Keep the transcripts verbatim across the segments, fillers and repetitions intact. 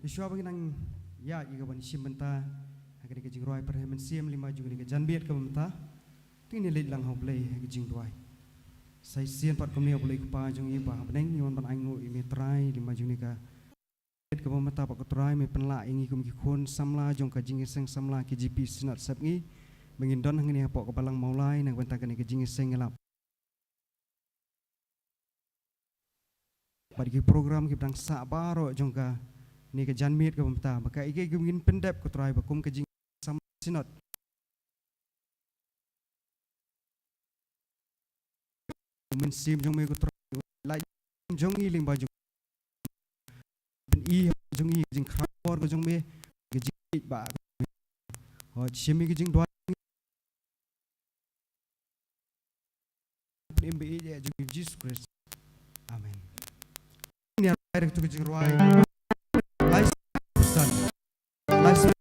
Shuwa ba ngin nang ïa ïa ka ban shim bynta ha kane ka jingrwai pyrshah mynsiem lyngba jong kane ka janmiet kaba mynta, to ngin leit lang ha U Blei ha ka jingduwai. Sa shisien pat kumne, U Blei Kpa jong ngi ba ha bneng, ngi wan ban ainguh ïa me Trai lyngba jong kane ka janmiet kaba mynta, ba ko Trai me pynlah ïa ngi kum ki khun samla jong ka Jingïaseng Samla K J P Synod Sepngi, ba ngin don hangne hapoh ka Balang Mawlai na ka bynta kane ka jingïaseng ïalap bad ki program kiba dang sah baroh jong kane ka janmiet kaba mynta, ba kaei kaei ba ngin pyndep ko Trai, ba kum ka Jingïaseng Samla Synod, U Mynsiem jong me ko Trai, lait jong ngi lyngba jong, pyni ha jong ngi ka jingkhraw bor ka jong me, ka jingïeit ba, hooid, shim ïa ka jingduwai, pynim ba ïeit ïa jong ngi, Jisu Khrist. Amen. Ngin ïa rwai da katu ka jingrwai. Lai san. Lai san.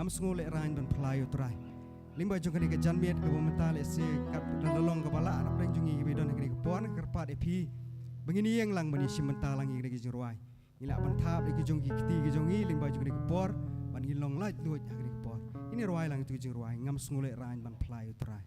Sngewlehrain ban pynlait ïa u Trai. Lyngba jong kane ka janmiet kaba mynta lehse kat da la long kaba lah na pdeng jong ngi kiba don ha kane ka por, nga kyrpad ïa phi ba ngin ïeng lang ban ïashim bynta lang ïa kane ka jingrwai. Ngi lah ban thap ïa ki jong ki kti ki jong ngi lyngba jong kane ka por, ban ngin long laitluid ha kane ka por. Ngin ïa rwai lang ïa kane ka jingrwai, Ngam sngewlehrain ban pynlait ïa u Trai.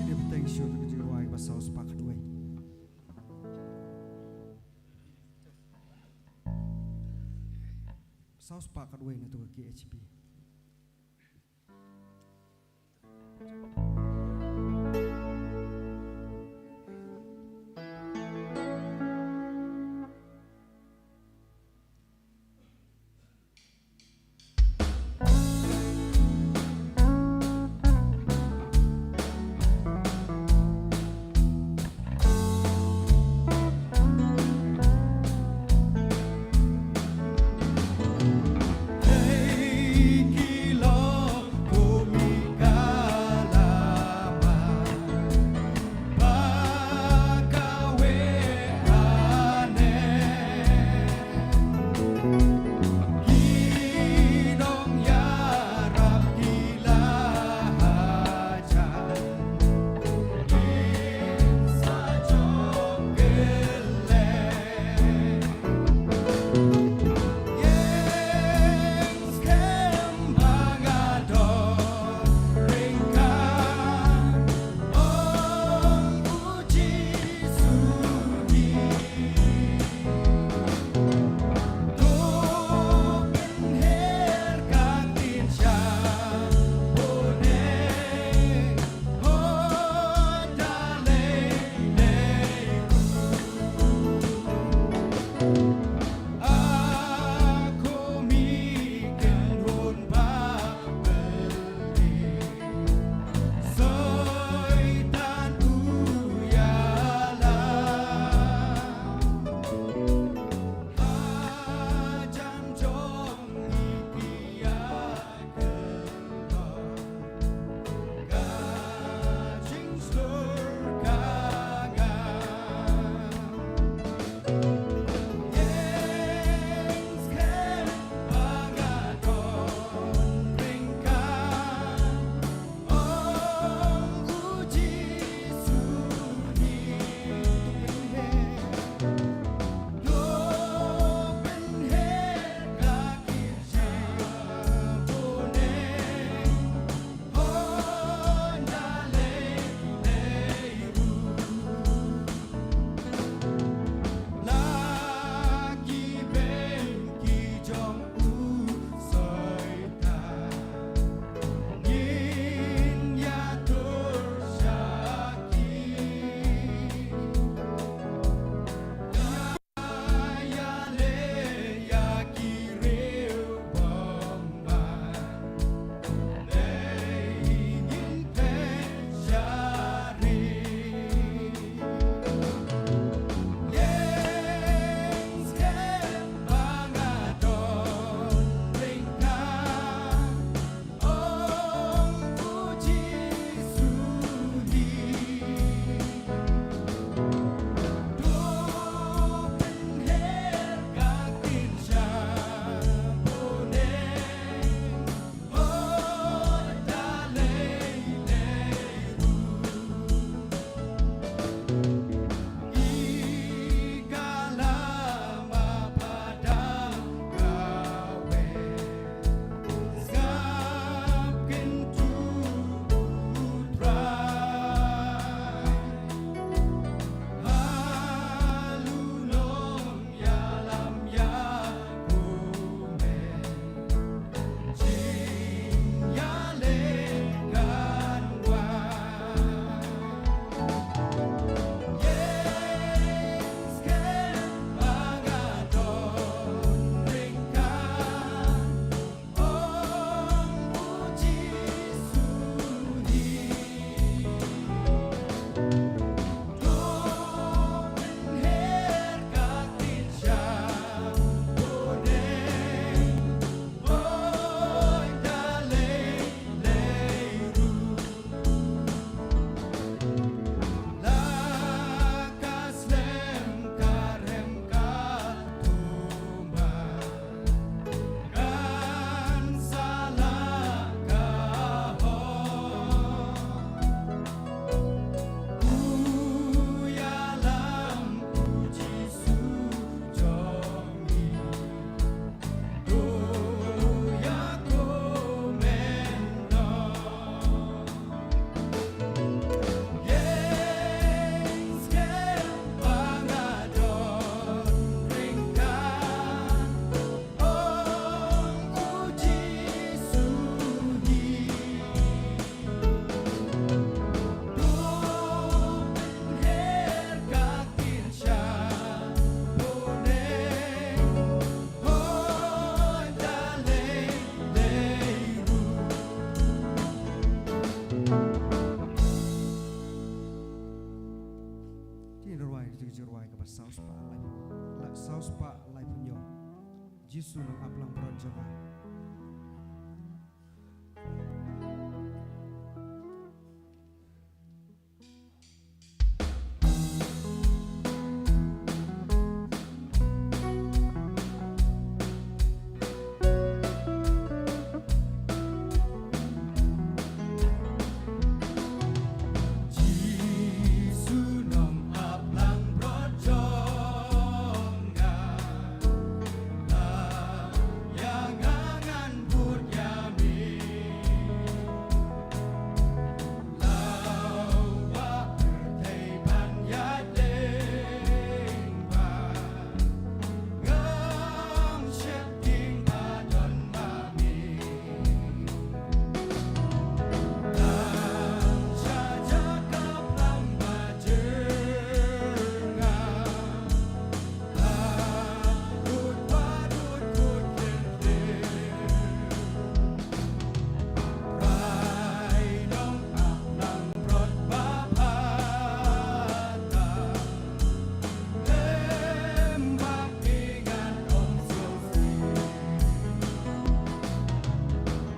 Ine bteng shuh ka jingrwai ba saw spah khatwei. Saw spah khatwei na tu ka K H B. spah laiphew hynñiew. Jisu nongap langbrot jong nga. Jisu nongap langbrot jong nga. Ïa nga ngan bud ïa me. Lau ba pyrthei ban ïadei bad ngam sheptieng ba don ma me. Tang sha jaka plang ba jyrngam.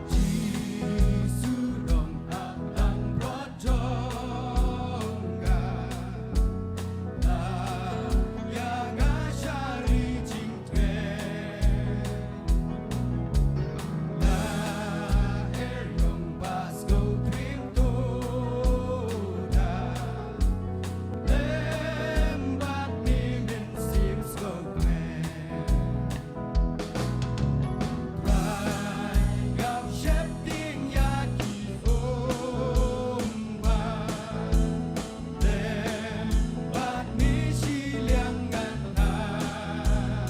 Jisu nongap langbrot jong nga, la ïa nga sha ri jingtrei. La er ïong ba sngewtriem to da lem bad me mynsiem sngewkmen. Trai ngam sheptieng ïa ki ummat. Lem bad me shiliang ngan thaw.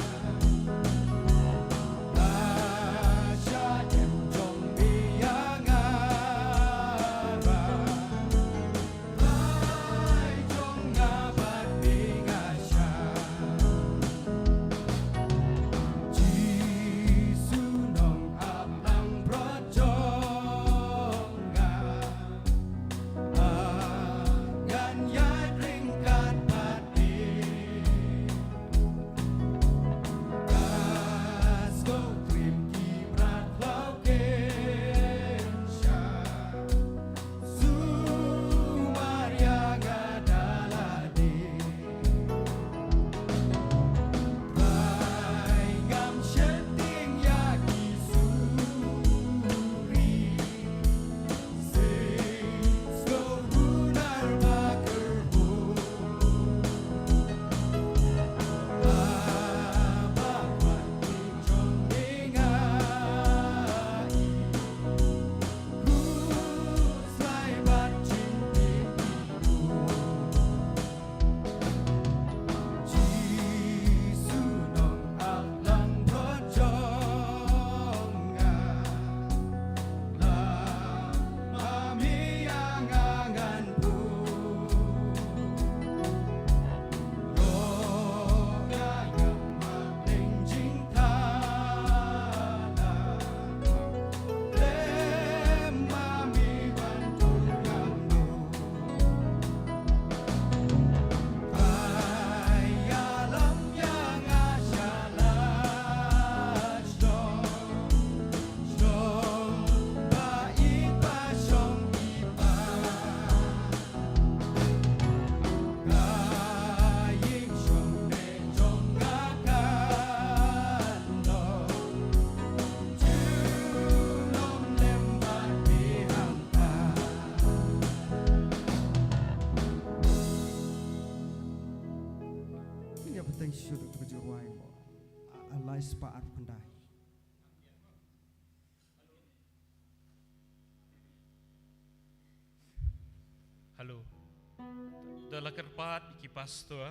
La sha ïing jong me ïa nga ba. Rai jong nga bad me nga shah. Jisu nongap langbrot jong nga. Ngan ïaid ryngkat bad me. Ka sngewtriem ki mrad khlaw ken shah. Sumar ïa nga da lade. Trai ngam sheptieng ïa ki suri. Sing sngewhunar ba kyrhuh. Ba ba kwah jong me nga i. Ngin ïa bteng shuh da ka jingrwai ba, a, a lai spah arphew khyndai. Hello. To la kyrpad ïa ki pastor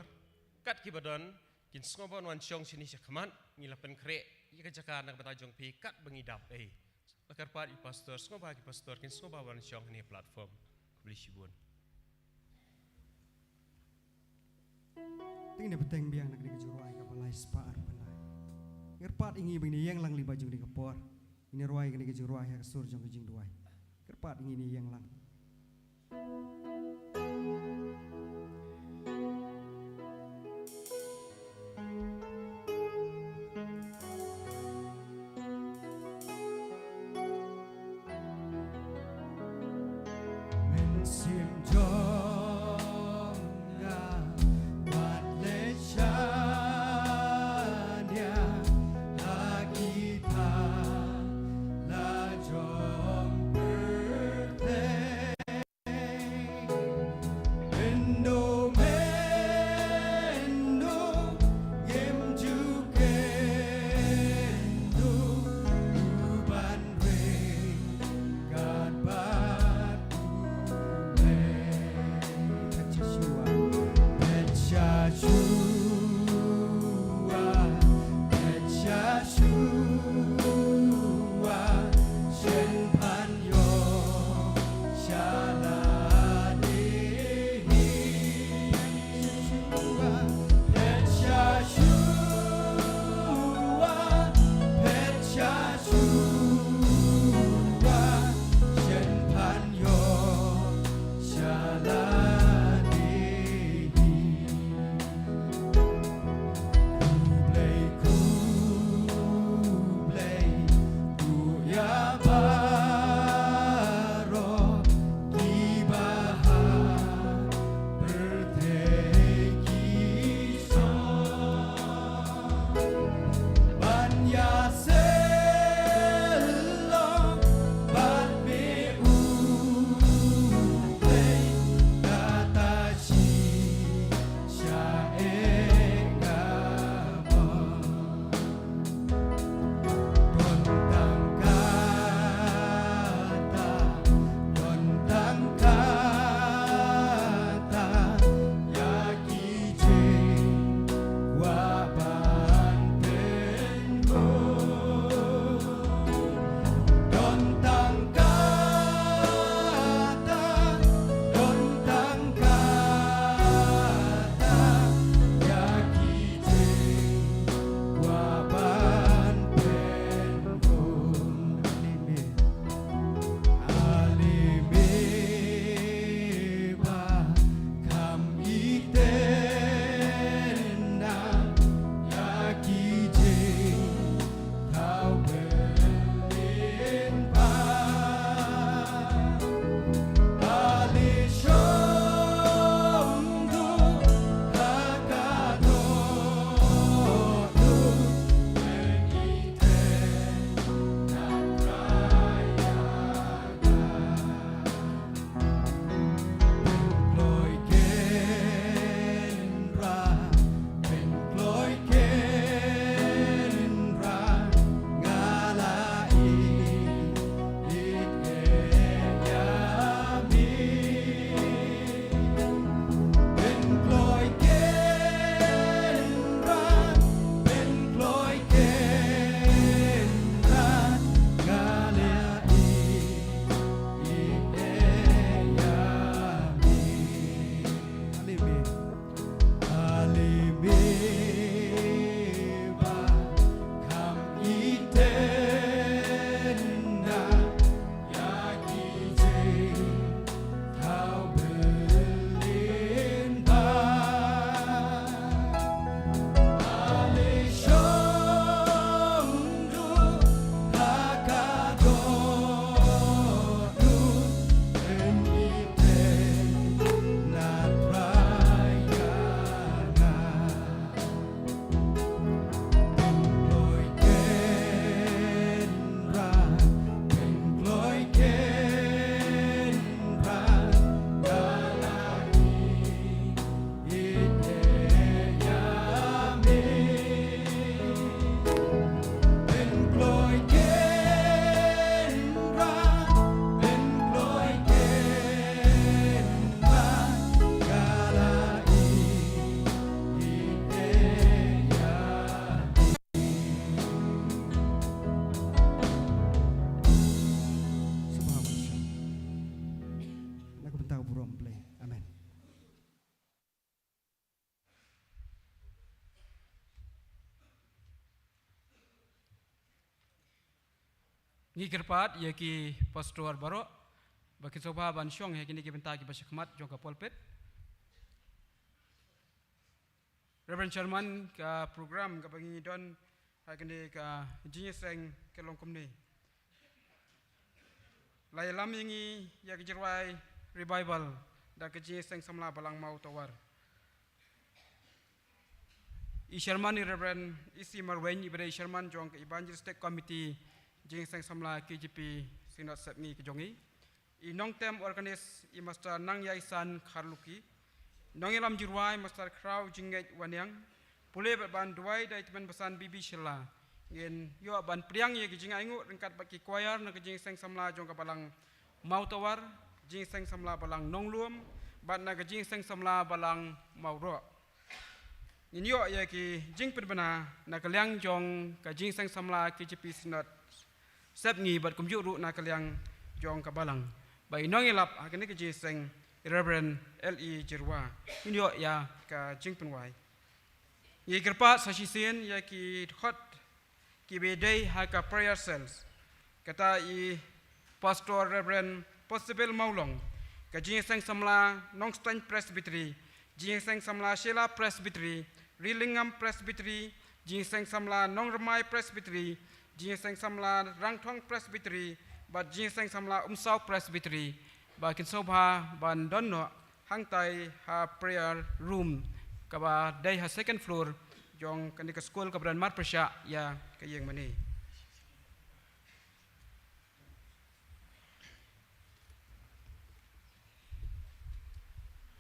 kat kiba don kin sngewbha wan shong shane shakhmat, ngi la pynkhreh ïa ka jaka na ka bynta jong phi katba ngi dap ei. La kyrpad ïa ki pastor, sngewbha ki pastor kin sngewbha wan shong hangne platform. Khublei shibun. Te ngin ïa bteng biang na kane ka jingrwai kaba lai spah arphew khyndai. Kyrpad ïa ngi ba ngin ïeng lang lyngba jong kane ka por. Ngin ïa rwai kane ka jingrwai ha ka sur jong ka jingduwai. Kyrpad ïa ngi, ngin ïa ïeng lang. Ngi kyrpad ïa ki pastor baroh ba kin sngewbha ban shong ïa kine ki bynta kiba shakhmat jong ka pulpit. Reverend Chairman, ka program kaba ngi don ha kane ka jingïaseng ka long kumne. La ïalam ïa ngi ïa ka jingrwai revival da ka jingïaseng samla Balang Mawtawar. I Chairman i Reverend E C Marwein, iba dei i Chairman jong ka Evangelistic Committee jingïaseng samla K J P Synod Sepngi ka jong ngi. I nongtem organist i Master Nangïaisan Kharluki. Nongïalam jingrwai Master Khraw Jingngeit Wanniang. Pule bad ban duwai da i Tymmen Basan B B Shylla. Ngin ïoh ban pdiang ïa ki jingainguh ryngkat bad ki choir na ka jingïaseng samla jong ka Balang Mawtawar, jingïaseng samla Balang Nonglum, bad na ka jingïaseng samla Balang Mawroh. Ngin ïoh ïa ki jingpynbna na ka liang jong ka jingïaseng samla K J P Synod Sepngi bad kumjuh ruh na ka liang jong ka Balang. Ba i nongïalap ha kane ka jingïaseng, Reverend L E Jyrwa. Ngin ïoh ïa ka jingpynwai. Ngi kyrpad sa shisien ïa ki dkhot kiba dei ha ka prayer cells. Kata i Pastor Reverend Possible Mawlong, ka jingïaseng samla Nongstoiñ Presbytery, jingïaseng samla Shella Presbytery, Rilingam Presbytery, jingïaseng samla Nongrymai Presbytery, jingïaseng samla Rangthong Presbytery, bad jingïaseng samla Umsaw Presbytery, ba kin sngewbha ban don noh hangtai ha prayer room kaba dei ha second floor jong kane ka skul kaba don marpyrshah ïa ka ïing mane.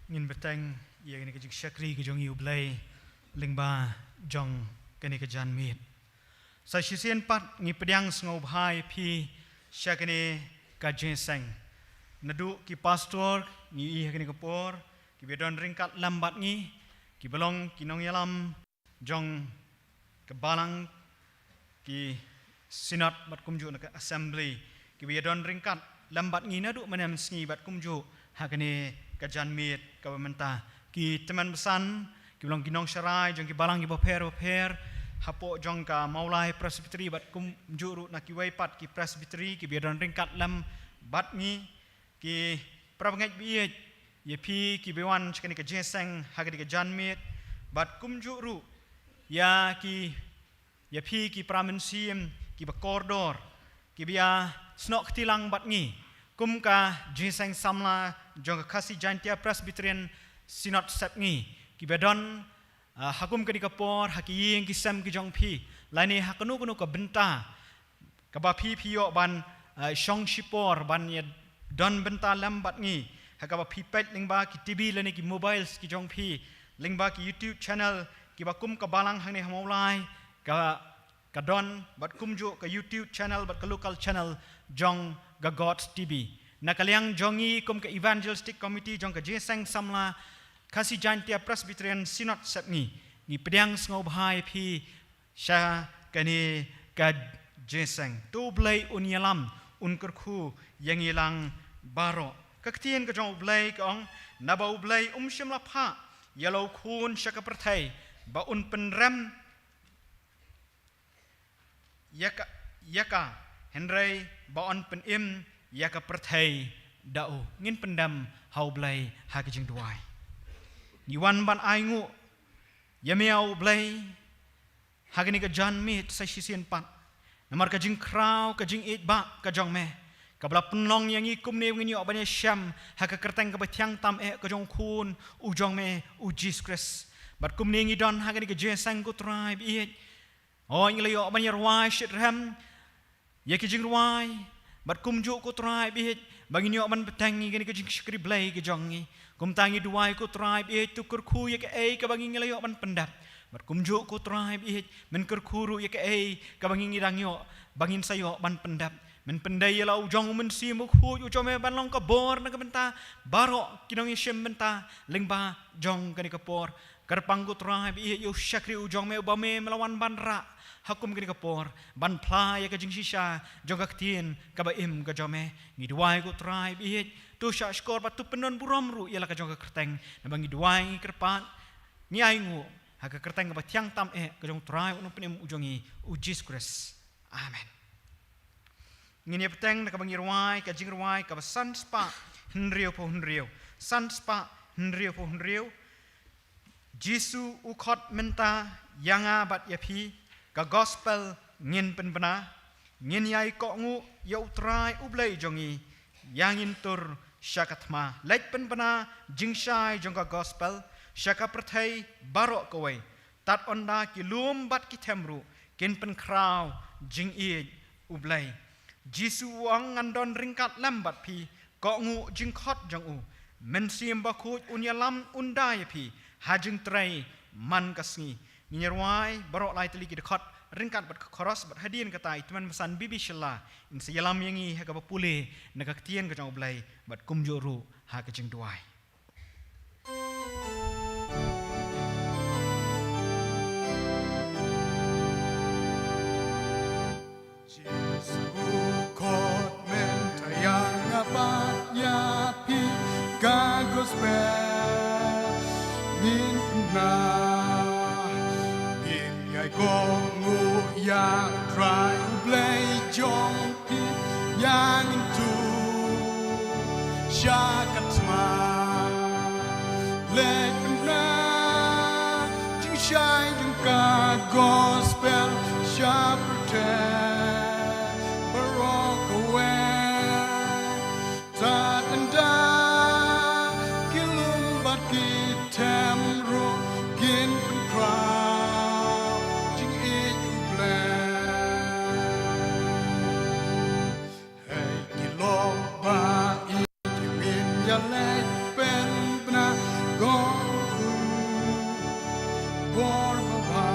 Ngin bteng ïa kane ka jingshakri ka jong i U Blei lyngba jong kane ka janmiet. Sa shisien pat ngi pdiang sngewbha ïa phi sha kane ka jingïaseng. Naduh ki pastor ngi ïohi ha kane ka por kiba don ryngkat lem bad ngi, kiba long ki nongïalam jong ka Balang, ki Synod bad kumjuh na ka Assembly kiba ïadon ryngkat lem bad ngi naduh mynne mynsngi bad kumjuh ha kane ka janmiet kaba mynta. Ki Tymmen Basan kiba long ki nongsharai jong ki Balang kiba pher bapher hapoh jong ka Mawlai Presbytery bad kumjuh ruh na kiwei pat ki Presbytery kiba ïadon ryngkat lem bad ngi, ki parabangeit ba ïeit, ïa phi kiba wan sha kane ka jingïaseng ha kane ka janmiet, bad kumjuh ruh ïa ki, ïa phi ki para mynsiem kiba kordor kiba ïasnoh kti lang bad ngi kum ka jingïaseng samla jong ka Khasi Jaintia Presbyterian Synod Sepngi, kiba don, ah, ha kum kane ka por ha ki ïing ki sem ki jong phi, lane ha kano kano ka bynta kaba phi phi ïoh ban, ah, shong shipor ban ïa don bynta lem bad ngi, ha kaba phi peit lyngba ki T V lane ki mobiles ki jong phi, lyngba ki YouTube channel kiba kum ka Balang hangne ha Mawlai, ka, ka don bad kumjuh ka YouTube channel bad ka local channel jong ka God's T V. Na ka liang jong ngi kum ka Evangelistic Committee jong ka jingïaseng samla Khasi Jaintia Presbyterian Synod Sepngi, ngi pdiang sngewbha ïa phi sha kane ka jingïaseng. To U Blei un ïalam, un kyrkhu ïa ngi lang baroh. Ka ktien ka jong U Blei ka ong, naba U Blei um shym la phah ïa la u khun sha ka pyrthei ba un pynrem ïa ka, ïa ka, hynrei ba un pynim ïa ka pyrthei da u. Ngin pyndem ha U Blei ha ka jingduwai. Ngi wan ban ainguh ïa me, ah U Blei, ha kane ka janmiet sa shisien pat. Namar ka jingkhraw, ka jingïeit ba ka jong me, kaba la pynlong ïa ngi kumne ngin ïoh ban ïashem ha ka kyrteng kaba thiang tam eh ka jong u Khun u jong me, U Jisu Khrist. Bad kumne ngi don ha kane ka jingïaseng, ko Trai ba ïeit. Hooid, ngi la ïoh ban ïarwai shitrhem ïa ki jingrwai, bad kumjuh, ko Trai ba ïeit, ba ngin ïoh ban bteng ïa kane ka jingshakri Blei ka jong ngi. Kumta ngi duwai, ko Trai ba ïeit, to kyrkhu ïa kaei kaba ngi, ngi la ïoh ban pyndep. Bad kumjuh, ko Trai ba ïeit, men kyrkhu ruh ïa kaei kaba ngi, ngi dang ïoh ba ngin sa ïoh ban pyndep. Men pyndei ïa la u jong u Mynsiem Bakhuid u jong me ban long ka bor na ka bynta baroh ki nongïashim bynta lyngba jong kane ka por. Kyrpang, ko Trai ba ïeit, ïa u shakri u jong me uba me, me la wan ban rah ha kum kane ka por, ban phla ïa ka jingshisha jong ka ktien kaba im ka jong me. Ngi duwai, ko Trai ba ïeit, to shah shkor bad to pyndon burom ruh ïa la ka jong ka kyrteng. Naba ngi duwai, ngi kyrpad, ngi ainguh ha ka kyrteng kaba thiang tam eh ka jong u Trai u Nongpynim u jong ngi, U Jisu Khrist. Amen. Ngin ïa bteng na kaba ngi rwai ka jingrwai kaba san spah hynriew phew hynriew. San spah hynriew phew hynriew. Jisu u khot mynta ïa nga bad ïa phi, ka gospel ngin pynbna. Ngin ïai kohnguh ïa U Trai U Blei jong ngi, ïa ngin tur sha ka thma. Leit pynbna jingshai jong ka gospel sha ka pyrthei baroh kawei. Tad ynda ki lum bad ki them ruh kin pynkhraw jingïeit U Blei. Jisu u ong, ngan don ryngkat lem bad phi, kohnguh jingkhot jong u. Mynsiem Bakhuid un ïalam un da ïa phi ha jingtrei man ka sngi. Ngin ïa rwai baroh lai tylli ki dkhot ryngkat bad ka chorus, bad hadien kata i tymmen basan Bibi Shylla in sa ïalam ïa ngi ha kaba pule na ka ktien ka jong U Blei bad kumjuh ruh ha ka jingduwai. Jisu khot mynta ïa nga bad ïa phi, ka gospel ngin pynbna. Ngin ïai kohnguh ïa U Trai U Blei jong phi, ïa ngin tur sha ka thma. Leit pynbna jingshai jong ka gospel sha pyrthei baroh kawei. Tad ynda ki lum bad ki them ruh kin pynkhraw jingïeit U Blei. Hei ki lok ba ïeit, ngin ïa leit pynbna, kohnguh bor babha.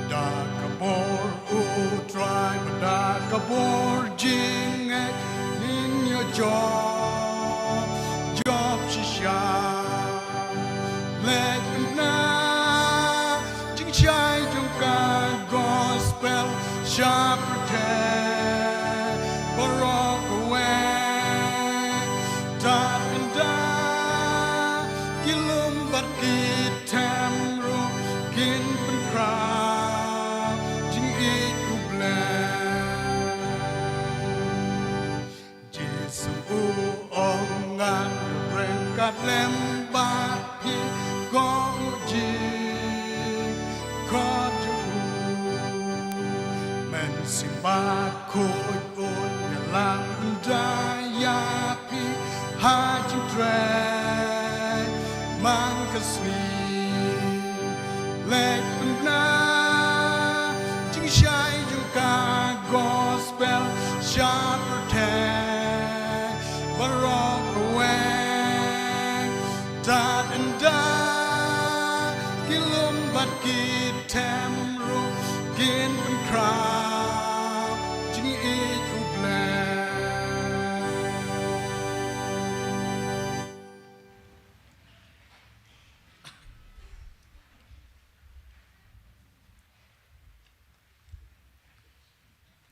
Da ka bor U Trai bad da ka bor jingngeit, ngin ïoh jop, jop shisha. Leit pynbna jingshai jong ka gospel sha pyrthei baroh kawei. Tad ynda ki lum bad ki them ruh kin pynkhraw jingïeit U Blei. Jisu u ong, ngan ryngkat lem bad phi, kohnguh jingkhot jong u. Mynsiem Bakhuid un ïalam un da ïa phi ha jingtrei man ka sngi. Leit pynbna jingshai jong ka gospel sha pyrthei baroh kawei. Tad ynda ki lum bad ki them ruh kin pynkhraw jingïeit U Blei.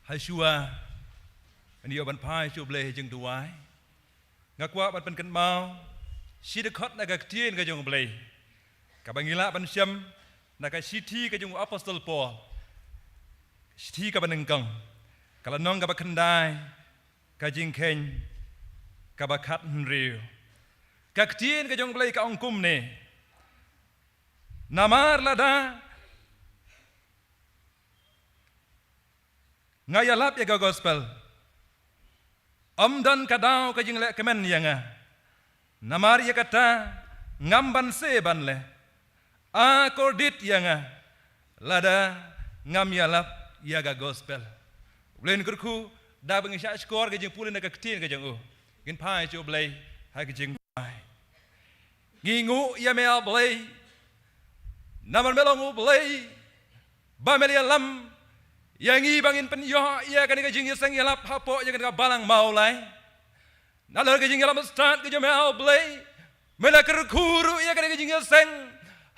Hashwa ngi ïoh ban phai sha U Blei ha jingduwai, nga kwah ban pynkynmaw shi dkhot na ka ktien ka jong U Blei kaba ngi lah ban shem na ka shithi ka jong u Apostol Paul, shithi kaba nyngkong, ka lynnong kaba khyndai, ka jingkheiñ kaba khathynriew. Ka ktien ka jong U Blei ka ong kumne: Namar lada nga ïalap ïa ka gospel, ym don ka daw ka jingleh kmen ïa nga. Namar ïa kata ngam banse ban leh. Akordit ïa nga lada ngam ïalap ïa ka gospel. U Blei un kyrkhu da ba ngi shah shkor ka jingpule na ka ktien ka jong u. Ngin phai sha U Blei ha ka jingduwai. Ngi nguh ïa me, ah Blei, namar me long U Blei ba me la ïalam ïa ngi ba ngin pynïoh ïa kane ka jingïaseng ïalap hapoh ïa kane ka balang Mawlai. Nalor ka jingïalam stad ka jong me, ah Blei, me la kyrkhu ruh ïa kane ka jingïaseng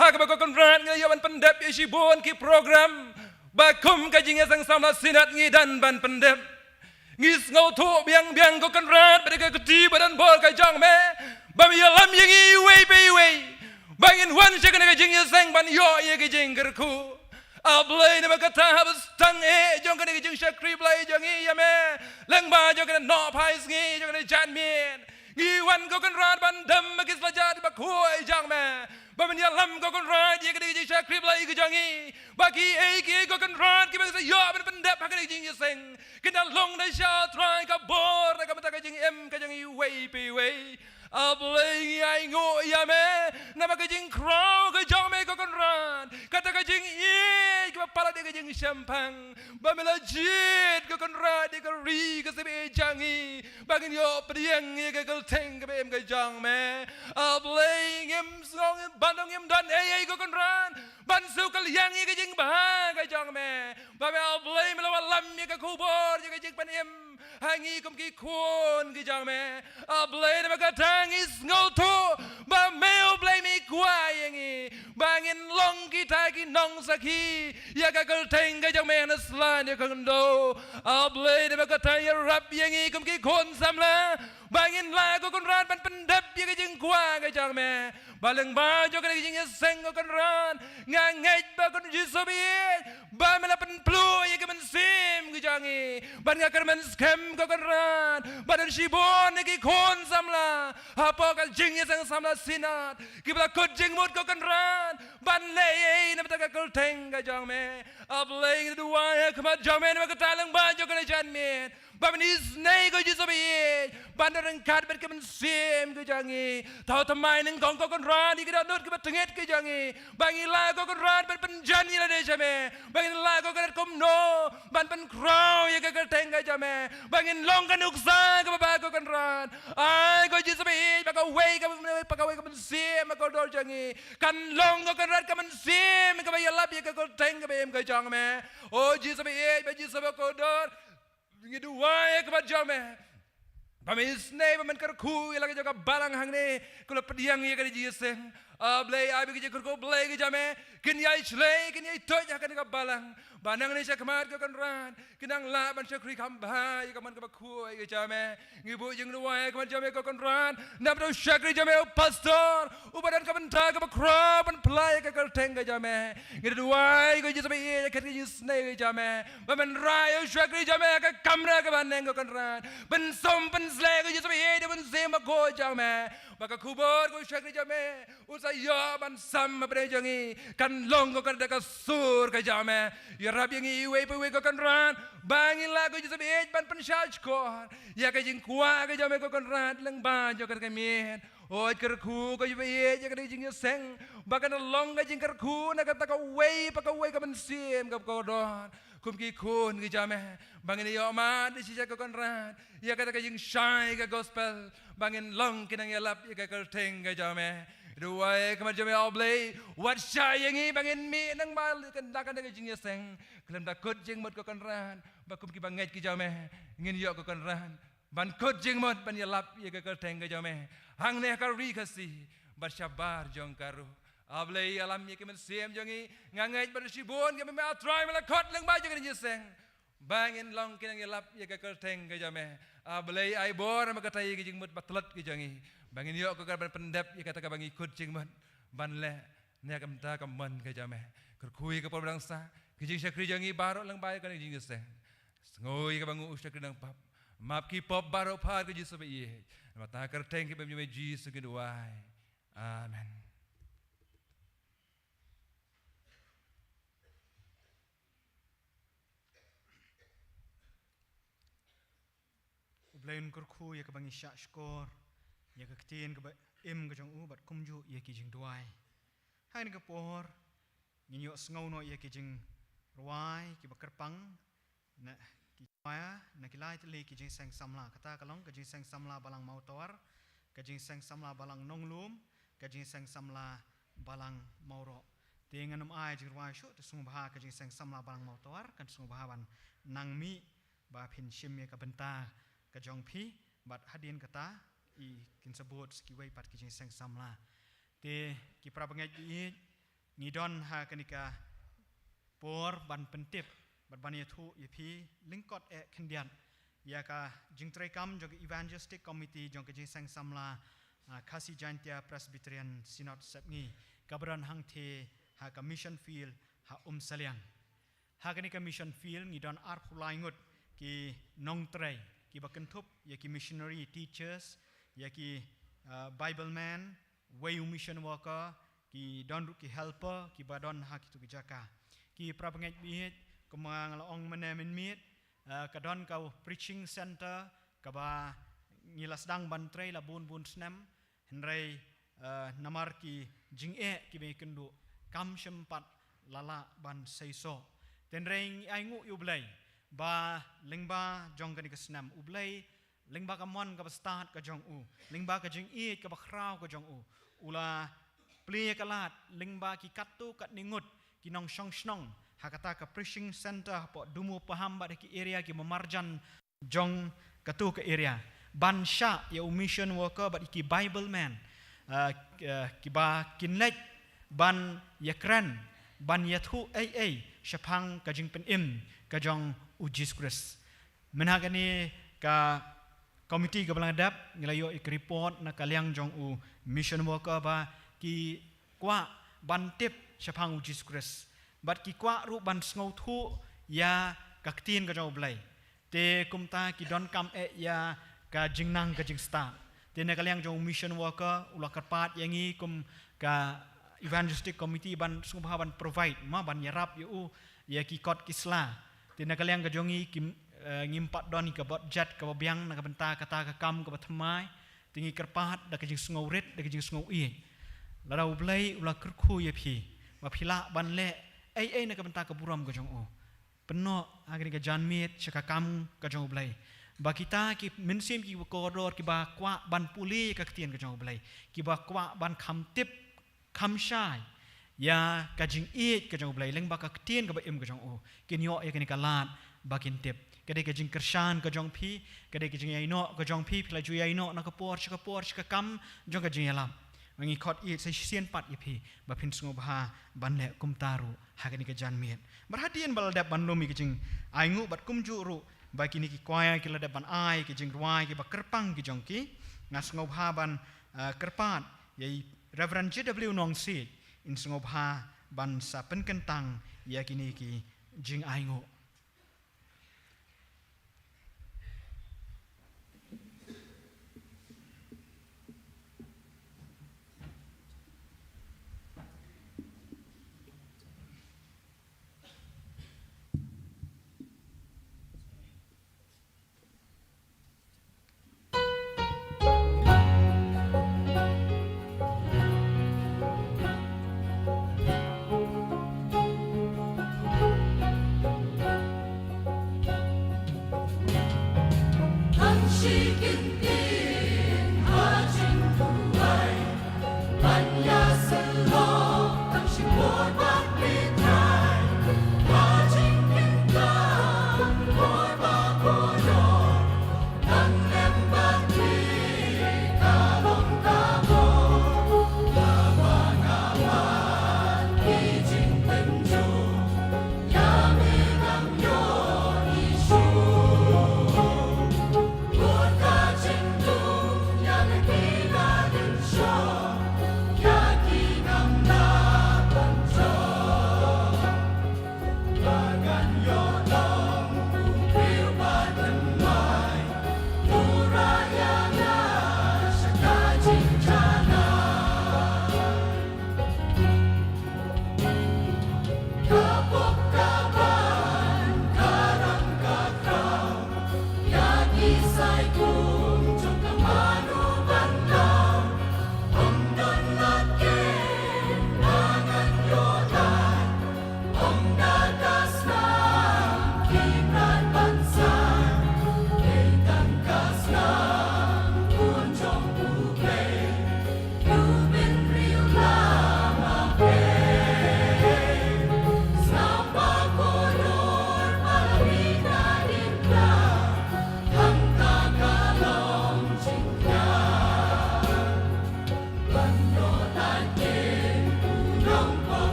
ha kaba ko Kynrad ngi la ïoh ban pyndep ïa shibun ki program ba kum ka jingïaseng samla Synod ngi dang ban pyndep. Ngi sngewthuh biang biang ko Kynrad ba da ka kti ba donbor ka jong me ba me ïalam ïa ngi iwei pa iwei ba ngin wan sha kane ka jingïaseng ban ïoh ïa ka jingkyrkhu. A Blei, namar kata haba sdang eh jong kane ka jingshakri Blei jong ngi ïa me, lyngba jong kane ka nohphai sngi jong kane ka janmiet, ngi wan ko Kynrad ban dem ha ki slajat ba khuid jong me, ba men ïalam ko Kynrad ïa kane ka jingshakri Blei ka jong ngi, ba kiei kiei ko Kynrad kiba ngi sa ïoh ban pyndep ha kane ka jingïaseng kin da long da sha Trai ka bor na ka bynta ka jingim ka jong iwei pa iwei. A Blei, ngi ainguh ïa me namar ka jingkhraw ka jong me ko Kynrad, kata ka jingïeit kaba palat ïa ka jingshemphang, ba me la jied ko Kynrad ïa ka ri ka sep ïeit jong ngi, ba ngin ïoh pdiang ïa ka kyrteng kaba im ka jong me. A Blei, ngim sngew ban dang ngim don ei ei ko Kynrad ban shu kylliang ïa ka jingbha ka jong me, ba me A Blei me la wallam ïa ka khubor ïa ka jingpynim ha ngi kum ki khun ki jong me. A Blei, namar kata ngi sngewthuh ba me U Blei me kwah ïa ngi ba ngin long kita ki nongsakhi ïa ka kyrteng ka jong me ha sla ne ha khyndew. A Blei, namar kata ïarap ïa ngi kum ki khun samla ba ngin lah ko Kynrad ban pyndep ïa ka jingkwah ka jong me, ba lyngba jong kane ka jingïaseng ko Kynrad, nga ngeit ba ko Jisu baieit, ba me la pynpluh ïa ka mynsiem ka jong ngi, ban nga kyrmen skhem ko Kynrad ba don shibun na ki khun samla hapoh ka jingïaseng samla Synod kiba la kut jingmut ko Kynrad ban leh ei ei na bynta ka kyrteng ka jong me. A Blei, ngi duwai ha khmat jong me namar kata lyngba jong kane ka janmiet, ba men isynei ko Jisu baieit ban da ryngkat bad ka mynsiem ka jong ngi. Thaw thymmai nyngkong ko Kynrad ïa ki dohnud kiba tyngeh ka jong ngi, ba ngin lah ko Kynrad ban pynjan ïa lade sha me, ba ngin lah ko Kynrad kumno ban pynkhraw ïa ka kyrteng ka jong me, ba ngin long ka nuksa kaba bha ko Kynrad. Ai ko Jisu baieit, ba kawei ka, ba kawei ka mynsiem ha kordor jong ngi kan long ko Kynrad ka mynsiem kaba ïalap ïa ka kyrteng kaba im ka jong me. O Jisu baieit, ba Jisu ba kordor, ngi duwai ha khmat jong me ba me isynei ba men kyrkhu ïa la ka jong ka balang hangne, ko la pdiang ïa kane ka jingïaseng. A Blei, ai ba ki jingkyrkhu Blei ka jong me kin ïai shlei, kin ïai tuid ha kane ka balang, ba nangne sha khmat ko Kynrad kin nang lah ban shakri kham bha ïa ka mon kaba khuid ka jong me. Ngi buh jingduwai ha khmat jong me ko Kynrad na bynta u shakri jong me u pastor, uba don ka bynta kaba khraw ban pyllait ïa ka kyrteng ka jong me. Ngi duwai ko Jisu baieit ïa kane ka jingisynei ka jong me, ba men rai ïa u shakri jong me ha ka kamra kaba neng ko Kynrad, pynsum pynsleh ko Jisu baieit da u Mynsiem Bakhuid jong me, ba ka khubor ka u shakri jong me u sa ïoh ban sam hapdeng jong ngi kan long ko Kynrad da ka sur ka jong me. Ïarap ïa ngi iwei pa iwei ko Kynrad ba ngin lah ko Jisu baieit ban pynshah shkor ïa ka jingkwah ka jong me ko Kynrad lyngba jong kane ka miet. Hooid, kyrkhu ko Jisu baieit ïa kane ka jingïaseng ba kan long ka jingkyrkhu na kata kawei pa kawei ka mynsiem kaba kordor, kum ki khun ki jong me, ba ngin ïoh mad da shi sha ko Kynrad ïa kata ka jingshai ka gospel, ba ngin long ki nongïalap ïa ka kyrteng ka jong me. Duwai ha khmat jong me O Blei, wat shah ïa ngi ba ngin mih nangma na kane ka jingïaseng khlem da kut jingmut ko Kynrad, ba kum ki bangeit ki jong me ngin ïoh ko Kynrad ban kut jingmut ban ïalap ïa ka kyrteng ka jong me hangne ha ka ri Khasi bad shabar jong ka ruh. A Blei, ïalam ïa ki mynsiem jong ngi, nga ngeit ba don shibun kiba me A Trai me la khot lyngba jong kane ka jingïaseng ba ngin long ki nongïalap ïa ka kyrteng ka jong me. A Blei, ai bor namar kata ïa ki jingmut ba tlot ki jong ngi, ba ngin ïoh ko Kynrad ban pyndep ïa kata kaba ngi kut jingmut ban leh na ka bynta ka mon ka jong me. Kyrkhu ïa ka por ba dang sah, ki jingshakri jong ngi baroh lyngba ïa kane ka jingïaseng. Sngew ïa kaba nguh u shakri nongpop, map ki pop baroh phar ko Jisu baieit. Namar ka kyrteng kaba im jong me Jisu ngi duwai. Amen. U Blei un kyrkhu ïa kaba ngi shah shkor ïa ka ktien kaba im ka jong u bad kumjuh ïa ki jingduwai. Ha kane ka por ngin ïoh sngew noh ïa ki jingrwai kiba kyrpang na ki choir, na ki lai tylli ki jingïaseng samla. Kata ka long ka jingïaseng samla Balang Mawtawar, ka jingïaseng samla Balang Nonglum, ka jingïaseng samla Balang Mawroh. Te ngan ym ai jingrwai shuh, te sngewbha ka jingïaseng samla Balang Mawtawar kan sngewbha ban nang mih ba phin shim ïa ka bynta ka jong phi, bad hadien kata i kin sa bud sa kiwei pat ki jingïaseng samla. Te ki para bangeit baieit, ngi don ha kane ka por ban pyntip bad ban ïathuh ïa phi lyngkot eh khyndiat ïa ka jingtreikam jong ka Evangelistic Committee jong ka Jingïaseng Samla, ah, Khasi Jaiñtia Presbyterian Synod Sepngi, kaba don hangtei ha ka Mission Field ha Umsaliang. Ha kane ka mission field ngi don arphew lai ngut ki nongtrei kiba kynthup ïa ki missionary, teachers, ïa ki, uh, Bible man, wei u mission worker, ki don ruh ki helper kiba don ha kitu ki jaka. Ki para bangeit baieit, kumba nga la ong mynne mynmiet, uh, ka don ka preaching center kaba ngi la sdang ban trei la bun bun snem, hynrei, uh, namar ki jingeh kiba ngi kynduh kam shym pat la lah ban seisoh. Hynrei ngi ainguh ïa U Blei ba lyngba jong kane ka snem, U Blei lyngba ka mon kaba stad ka jong u, lyngba ka jingïeit kaba khraw ka jong u, u la plie ka lad lyngba ki katto katne ngut ki nongshong shnong ha kata ka preaching center hapoh Dumupaham bad ha ki area kiba marjan jong katu ka area, ban shah ïa u mission worker bad ïa ki Bible man, uh, uh, kiba kin leit ban ïakren, ban ïathuh ei ei shaphang ka jingpynim ka jong U Jisu Khrist. Mynha kane ka committee kaba la dep, ngi la ïoh ïa ka report na ka liang jong u mission worker ba ki kwah ban tip shaphang U Jisu Khrist, bad ki kwah ruh ban sngewthuh ïa ka ktien ka jong U Blei. Te kumta ki donkam eh ïa ka jingnang ka jingstad. Te na ka liang jong u mission worker u la kyrpad ïa ngi kum ka evangelistic committee ban sngewbha ban provide, ma, ban ïarap ïa u ïa ki kot ki sla. Te na ka liang ka jong ngi kim, eh, ngim pat don ïa ka budget kaba biang na ka bynta kata ka kam kaba thymmai. Te ngi kyrpad da ka jingsngewrit, da ka jingsngewieit. Lada U Blei u la kyrkhu ïa phi ba phi lah ban leh ei ei na ka bynta ka burom ka jong u, pynnoh ha kane ka janmiet sha ka kam ka jong U Blei. Ba kita ki mynsiem kiba kordor, kiba kwah ban pule ka ktien ka jong U Blei, kiba kwah ban kham tip kham shai ïa ka jingïeit ka jong U Blei lyngba ka ktien kaba im ka jong u, kin ïoh ïa kane ka lad ba kin tip. Ka dei ka jingkyrshan ka jong phi, ka dei ka jingïaineh ka jong phi, phi la ju ïaineh na ka por sha ka por sha ka kam jong ka jingïalap. Ngi khot ïeit sa shisien pat ïa phi ba phin sngewbha ban leh kumta ruh ha kane ka janmiet. Bad hadien ba la dep ban lum ïa ka jingainguh bad kumjuh ruh ba kine ki kwaya ki la dep ban ai ki jingrwai kiba kyrpang ki jong ki, nga sngewbha ban, eh, kyrpad ïa i Reverend J W Nongsiej, in sngewbha ban sa pynkyntang ïa kine ki jingainguh.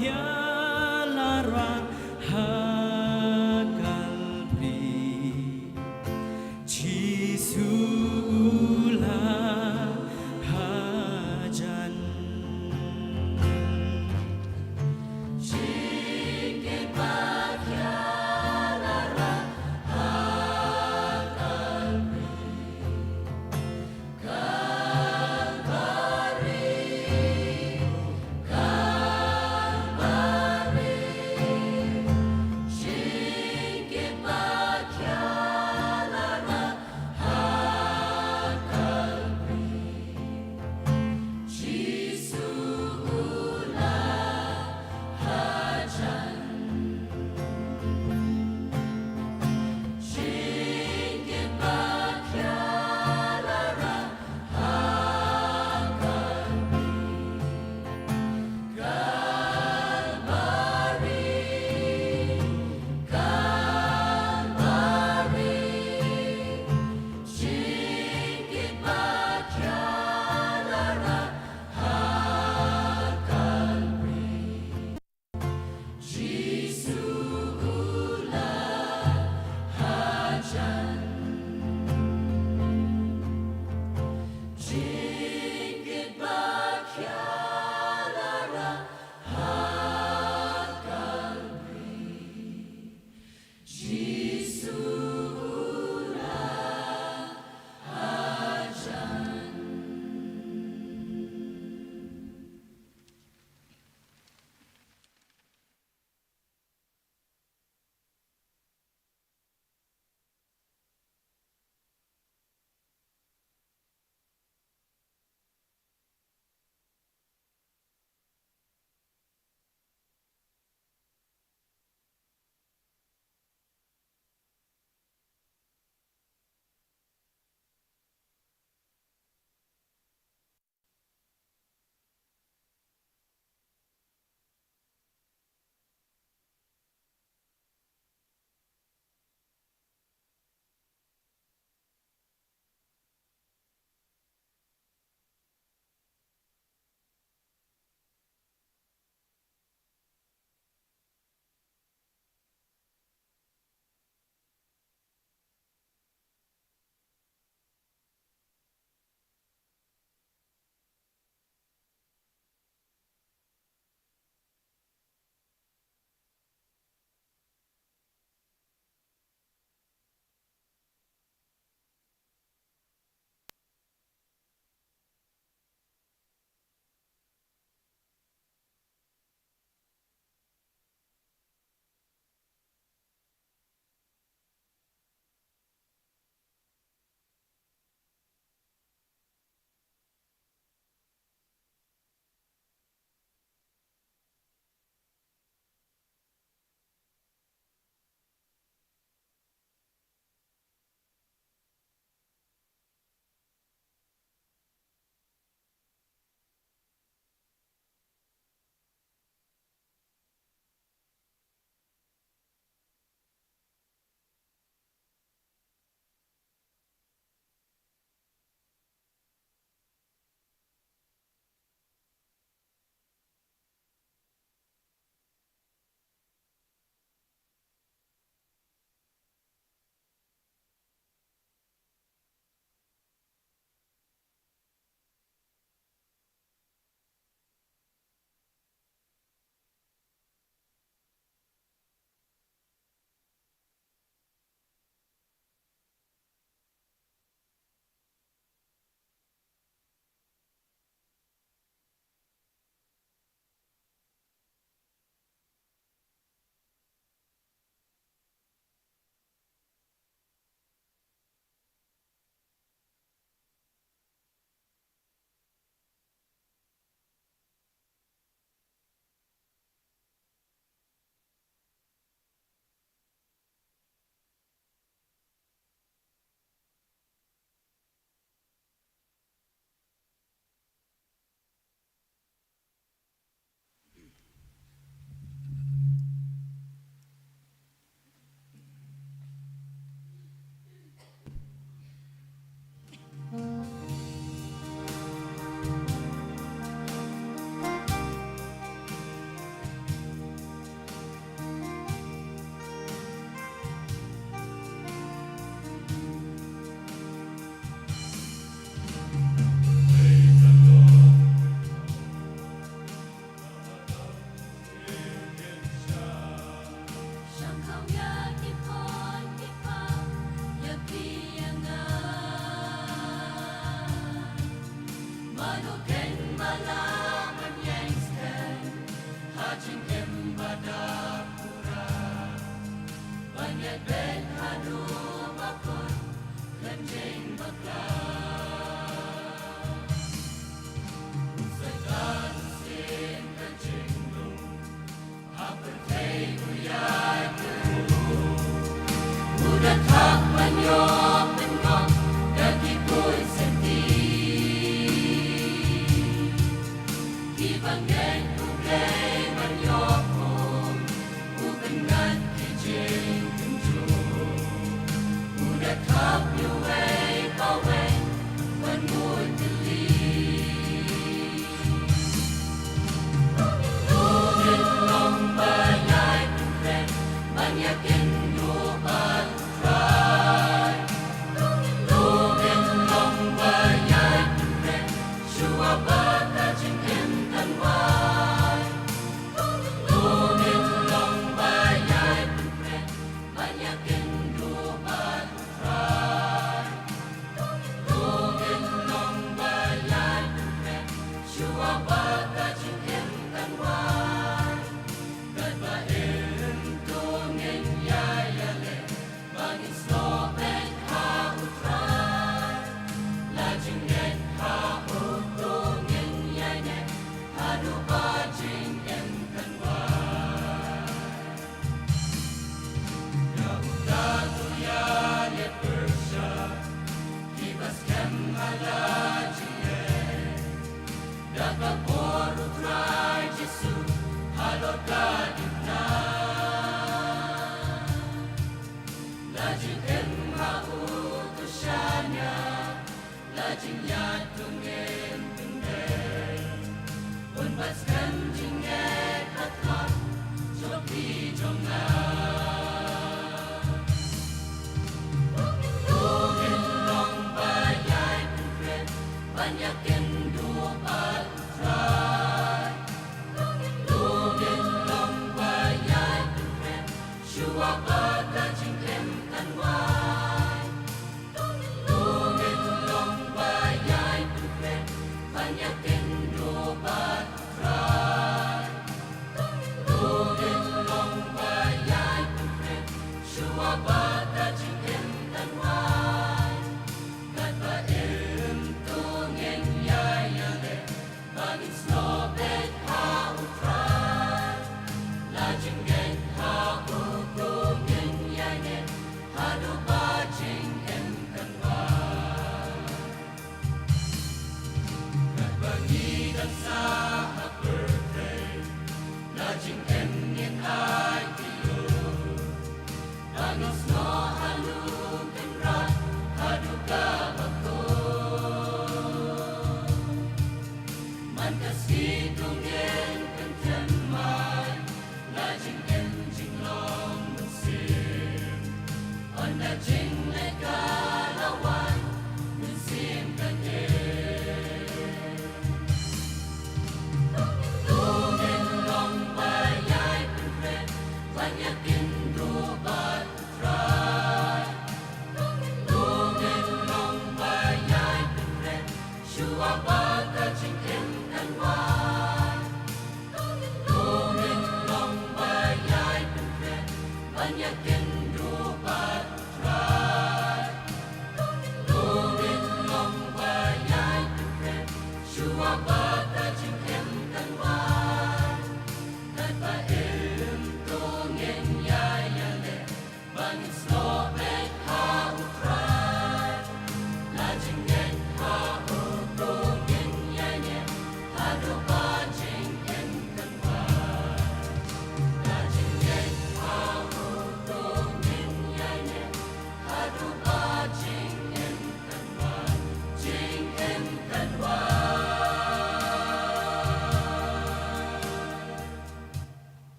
Ïa la rah ha Kalbari, Jisu u la hajan.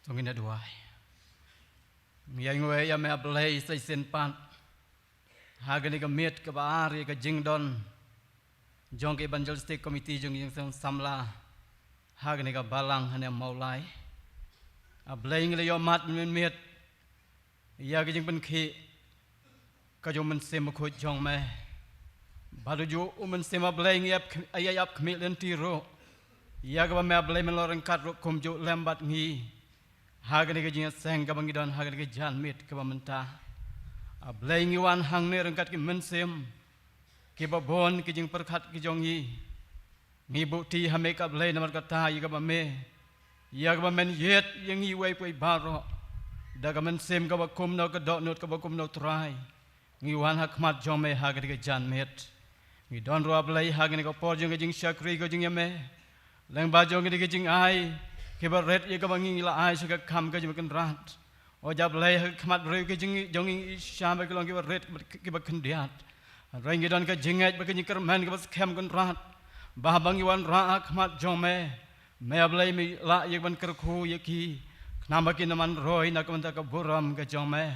Ngin ïa duwai. Ngi ïa ngwei ïa me A Blei sa shisien pat ha kane ka miet kaba ar ïa ka jingdon jong ka Evangelistic Committee jong ka Jingseng Samla ha kane ka balang hangne Mawlai. A Blei ngi la ïohmad mynmiet ïa ka jingpynkhih ka jong U Mynsiem Bakhuid jong me. Bad u ju U Mynsiem A Blei ngi ïa ap khmih lynti ruh ïa kaba me A Blei men long ryngkat ruh kumjuh lem bad ngi ha kane ka jingïaseng kaba ngi don ha kane ka janmiet kaba mynta. A Blei ngi wan hangne ryngkat ki mynsiem kiba bun ki jingpyrkhat ki jong ngi. Ngi buh ti ha me ko A Blei namar kata ïa kaba me, ïa kaba men ïeit ïa ngi wei pwei baroh da ka mynsiem kaba kumno, ka dohnud kaba kumno Trai. Ngi wan ha khmat jong me ha kane ka janmiet. Ngi don ruh A Blei ha kane ka por jong ka jingshakri ka jong ïa me. Lyngba jong kane ka jingai kiba rit ïa kaba ngi la ai sha ka kam ka jong me Kynrad. O A Blei ha khmat briew ka jong ngi, jong ngi shisha ba ki long kiba rit kiba khyndiat. Hynrei ngi don ka jingngeit bad ka jingkyrmen kaba skhem Kynrad ba haba ngi wanrah ha khmat jong me, me A Blei me lah ïa ka ban kyrkhu ïa ki khnang ba kin ym man roi na ka bynta ka burom ka jong me.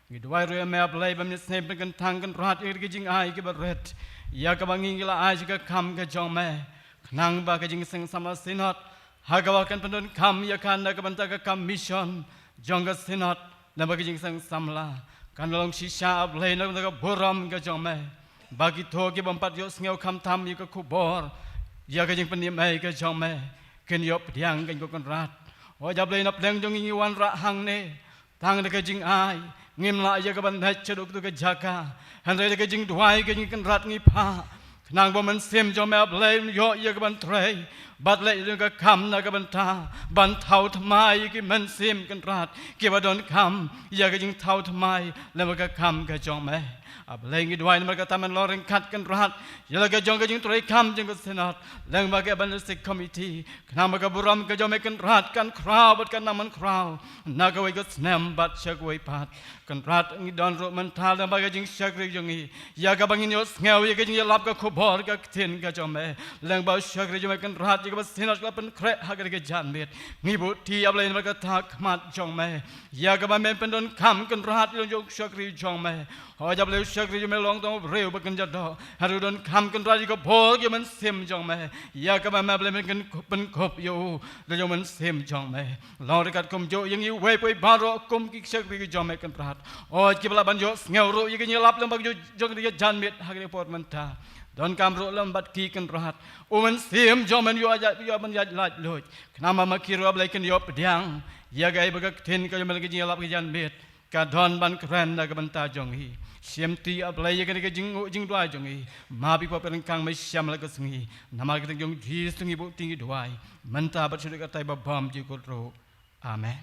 Ngi duwai ruh ïa me A Blei ba men ïasngew pynkyntang Kynrad ïa ka jingai kiba rit ïa kaba ngi ngi la ai sha ka kam ka jong me. Khnang ba ka Jingseng Samla Synod ha kaba kan pyndonkam ïa ka na ka bynta ka kam mission jong ka Synod, na ba ka Jingseng Samla kan long shisha A Blei na ka bynta ka burom ka jong me. Ba kito ki bym pat ïohsngew khamtam ïa ka khubor ïa ka jingpynim ei ka jong me, kin ïoh pdiang kan ko Kynrad. O A Blei na pdeng jong ngi ngi wanrah hangne tang da ka jingai, ngim lah ïa ka ban leit sha duk tu ka jaka. Hynrei da ka jingduwai ka jong ngi Kynrad ngi phah khnang ba U Mynsiem jong me A Blei un ïoh ïa ka ban trei bad leh ïa ka kam na ka bynta ban thaw thymmai ïa ki mynsiem Kynrad kiba donkam ïa ka jingthaw thymmai lem bad ka kam ka jong me. A Blei ngi duwai namar kata men long ryngkat Kynrad ïa la ka jong ka jingtrei kam jong ka Synod lyngba ka Evangelistic Committee. Khnang ba ka burom ka jong me Kynrad kan khraw bad kan nang man khraw na kawei ka snem bad sha kawei pat. Kynrad ngi don ruh mynta lyngba ka jingshakri jong ngi ïa kaba ngin ïohsngew ïa ka jingïalap ka khubor ka ktien ka jong me. Lyngba u shakri jong me Kynrad ïa kaba Synod ka la pynkhreh ha kane ka janmiet. Ngi buh ti A Blei namar kata ha khmat jong me ïa kaba men pyndonkam Kynrad ïa la jong u shakri jong me. O A Blei u shakri jong me long tang u briew ba kynja doh. Hynrei u donkam Kynrad ïa ka bor ka mynsiem jong me ïa kaba me A Blei men pynkup ïa u da jong u mynsiem jong me. Long ryngkat kumjuh ïa ngi wei pwei baroh kum ki shakri ki jong me Kynrad. O kiba lah ban ïohsngew ruh ïa ka jingïalap lyngba ka jong ka janmiet ha kane ka por mynta. Donkam ruh lem bad ki Kynrad. U Mynsiem jong me un ïoh ïa, ïoh ban ïaid laitluid. Khnang ba ma ki ruh A Blei kin ïoh pdiang ïa kaei ba ka ktien ka jong me, ka jingïalap ka janmiet ka don ban kren na ka bynta jong ngi. Shim ti A Blei ïa kane ka jing, jingduwai jong ngi. Ma phi pop ryngkang me shem la ka sngi. Namar ka kyrteng jong Jisu ngi buh ti ngi duwai mynta bad sha kata kaba bymjukut ruh. Amen.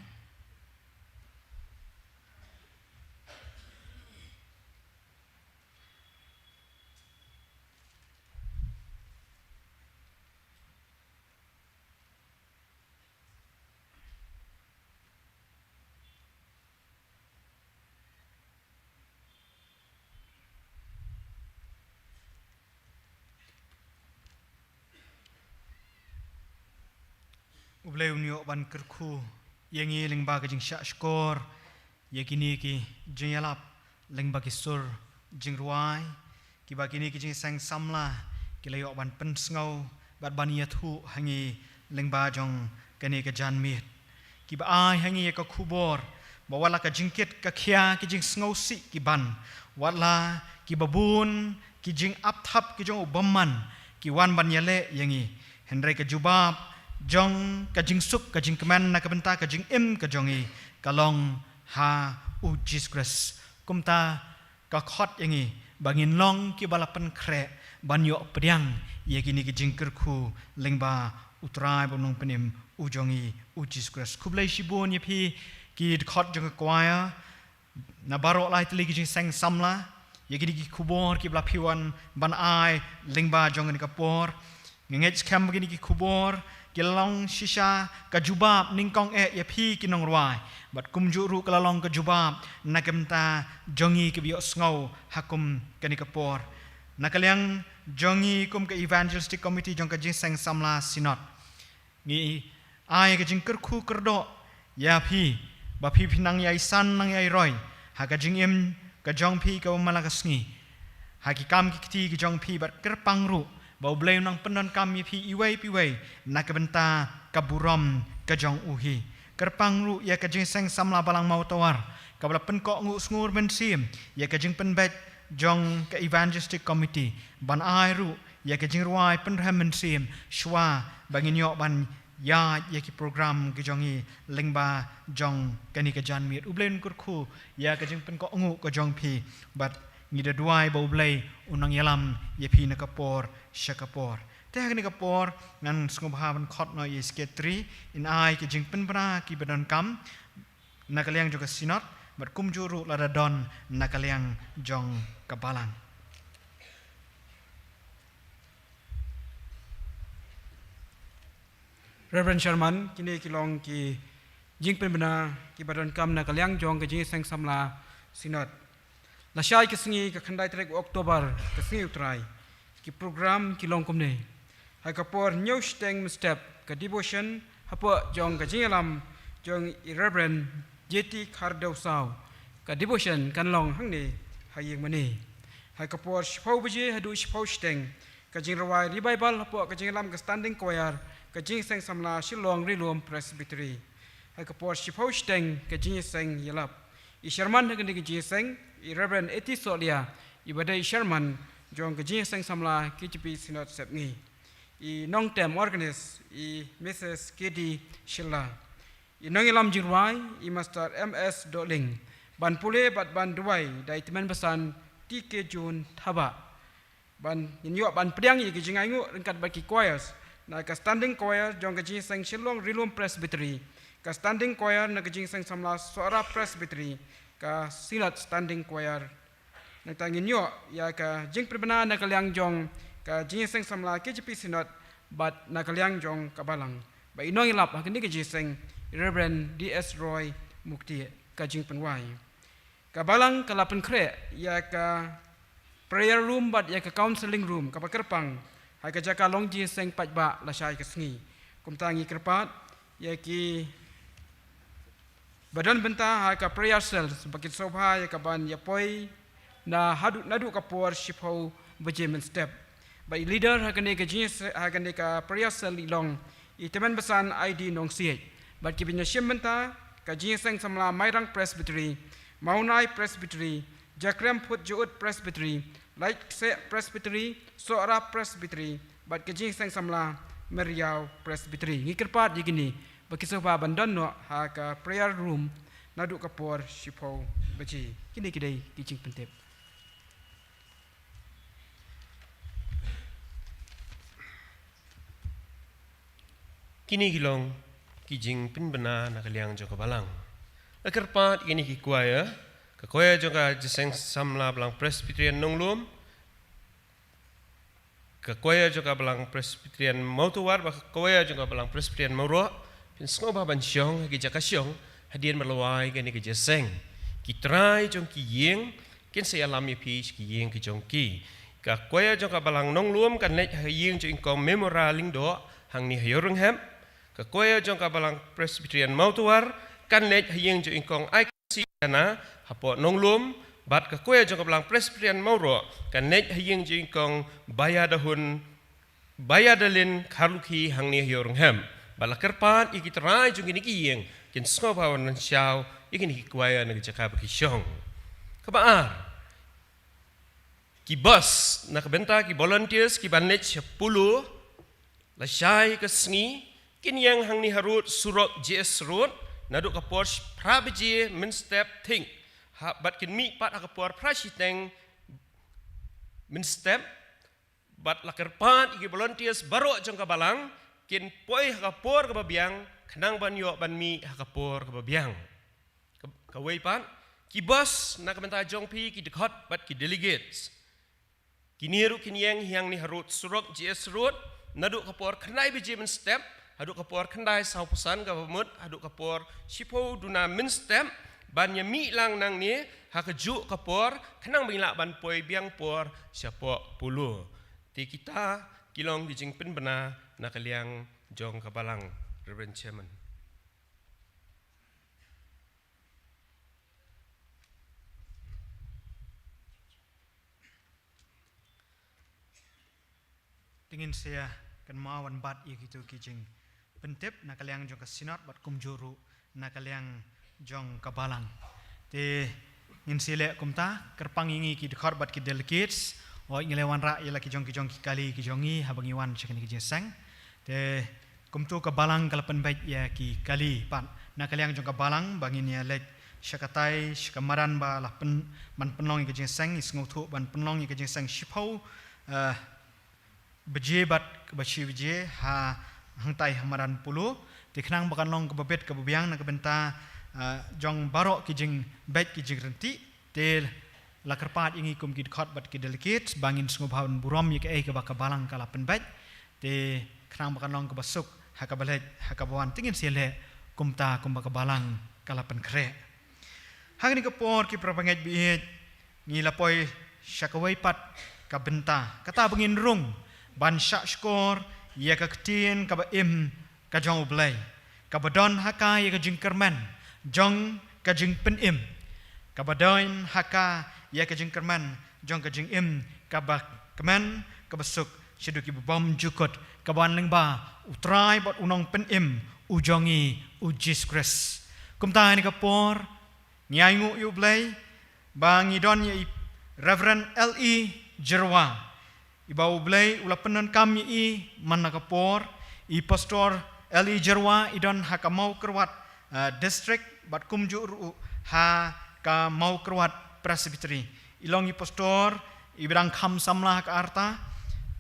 U Blei un ïoh ban kyrkhu ïa ngi lyngba ka jingshah shkor ïa kine ki jingïalap lyngba ki sur jingrwai kiba kine ki jingseng samla ki la ïoh ban pynsngew bad ban ïathuh ha ngi lyngba jong kane ka janmiet. Kiba ai ha ngi ïa ka khubor ba wat la ka jingkit ka khia, ki jingsngewsih ki ban, wat la kiba bun ki jingap thap ki jong u bymman ki wan ban ïaleh ïa ngi. Hynrei ka jubab jong ka jingsuk ka jingkmen na ka bynta ka jingim ka jong ngi ka long ha U Jisu Khrist. Kumta ka khot ïa ngi ba ngin long kiba la pynkhreh ban ïoh pdiang ïa kine ki jingkyrkhu lyngba U Trai bym nongpynim u jong ngi U Jisu Khrist. Khublei shibun ïa phi ki dkhot jong ka choir na baroh lai tylli ki jingseng samla ïa kine ki khubor kiba la phi wan ban ai lyngba jong kane ka por. Nga ngeit skhem ba kine ki khubor ki la long shisha ka jubab nyngkong eh ïa phi ki nongrwai bad kumjuh ruh ka la long ka jubab na ka bynta jong ngi kiba ïohsngew ha kum kane ka por. Na ka liang jong ngi kum ka Evangelistic Committee jong ka Jingseng Samla Synod, ngi ai ka jingkyrkhu kyrdoh ïa phi, ba phi phin nang ïai san nang ïai roi ha ka jingim ka jong phi kaba man la ka sngi, ha ki kam ki kti ki jong phi, bad kyrpang ruh ba U Blei un nang pyndonkam ïa phi iwei pa iwei na ka bynta ka burom ka jong U hi. Kyrpang ruh ïa ka Jingïaseng Samla Balang Mawtawar kaba la pynkohnguh sngur mynsiem ïa ka jingpynbeit jong ka Evangelistic Committee, ban ai ruh ïa ka jingrwai pynrhem mynsiem shuwa ba ngin ïoh ban ïaid ïa ki program ki jong ngi lyngba jong kane ka janmiet. U Blei un kyrkhu ïa ka jingpynkohnguh ka jong phi, bad ngi da duwai ba U Blei un nang ïalam ïa phi na ka por sha ka por. Te ha kane ka por ngan sngewbha ban khot noh ïa i Secretary in ai ka jingpynbna kiba donkam na ka liang jong ka Synod, bad kumjuh ruh lada don na ka liang jong ka Balang. Reverend Sherman, kine ki long ki jingpynbna kiba donkam na ka liang jong ka Jingïaseng Samla Synod. Lashai ka sngi, ka khyndai tarik October, ka sngi U Trai, ki program ki long kumne. Ha ka por hynñiew shiteng mynstep, ka devotion hapoh jong ka jingïalam jong i Reverend J T Khardew Saw. Ka devotion kan long hangne ha ïing mane. Ha ka por shiphew baje haduh shiphew shiteng, ka jingrwai revival hapoh ka jingïalam ka Standing Choir ka Jingïaseng Samla Shillong Rilum Presbytery. Ha ka por shiphew shiteng, ka jingïaseng ïalap. I Sherman ha kane ka jingïaseng, i Reverend A T Sohlieh, iba dei i Sherman jong ka Jingïaseng Samla K J P Synod Sepngi. I nongtem organist, i Missus K D Shylla. I nongïalam jingrwai, i Master M S Dohling. Ban pule bad ban duwai da i Tymmen Basan T K June Thabah. Ban ngin ïoh ban pdiang ïa ki jingainguh ryngkat bad ki choirs na ka Standing Choir jong ka Jingïaseng Shillong Rilum Presbytery, ka Standing Choir na ka Jingïaseng Samla Sohra Presbytery, ka Synod Standing Choir. Nangta ngin ïoh ïa ka jingpynbna na ka liang jong ka Jingïaseng Samla K J P Synod bad na ka liang jong ka Balang. Bad i nongïalap ha kane ka jingïaseng, Reverend D S Roy Mukti, ka jingpynwai. Ka Balang ka la pynkhreh ïa ka prayer room bad ïa ka counseling room kaba kyrpang ha ka jaka long jingïaseng paidbah lashai ka sngi. Kumta ngi kyrpad ïa ki ba don bynta ha ka prayer cells ba kin sngewbha ïa ka ban ïa poi na haduh, naduh ka por shiphew baje mynstep. Bad i leader ha kane ka jingïaseng, ha kane ka prayer cell i long i Tymmen Basan I D Nongsiej. Bad ki ban ïashim bynta, ka Jingïaseng Samla Mairang Presbytery, Mawnai Presbytery, Jakrem Phutjaud Presbytery, Laitkaseh Presbytery, Sohra Presbytery, bad ka Jingïaseng Samla Meriaw Presbytery. Ngi kyrpad ïa kine ba ki sngewbha ban don noh ha ka prayer room naduh ka por shiphew baje. Kine ki dei ki jingpyntip. Kine ki long ki jingpynbna na ka liang jong ka Balang. La kyrpad kine ki choir, ka choir jong ka Jingïaseng Samla Balang Presbyterian Nonglum, ka choir jong ka Balang Presbyterian Mawtawar, bad ka choir jong ka Balang Presbyterian Mawroh, phin sngewbha ban shong ha ki jaka shong hadien ba la wai kane ka jingïaseng. Ki trai jong ki ïing kin sa ïalam ïa phi sha ki ïing ki jong ki. Ka choir jong ka Balang Nonglum kan leit ha ïing jong i Kong Memora Lyngdoh hangne ha Ïewrynghep. Ka choir jong ka Balang Presbyterian Mawtawar kan leit ha ïing jong i Kong Ai Siana hapoh Nonglum, bad ka choir jong ka Balang Presbyterian Mawroh kan leit ha ïing jong i Kong Bayadahun, Bayadalin Kharlukhi hangne ha Ïewrynghep. Bad la kyrpad ïa ki trai jong kine ki ïing kin sngewbha ban shaw ïa kine ki choir na ka jaka ba ki shong. Kaba ar, ki bus na ka bynta ki volunteers ki ban leit sha Polo lashai ka sngi, kin ïeng hangne harud surok J S Road naduh ka por phra baje mynstep thik, ha, bad kin mih pat ha ka por phra shiteng mynstep. Bad la kyrpad ïa ki volunteers baroh jong ka Balang kin poi ha ka por kaba biang khnang ban ïoh ban mih ha ka por kaba biang. Ka, kawei pat, ki bus na ka bynta jong phi ki dkhot bad ki delegates, kine ruh kin ïeng hangne harud surok J S Road naduh ka por khyndai baje mynstep haduh ka por khyndai sawphew san kaba mut haduh ka por shiphew duna mynstep, ban ïa mih lang nangne ha kajuh ka por khnang ba ngin lah ban poi biang por shapoh Polo. Te kita ki long ki jingpynbna na ka liang jong ka Balang, Reverend Chairman. Te ngin sa ïa kynmaw ban bat ïa kito ki jingpyntip na ka liang jong ka Synod bad kumjuh ruh na ka liang jong ka Balang. Te ngin sa leh kumta, kyrpang ïa ngi ki dkhot bad ki delegates, hooid ngi la wanrah ïa la ki jong ki jong ki kali ki jong ngi haba ngi wan sha kane ka jingïaseng. Te kumto ka Balang ka la pynbeit ïa ki kali pat na ka liang jong ka Balang ba ngin ïa leit sha katai, sha ka madan ba la pyn-, ban pynlong ïa ka jingïaseng, ngi sngewthuh ban pynlong ïa ka jingïaseng shiphew, eh, baje bad kaba shi baje ha hangtai ha madan Polo. Te khnang ba kan long kaba bit kaba biang na ka bynta, eh, jong baroh ki jingbeit ki jingryntih. Te la kyrpad ïa ngi kum ki dkhot bad ki delegates ba ngin sngewbha ban burom ïa kaei kaba ka Balang ka la pynbeit. Te khnang ba kan long kaba suk ha kaba leit ha kaba wan, te ngin sa leh kumta kumba ka Balang ka la pynkhreh. Ha kane ka por ki para bangeit baieit, ngi la poi sha kawei pat ka bynta, kata ba ngin rung ban shahshkor ïa ka ktien kaba im ka jong U Blei, kaba don ha ka ïa ka jingkyrmen jong ka jingpynim, kaba don ha ka ïa ka jingkyrmen jong ka jingim kaba kmen kaba suk shaduh kiba bymjukut, kaba wan lyngba U Trai bad U Nongpynim, U jong ngi, U Jisu Khrist. Kumta ha kane ka por ngi ainguh ïa U Blei ba ngi don ïa i Reverend L E Jyrwa, iba U Blei u la pyndonkam ïa i man la ka por. I Pastor L E Jyrwa i don ha ka Mawkyrwat, eh, District bad kumjuh ruh ha ka Mawkyrwat Presbytery. I long i Pastor iba dang kham samla ha ka arta,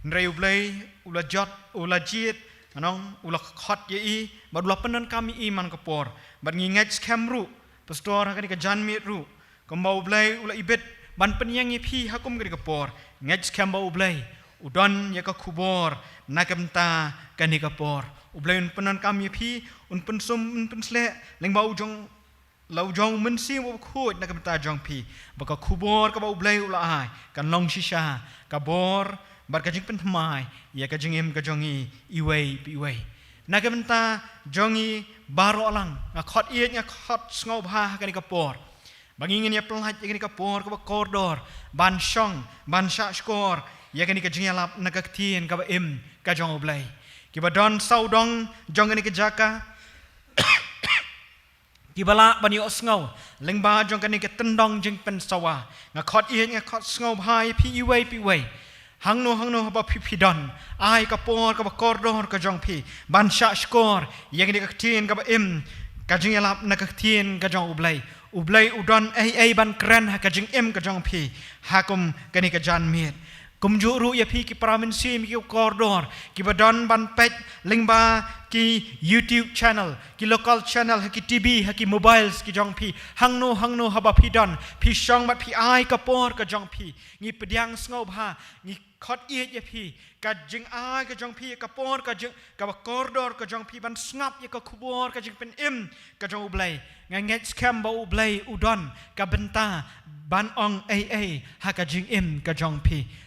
hynrei U Blei u la jot, u la jied, nong, u la khot ïa i bad u la pyndonkam ïa i man ka por. Bad ngi ngeit skhem ruh, Pastor, ha kane ka janmiet ruh, kumba U Blei u la ibit ban pynïeng ïa phi ha kum kane ka por, ngeit skhem ba U Blei u don ïa ka khubor na ka bynta kane ka por. U Blei un pyndonkam ïa phi, un pynsum, un pynsleh lyngba U jong, la U jong U Mynsiem Bakhuid na ka bynta jong phi, ba ka khubor kaba U Blei u la ai kan long shisha ka bor bad ka jingpynthymmai ïa ka jingim ka jong ngi iwei pa iwei. Na ka bynta jong ngi baroh lang, nga khot ïeit, nga khot sngewbha ha kane ka por ba ngi ngin ïa pynlait ïa kane ka por kaba kordor ban shong, ban shahshkor ïa kane ka jingïalap na ka ktien kaba im ka jong U Blei. Kiba don sawdong jong kane ka jaka, kiba lah ban ïohsngew lyngba jong kane ka tyndong jingpynsawa, nga khot ïeit, nga khot sngewbha ïa phi iwei pa iwei. Hangno hangno haba phi phi don, ai ka por kaba kordor ka jong phi ban shahshkor ïa kane ka ktien kaba im ka jingïalap na ka ktien ka jong U Blei. U Blei u don ei ei ban kren ha ka jingim ka jong phi ha kum kane ka janmiet. Kumjuh ruh ïa phi ki para mynsiem, ki kordor, kiba don ban peit lyngba ki YouTube channel, ki local channel, ha ki T V, ha ki mobiles ki jong phi, hangno hangno haba phi don, phi shong bad phi ai ka por ka jong phi. Ngi pdiang sngewbha, ngi khot ïeit ïa phi, ka jingai ka jong phi, ka por ka jing, kaba kordor ka jong phi ban sngap ïa ka khubor ka jingpynim ka jong U Blei. Nga ngeit skhem ba U Blei u don ka bynta ban ong ei ei ha ka jingim ka jong phi.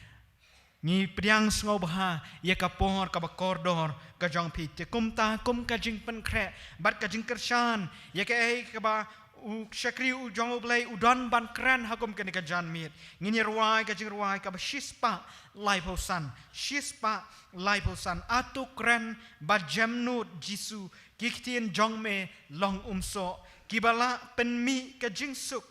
Ngi pdiang sngewbha ïa ka por kaba kordor ka jong phi. Te kumta kum ka jingpynkhreh bad ka jingkyrshan ïa kaei kaba u shakri u jong U Blei u don ban kren ha kum kane ka janmiet, ngin ïa rwai ka jingrwai kaba shispah laiphew san, shispah laiphew san. Ato kren ba jemnud Jisu, ki ktien jong me long umsoh, kiba lah pynmih ka jingsuk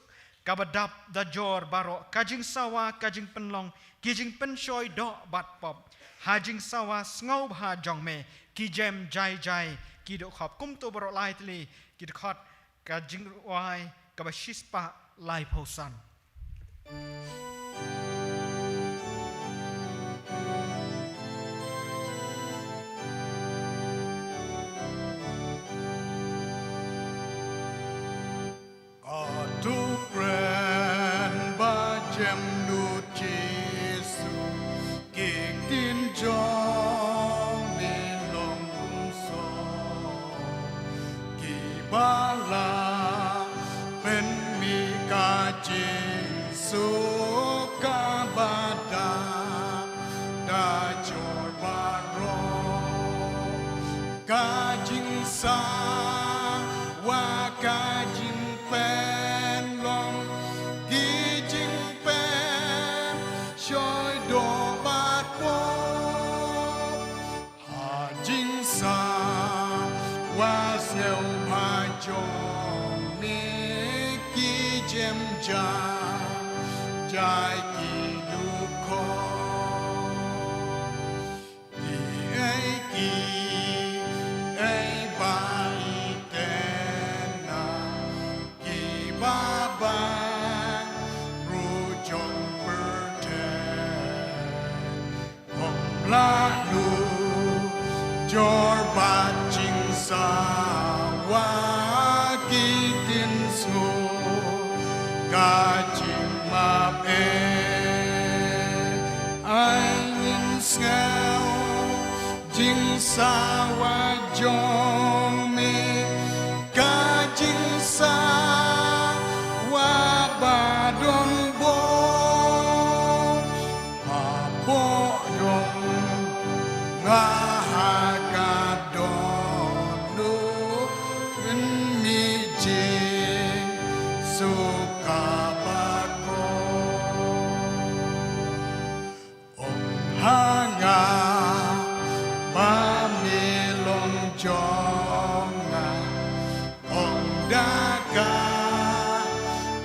kaba dap da jor baroh, ka jingsawa, ka jingpynlong, ki jingpynshoi doh bad pop. Ha jingsawa sngewbha jong me, ki jem jai jai, ki dohkhop. Kumto baroh lai tylli ki dkhot ka jingrwai kaba shispah laiphew san. Ato kren ba jemnud Jisu, ki ktien jong me long umsoh, kiba lah pynmih ka jingsuk kaba dap da jor baroh, ka jingsawa, ka jingpynlong, ki jingpynshoi doh bad pop. jong me ki jem ja jai ki dukho. Kiei kiei ba i ten na kiba bang ruh jong pyrthei. Ym lah nujor bad jingsawa ki ktien sngur ka jingmap eh. Ai ngin sngew jingsawa jong me, ka jingsawa ba don bor. Hapoh jong nga ha ka dohnud pynmih jingsuka bakhuid. Ong ha nga ba me long jong nga, ong da ka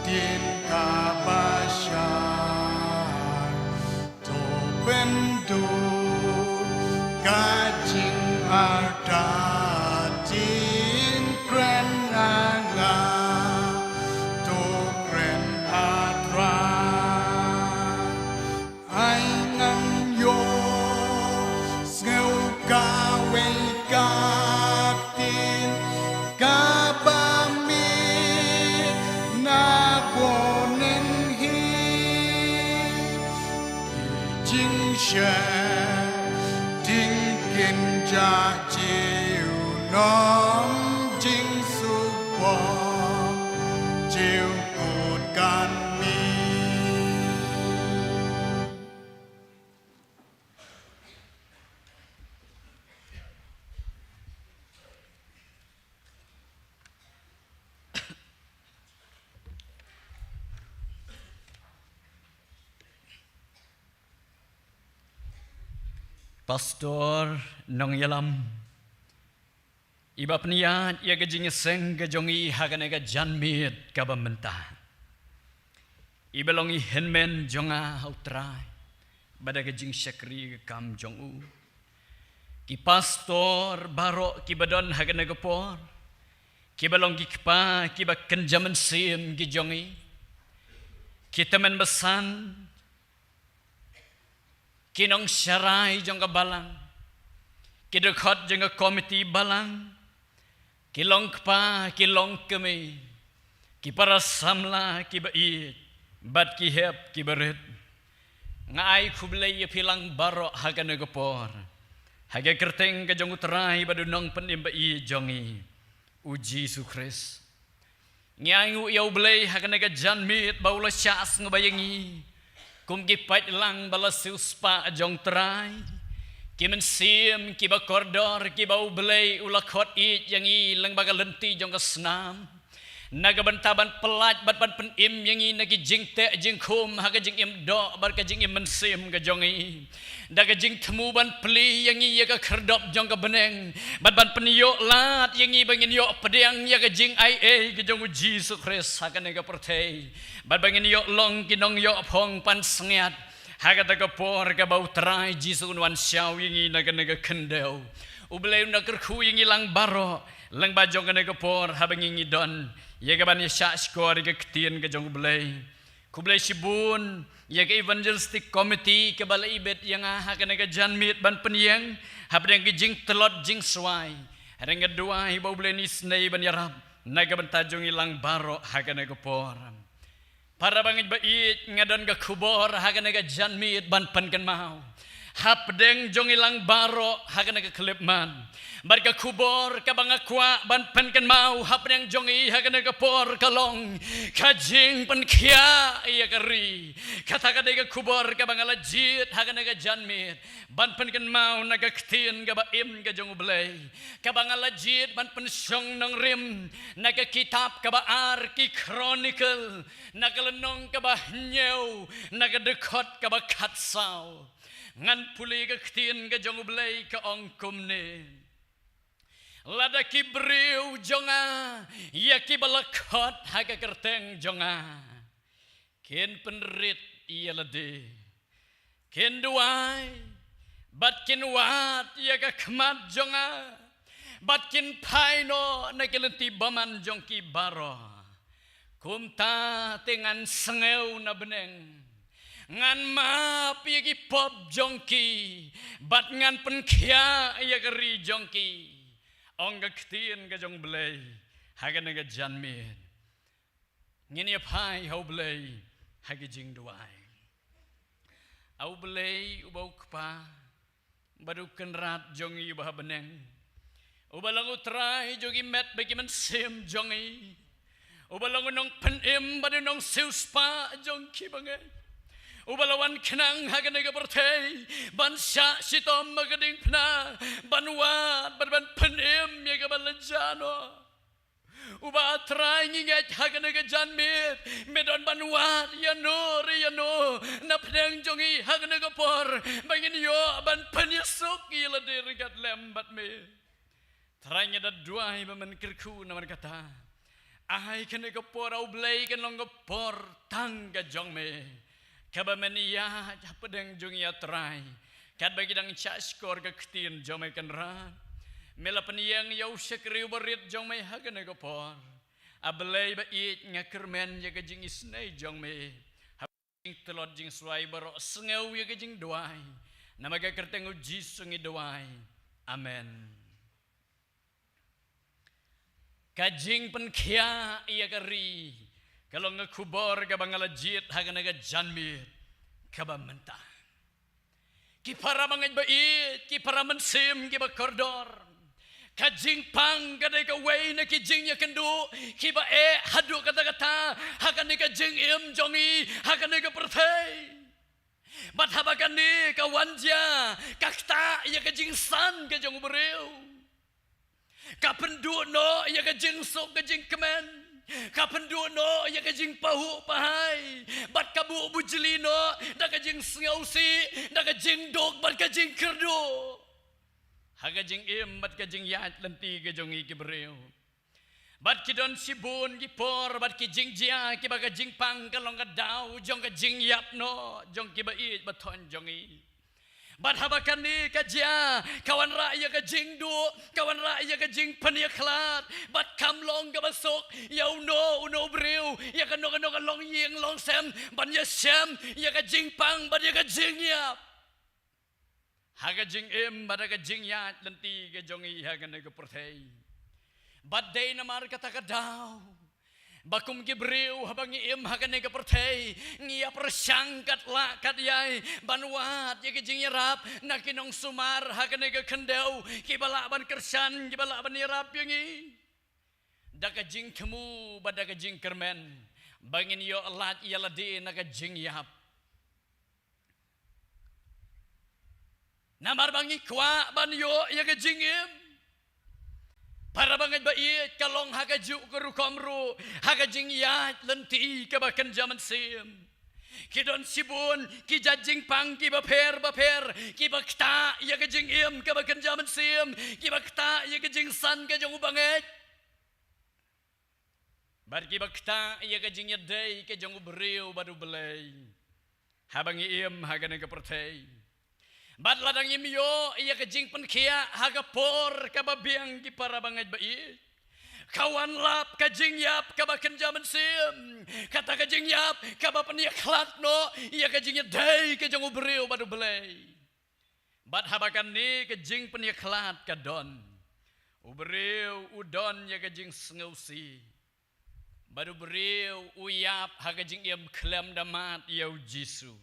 ktien kaba shai. To pynduh ka jingartatien, kren ha nga, to kren ha Trai. Ai ngan ïohsngew kawei ka ktien kaba me na byneng hi. Ki jingsheptieng kin jah junom, jingsuk bor jukut kan mih. Pastor nongïalam, iba pynïaid ïa ka jingïaseng ka jong i ha kane ka janmiet kaba mynta. Iba long i hynmen jong nga ha u Trai, bad da ka jingshakri ka kam jong u. Ki pastor baroh kiba don ha kane ka por, kiba long ki kpa, kiba kynja mynsiem ki jong i. Ki tymmen basan, ki nongsharai jong ka balang, ki dkhot jong ka komiti balang, ki long kpa, ki long kmie, ki para samla kiba ïeit, bad ki hep kiba rit. Nga ai khublei ïa phi lang baroh ha kane ka por, ha ka kyrteng ka jong u Trai bad u Nongpynim ba ïeit jong ngi, u Jisu Khrist. Ngi ainguh ïa u Blei ha kane ka janmiet ba u la shah sngewbha ïa ngi kum ki paidlang ba la siewspah jong u Trai, ki mynsiem kiba kordor, kiba u Blei u la khot ïeit ïa ngi lyngba ka lynti jong ka snam, na ka bynta ban pyllait bad ban pynim ïa ngi na ki jingteh jingkhum ha ka jingim doh bad ka jingim mynsiem ka jong ngi. Da ka jingthmu ban plie ïa ngi ïa ka khyrdop jong ka bneng, bad ban pynïoh lad ïa ngi ba ngin ïoh pdiang ïa ka jingaiei ka jong u Jisu Khrist ha kane ka pyrthei, bad ba ngin ïoh long ki nongïoh phong pansngiat ha kata ka por kaba u Trai Jisu un wan shaw ïa ngi na kane ka khyndew. U Blei un da kyrkhu ïa ngi lang baroh lyngba jong kane ka por haba ngi ngi don ïa kaban ïa shah shkor ïa ka ktien ka jong u Blei. Khublei shibun ïa ka Evangelistic Committee kaba la ibit ïa nga ha kane ka janmiet ban pynïeng hapdeng ka jingtlot jingswai. Hynrei nga duwai ba u Blei un isynei ban ïarap na ka bynta jong ngi lang baroh ha kane ka por. Para bangeit ba ïeit, nga don ka khubor ha kane ka janmiet ban pynkynmaw hapdeng jong ngi lang baroh ha kane ka khyllipmat. Bad ka khubor kaba nga kwah ban pynkynmaw hapdeng jong ngi ha kane ka por ka long ka jingpynkhiah ïa ka ri. Kata ka dei ka khubor kaba nga la jied ha kane ka janmiet ban pynkynmaw na ka ktien kaba im ka jong u Blei, kaba nga la jied ban pynshong nongrim na ka kitab kaba ar Ki Chronicle, na ka lynnong kaba hynñiew, na ka dkhot kaba khatsaw. Ngan pule ka ktien ka jong u Blei ka ong kumne: Lada ki briew jong nga, ïa kiba la khot ha ka kyrteng jong nga, kin pynrit ïa lade. Kin duwai, bad kin wad ïa ka khmat jong nga, bad kin phai noh na ki lynti bymman jong ki baroh. Kumta te ngan sngew na bneng, ngan map ïa ki pop jong ki, bad ngan pynkhiah ïa ka ri jong ki, ong ka ktien ka jong U Blei ha kane ka janmiet. Ngin ïa phai ha U Blei ha ki jingduwai. A U Blei uba U Kpa, bad U Kynrad jong ngi uba ha bneng, uba long U Trai jong ki met bad ki mynsiem jong ngi, uba long U Nongpynim bad U Nongsiewspah jong ki bangeit, uba la wan khnang ha kane ka pyrthei ban shah shitom ha ka diengphna, ban wad bad ban pynim ïa kaba la jah noh. Uba A Trai, ngi ngeit ha kane ka janmiet me don ban wad ïano re ïano na pdeng jong ngi ha kane ka por, ba ngin ïoh ban pynïasuk ïa lade ryngkat lem bad me. Trai, ngi da duwai ba men kyrkhu namar kata, ai kane ka por, A U Blei, kan long ka por tang ka jong me, kaba men ïaid hapdeng jong ngi, A Trai, katba ngi dang shah shkor ka ktien jong me, Kynrad. Me la pynïeng ïa u shakri uba rit jong me ha kane ka por. A Blei ba ïeit, nga kyrmen ïa ka jingisynei jong me. Ha jingtlot jingswai baroh, sngew ïa ka jingduwai. Namar ka kyrteng U Jisu ngi duwai. Amen. Ka jingpynkhiah ïa ka ri ka long ka khubor kaba nga la jied ha kane ka janmiet kaba mynta. Ki para bangeit ba ïeit, ki para mynsiem kiba kordor, ka jingpang ka dei kawei na ki jingïakynduh kiba eh haduh katta katta ha kane ka jingim jong ngi ha kane ka pyrthei. Bad haba kane ka wan jia, ka ktah ïa ka jingsan ka jong u briew. Ka pynduh noh ïa ka jingsuk ka jingkmen. Ka pynduh noh ïa ka jingpahuh pahai. Bad ka buh bujli noh da ka jingsngewsih, da ka jingduk bad ka jingkyrduh ha ka jingim bad ka jingïaid lynti ka jong ngi ki briew. Bad ki don shibun ki por bad ki jingjia kiba ka jingpang ka long ka daw jong ka jingïap noh jong kiba ïeit ba thoiñ jong ngi. Bad haba kane ka jia, ka wanrah ïa ka jingduh, ka wanrah ïa ka jingpynïakhlad, bad kam long kaba suk ïa uno uno u briew, ïa kano kano ka longïing longsem, ban ïashem ïa ka jingpang bad ïa ka jingïap ha ka jingim bad ha ka jingïaid lynti ka jong ngi ha kane ka pyrthei. Bad dei namar kata ka daw ba kum ki briew, haba ngi im ha kane ka pyrthei, ngi ïa pyrshang kat lah kat ïai ban wad ïa ka jingïarap na ki nongsumar ha kane ka khyndew, kiba lah ban kyrshan, kiba lah ban ïarap ïa ngi da ka jingthmu bad da ka jingkyrmen, ba ngin ïoh lait ïa lade na ka jingïap. Namar ba ngi kwah ban ïoh ïa ka jingim. Para bangeit ba ïeit, ka long ha kajuh ka rukom ruh ha ka jingïaid lynti kaba kynja mynsiem. Ki don shibun ki jait jingpang kiba pher bapher, kiba ktah ïa ka jingim kaba kynja mynsiem, kiba ktah ïa ka jingsan ka jong u bangeit. Bad kiba ktah ïa ka jingïadei ka jong u briew bad U Blei haba ngi im ha kane ka pyrthei. Bad lada ngim ïoh ïa ka jingpynkhiah ha ka por kaba biang, ki para bangeit ba ïeit, ka wan lap ka jingïap kaba kynja mynsiem. Kata ka jingïap kaba pynïakhlad noh ïa ka jingïadei ka jong u briew bad U Blei. Bad haba kane ka jingpynïakhlad ka don, u briew u don ïa ka jingsngewsih. Bad u briew u ïap ha ka jingim khlem da mad ïa U Jisu.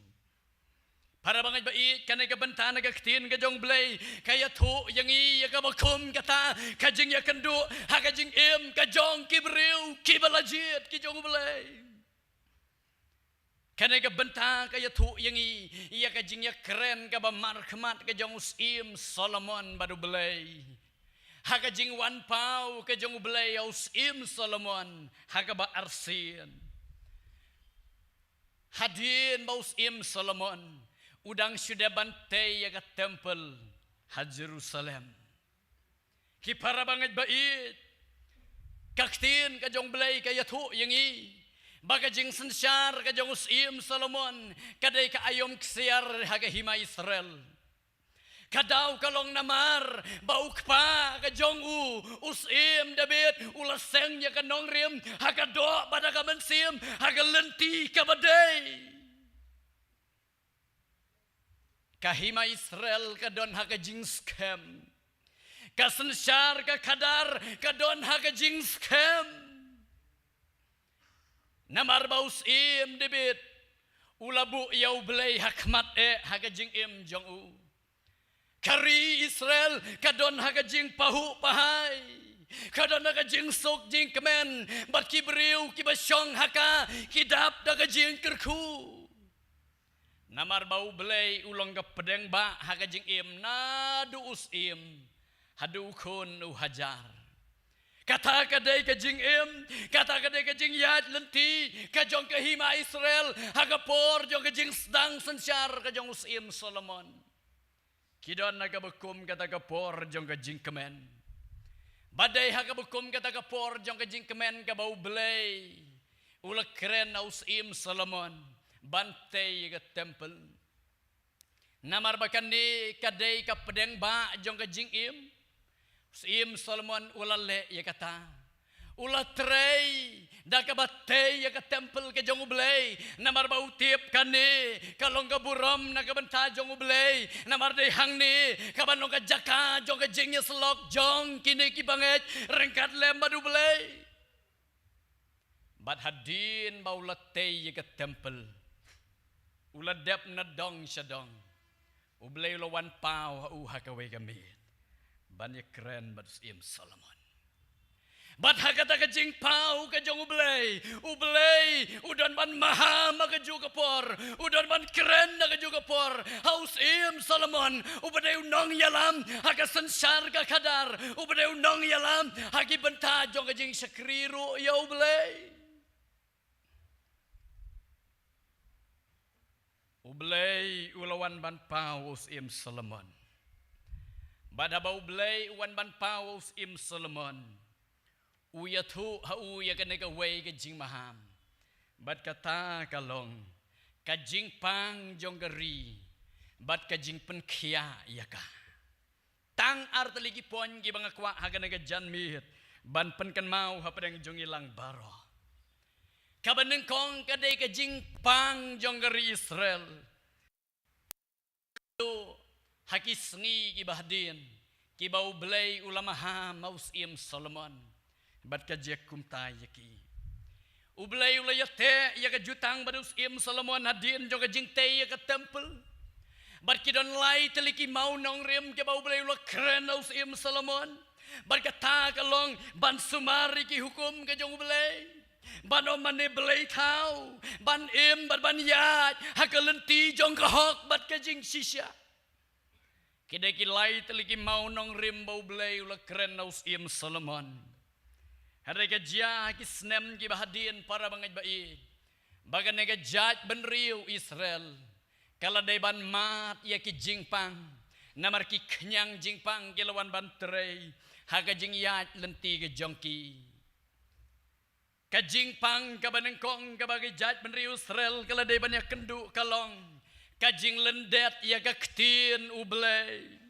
Para bangeit ba ïeit, kane ka bynta na ka ktien ka jong U Blei ka ïathuh ïa ngi ïa kaba kum kata ka jingïakynduh ha ka jingim ka jong ki briew kiba la jied ki jong U Blei. Kane ka bynta ka ïathuh ïa ngi ïa ka jingïakren kaba markhmat ka jong u Syiem Solomon bad U Blei. Ha ka jingwan paw ka jong U Blei ïa u Syiem Solomon ha kaba arsien. Hadien ba u Syiem Solomon u dang shu dep ban tei ïa ka temple ha Jerusalem, Ki para bangeit ba ïeit, ka ktien ka jong Blei ka ïathuh ïa ngi ba ka jingsynshar ka jong u Syiem Solomon ka dei ka aïom ksiar ha ka hima Israel. Ka daw ka long namar ba u kpa ka jong u, u Syiem David, u la seng ïa ka nongrim ha ka doh bad ha ka mynsiem ha ka lynti kaba dei. Ka hima Israel ka don ha ka jingskhem. Ka synshar ka khadar ka don ha ka jingskhem. Namar ba u Syiem David u la buh ïa u Blei ha khmat eh ha ka jingim jong u. Ka ri Israel ka don ha ka jingpahuh pahai, ka don ha ka jingsuk jingkmen bad ki briew kiba shong ha ka, ki dap da ka jingkyrkhu. Namar ba u Blei u long ka pdeng bah ha ka jingim naduh u syiem haduh u khun u hajar. Kata ka dei ka jingim, kata ka dei ka jingïaid lynti ka jong ka hima Israel ha ka por jong ka jingsdang synshar ka jong u Syiem Solomon. Ki don ha kaba kum kata ka por jong ka jingkmen. Ba dei ha kaba kum kata ka por jong ka jingkmen kaba u Blei u la kren ha u Syiem Solomon ban tei ïa ka temple. Namar ba kane ka dei ka pdeng bah jong ka jingim. U Syiem Solomon u la leh ïa kata. U la trei da kaba tei ïa ka temple ka jong u Blei. Namar ba u tip kane ka long ka burom na ka bynta jong u Blei. Namar dei hangne kaban long ka jaka jong ka jingïasyllok jong kine ki bangeit ryngkat lem bad u Blei. Bad hadien ba u la tei ïa ka temple, u la dep na dong sha dong, u Blei u la wan paw ha u ha kawei ka miet ban ïakren bad u Syiem Solomon. Bad ha kata ka jingpaw ka jong u Blei, u Blei u don ban maham ha kajuh ka por, u don ban kren ha kajuh ka por ha u Syiem Solomon, uba dei u nongïalam ha ka synshar ka khadar, uba dei u nongïalam ha ki bynta jong ka jingshakri ruh ïa u Blei. U Blei u la wan ban paw u Syiem Solomon. Bad haba u Blei u wan ban paw u Syiem Solomon, u ïathuh ha u ïa kane kawei ka jingmaham. Bad kata ka long ka jingpang jong ka ri bad ka jingpynkhiah ïa ka. Tang ar tylli ki point kiba nga kwah ha kane ka janmiet ban pynkynmaw hapdeng jong ngi lang baroh. Kaba nyngkong ka dei ka jingpang jong ka ri Israel. Ha ki sngi kiba hadien kiba u Blei u la maham ha u Syiem Solomon bad ka jia kumta ïa ki. U Blei u la ïateh ïa ka jutang bad u Syiem Solomon hadien jong ka jingtei ïa ka temple. Bad ki don lai tylli ki mawnongrim kiba u Blei u la kren ha u Syiem Solomon. Bad kata ka long ban sumar ïa ki hukum ka jong u Blei. Ban ym mane blei thaw, ban im bad ban ïaid ha ka lynti jong ka hok bad ka jingshisha. Ki dei ki lai tylli ki mawnongrim ba u Blei u la kren ha u Syiem Solomon. Hynrei ka jia ha ki snem kiba hadien para bangeit ba ïeit ba kane ka jaitbynriew Israel ka la dei ban mad ïa ki jingpang. Namar ki khñiang jingpang ki la wan ban trei ha ka jingïaid lynti ka jong ki. Ka jingpang kaba nyngkong kaba ka jaitbynriew Israel ka la dei ban ïakynduh ka long ka jinglyndet ïa ka ktien u Blei.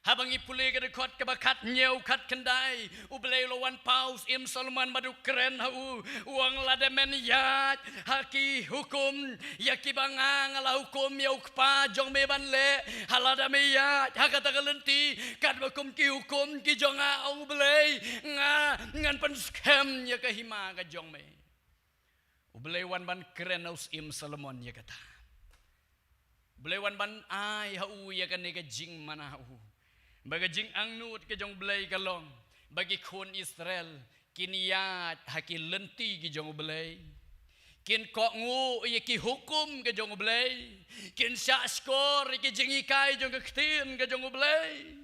Haba ngi pule ka dkhot kaba khathynñiew khatkhyndai, u Blei u la wan paw u Syiem Solomon bad u kren ha u, u ong lada men ïaid ha ki hukum ïa kiba nga nga la hukum ïa u kpa jong me ban leh, ha lada me ïaid ha kata ka lynti katba kum ki hukum ki jong nga, ong u Blei, nga ngan pynskhem ïa ka hima ka jong me. U Blei wan ban kren ha u Syiem Solomon ïa kata. U Blei wan ban ai ha u ïa kane ka jingmana ha u. Ba ka jingangnud ka jong u Blei ka long ba ki khun Israel kin ïaid ha ki lynti ki jong u Blei. Kin kohnguh ïa ki hukum ka jong u Blei. Kin shah shkor ïa ki jinghikai jong ka ktien ka jong u Blei.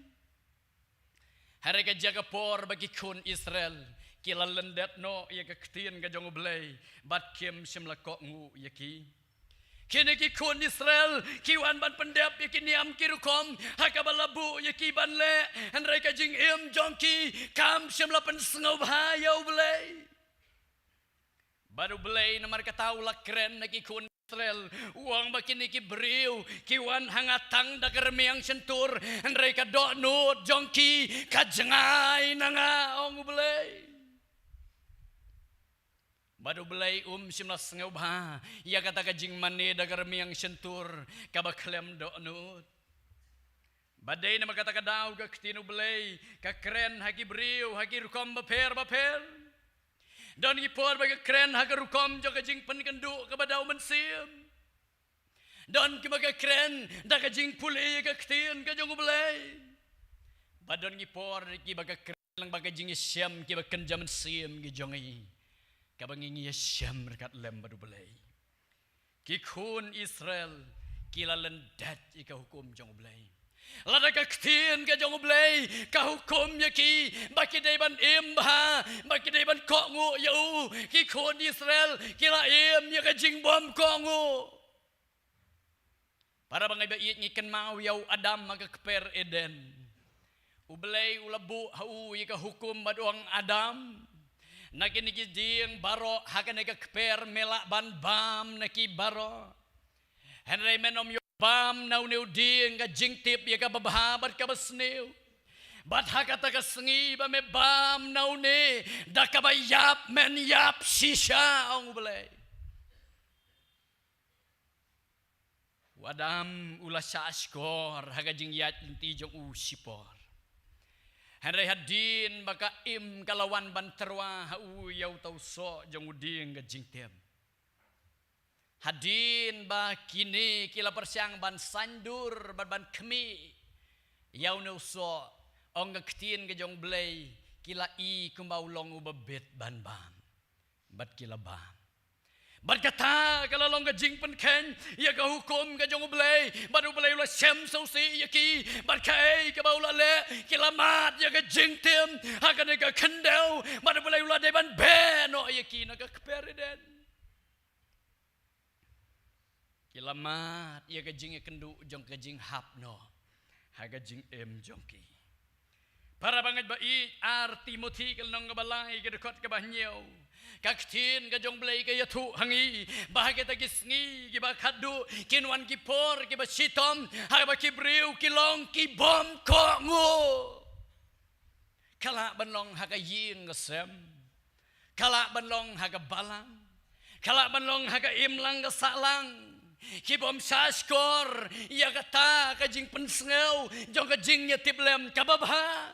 Hynrei ka jia ka por ba ki khun Israel ki la lyndet noh ïa ka ktien ka jong u Blei bad kim shym la kohnguh ïa ki. Kine ki khun Israel ki wan ban pyndep ïa ki niam ki rukom ha kaba la buh ïa ki ban leh, hynrei ka jingim jong ki kam shym la pynsngewbha ïa U Blei. Bad U Blei namar kata u la kren na ki khun Israel, u ong ba kine ki briew ki wan ha nga tang da ka rmiang shyntur, hynrei ka dohnud jong ki ka jngai na nga, ong U Blei. Bad U Blei um shym la sngewbha ïa kata ka jingmane da ka rmiang shyntur kaba khlem dohnud. Bad dei namar kata ka daw ka ktien U Blei ka kren ha ki briew ha ki rukom bapher bapher. Don ki por ba ka kren ha ka rukom jong ka jingpynkynduh kaba daw mynsiem. Don kiba ka kren da ka jingpule ïa ka ktien ka jong U Blei. Bad don ki por kiba ka kren lang ba ka jingïashem kiba kynja mynsiem ki jong ngi, kaba ngi ngi ïashem ryngkat lem bad U Blei. Ki khun Israel ki la lyndet ïa ka hukum jong U Blei. Lada ka ktien ka jong U Blei ka hukum ïa ki ba ki dei ban im bha, ba ki dei ban kohnguh ïa U, ki khun Israel ki la im ïa ka jingbym kohnguh. Para bangeit ba ïeit, ngi kynmaw ïa u Adam ha ka kper Eden. U Blei u la buh ha u ïa ka hukum bad u ong, Adam, na kine ki dieng baroh ha kane ka kper me lah ban bam na ki baroh. Hynrei men ym ïoh bam na une u dieng ka jingtip ïa kaba bha bad kaba sniew. Bad ha kata ka sngi ba me bam na une, da kaba ïap men ïap shisha, ong U Blei. U Adam u la shahshkor ha ka jingïaid lynti jong u shipor. Hynrei hadien ba ka im ka la wan ban tyrwa ha u ïa uta u soh jong u dieng ka jingtip. Hadien ba kine ki la pyrshang ban saiñdur bad ban khmih ïa une u soh, ong ka ktien ka jong U Blei, ki la i kumba u long uba bit ban bam. Bad ki la bam. Bad kata ka la long ka jingpynkheiñ ïa ka hukum ka jong U Blei. Bad U Blei u la shem sngewsih ïa ki. Bad kaei kaba u la leh, ki la mad ïa ka jingtim ha kane ka khyndew. Bad U Blei u la dei ban beh noh ïa ki na ka kper Eden. Ki la mad ïa ka jingïakynduh jong ka jinghap noh ha ka jingim jong ki. Para bangeit ba ïeit, Ar Timothi ka lynnong kaba lai ka dkhot kaba hynñiew. Ka ktien ka jong U Blei ka ïathuh ha ngi ba ha kita ki sngi kiba khatduh kin wan ki por kiba shitom ha kaba ki briew ki long ki bym kohnguh. Ka lah ban long ha ka ïing ka sem. Ka lah ban long ha ka balang. Ka lah ban long ha ka imlang ka sahlang. Ki bym shahshkor ïa kata ka jingpynsngew jong ka jingïatiplem kaba bha.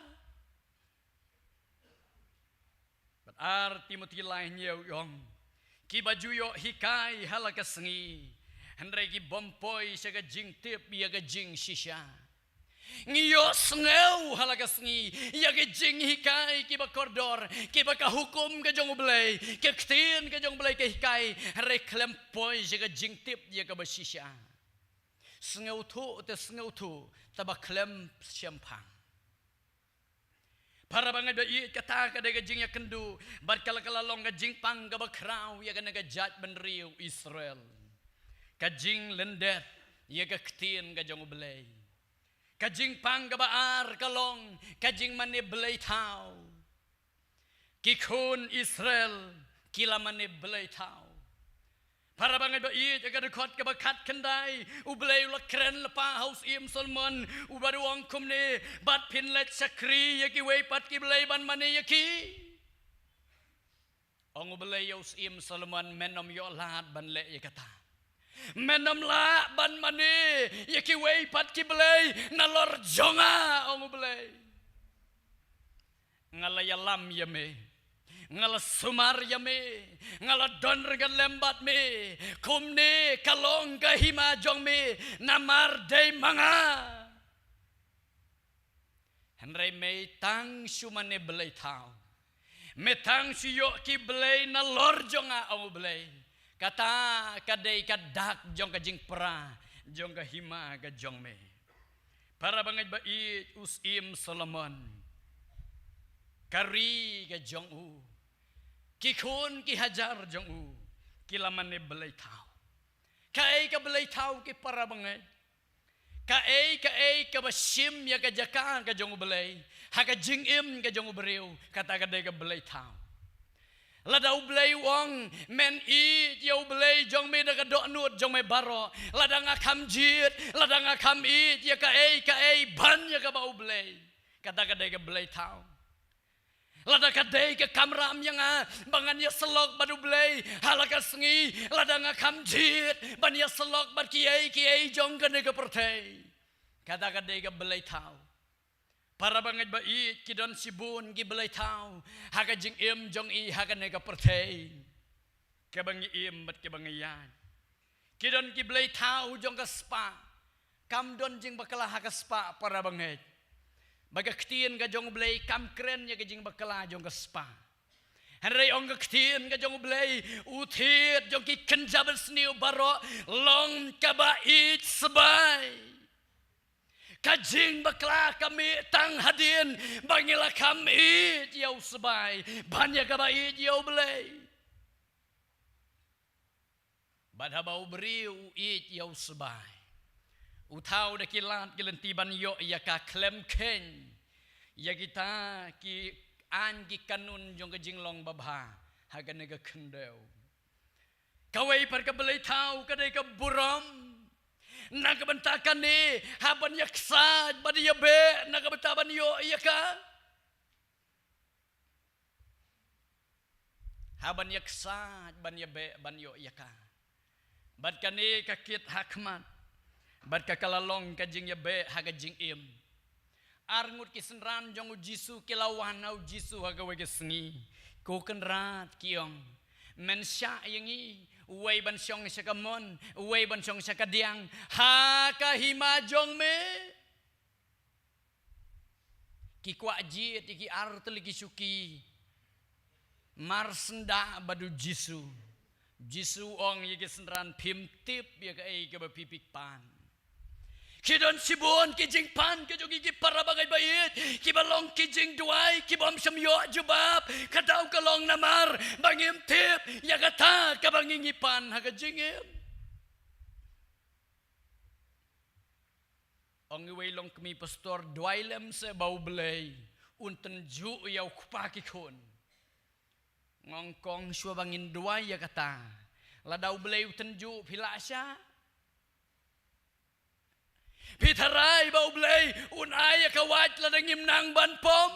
Bad Ar Timothi lai hynñiew i ong, kiba ju ïoh hikai ha la ka sngi, hynrei ki bym poi sha ka jingtip ïa ka jingshisha. Ngi ïoh sngew ha la ka sngi ïa ki jinghikai kiba kordor, kiba ka hukum ka jong U Blei, ka ktien ka jong U Blei ka hikai, hynrei khlem poi sha ka jingtip ïa kaba shisha. Sngewthuh te sngewthuh, tangba khlem shemphang. Para bangeit ba ïeit, kata ka dei ka jingïakynduh bad ka la, ka la long ka jingpang kaba khraw ïa kane ka jaitbynriew Israel. Ka jinglyndet ïa ka ktien ka jong U Blei. Ka jingpang kaba ar ka long ka jingmane blei thaw. Ki khun Israel ki la mane blei thaw. Para bangeit ba ïeit, ha ka dkhot kaba khatkhyndai U Blei u la kren lypa ha u Syiem Solomon, uba u ong kumne, bad phin leit shakri ïa kiwei pat ki blei ban mane ïa ki. Ong U Blei ïa u Syiem Solomon, men ym ïoh lad ban leh ïa kata. Men ym lah ban mane ïa kiwei pat ki blei nalor jong nga, ong U Blei. Nga la ïalam ïa me, nga la sumar ïa me, nga la don ryngkat lem bad me. Kumne ka long ka hima jong me namar dei ma nga. Hynrei me tang shu mane blei thaw, me tang shu ïoh ki blei nalor jong nga, ong U Blei. Kata ka dei ka dak jong ka jingpra jong ka hima ka jong me. Para bangeit ba ïeit, u Syiem Solomon, ka ri ka jong u, ki khun ki hajar jong u ki la mane blei thaw. Kaei ka blei thaw ki para bangeit? Kaei, kaei kaba shim ïa ka jaka ka jong U Blei ha ka jingim ka jong u briew, kata ka dei ka blei thaw. Lada U Blei u ong, men ïeit ïa U Blei jong me da ka dohnud jong me baroh. Lada nga kham jied, lada nga kham ïeit ïa kaei kaei ban ïa kaba U Blei, kata ka dei ka blei thaw. Lada ka dei ka kamram ïa nga ba ngan ïasyllok bad U Blei ha la ka sngi, lada nga kham jied ban ïasyllok bad kiei kiei jong kane ka pyrthei, kata ka dei ka blei thaw. Para bangeit ba ïeit, ki don shibun ki blei thaw ha ka jingim jong i ha kane ka pyrthei kaba ngi im bad kaba ngi ïaid. Ki don ki blei thaw jong ka spah. Kam don jingbakla ha ka spah, para bangeit. Ba ka ktien ka jong U Blei kam kren ïa ka jingbakla jong ka spah. Hynrei ong ka ktien ka jong U Blei, u thied jong ki kynja bad sniew baroh long kaba ïeit sbai. Ka jingbakla ka mih tang hadien ba ngi la kham ïeit ïa u sbai ban ïa kaba ïeit ïa U Blei. Bad haba u briew u ïeit ïa u sbai, u thaw da ki lad ki lynti ban ïoh ïa ka khlem kheiñ ïa kita ki aiñ ki kanun jong ka jinglong babha ha kane ka khyndew. Kawei pat ka blei thaw ka dei ka burom. Na ka bynta kane, hap ban ïa ksaid bad ïa beh, na ka bynta ban ïoh ïa ka. Hap ban ïa ksaid ban ïa beh ban ïoh ïa ka. Bad kane ka kit ha khmat. Bad ka ka la long ka jingïabeh ha ka jingim. Ar ngut ki synran jong u Jisu ki la wan ha u Jisu ha kawei ka sngi. Ko Kynrad, ki ong, men shah ïa ngi, uwei ban shong sha ka mon, uwei ban shong sha ka diang ha ka hima jong me. Ki kwah jied ïa ki artylli ki shuki. Mar syndah bad u Jisu. Jisu ong ïa ki synran, phim tip ïa kaei kaba phi phi pan. Ki don shibun ki jingpan ka jong ki, ki para bangeit ba ïeit, kiba long ki jingduwai ki bym shym ïoh jubab. Ka daw ka long namar ba ngim tip ïa kata kaba ngi ngi pan ha ka jingim. Ong iwei long kmie pastor, duwai lem seh ba U Blei un tynjuh ïa u kpa ki khun. Nga ong, kong, shuwa ba ngin duwai ïa kata, lada U Blei u tynjuh, phi lah shah? Phi tharai ba U Blei un ai ïa ka wait lada ngim nang ban pom?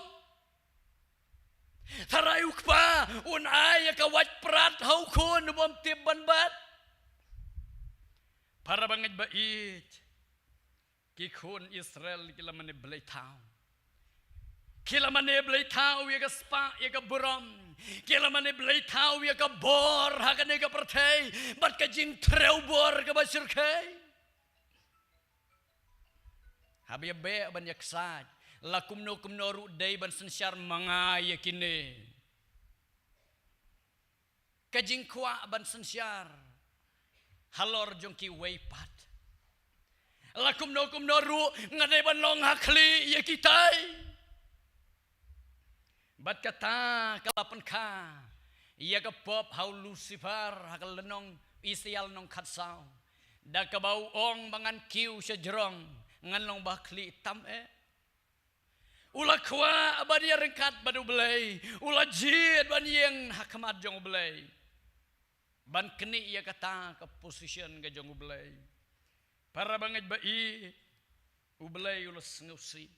Tharai u kpa un ai ïa ka wait prat ha u khun u bym tip ban bat? Para bangeit ba ïeit, ki khun Israel ki la mane blei thaw. Ki la mane blei thaw ïa ka spah, ïa ka burom. Ki la mane blei thaw ïa ka bor ha kane ka pyrthei bad ka jingtrew bor kaba shyrkhei. Haba ïabeh ban ïaksaid, la kumno kumno ruh dei ban synshar ma nga ïa kine. Ka jingkwah ban synshar halor jong kiwei pat. La kumno kumno ruh nga dei ban long ha khlieh ïa kitai. Bad kata ka la pynkha ïa ka pop ha u Lucifer ha ka lynnong Isaïah lynnong khatsaw. Da kaba u ong ba ngan kiew sha jrong, ngan long ba ha khlieh tam eh. U la kwah ban ïaryngkat bad U Blei, u la jied ban ïeng ha khmat jong U Blei. Ban knieh ïa kata ka position ka jong U Blei. Para bangeit ba ïeit, U Blei u la sngewsih.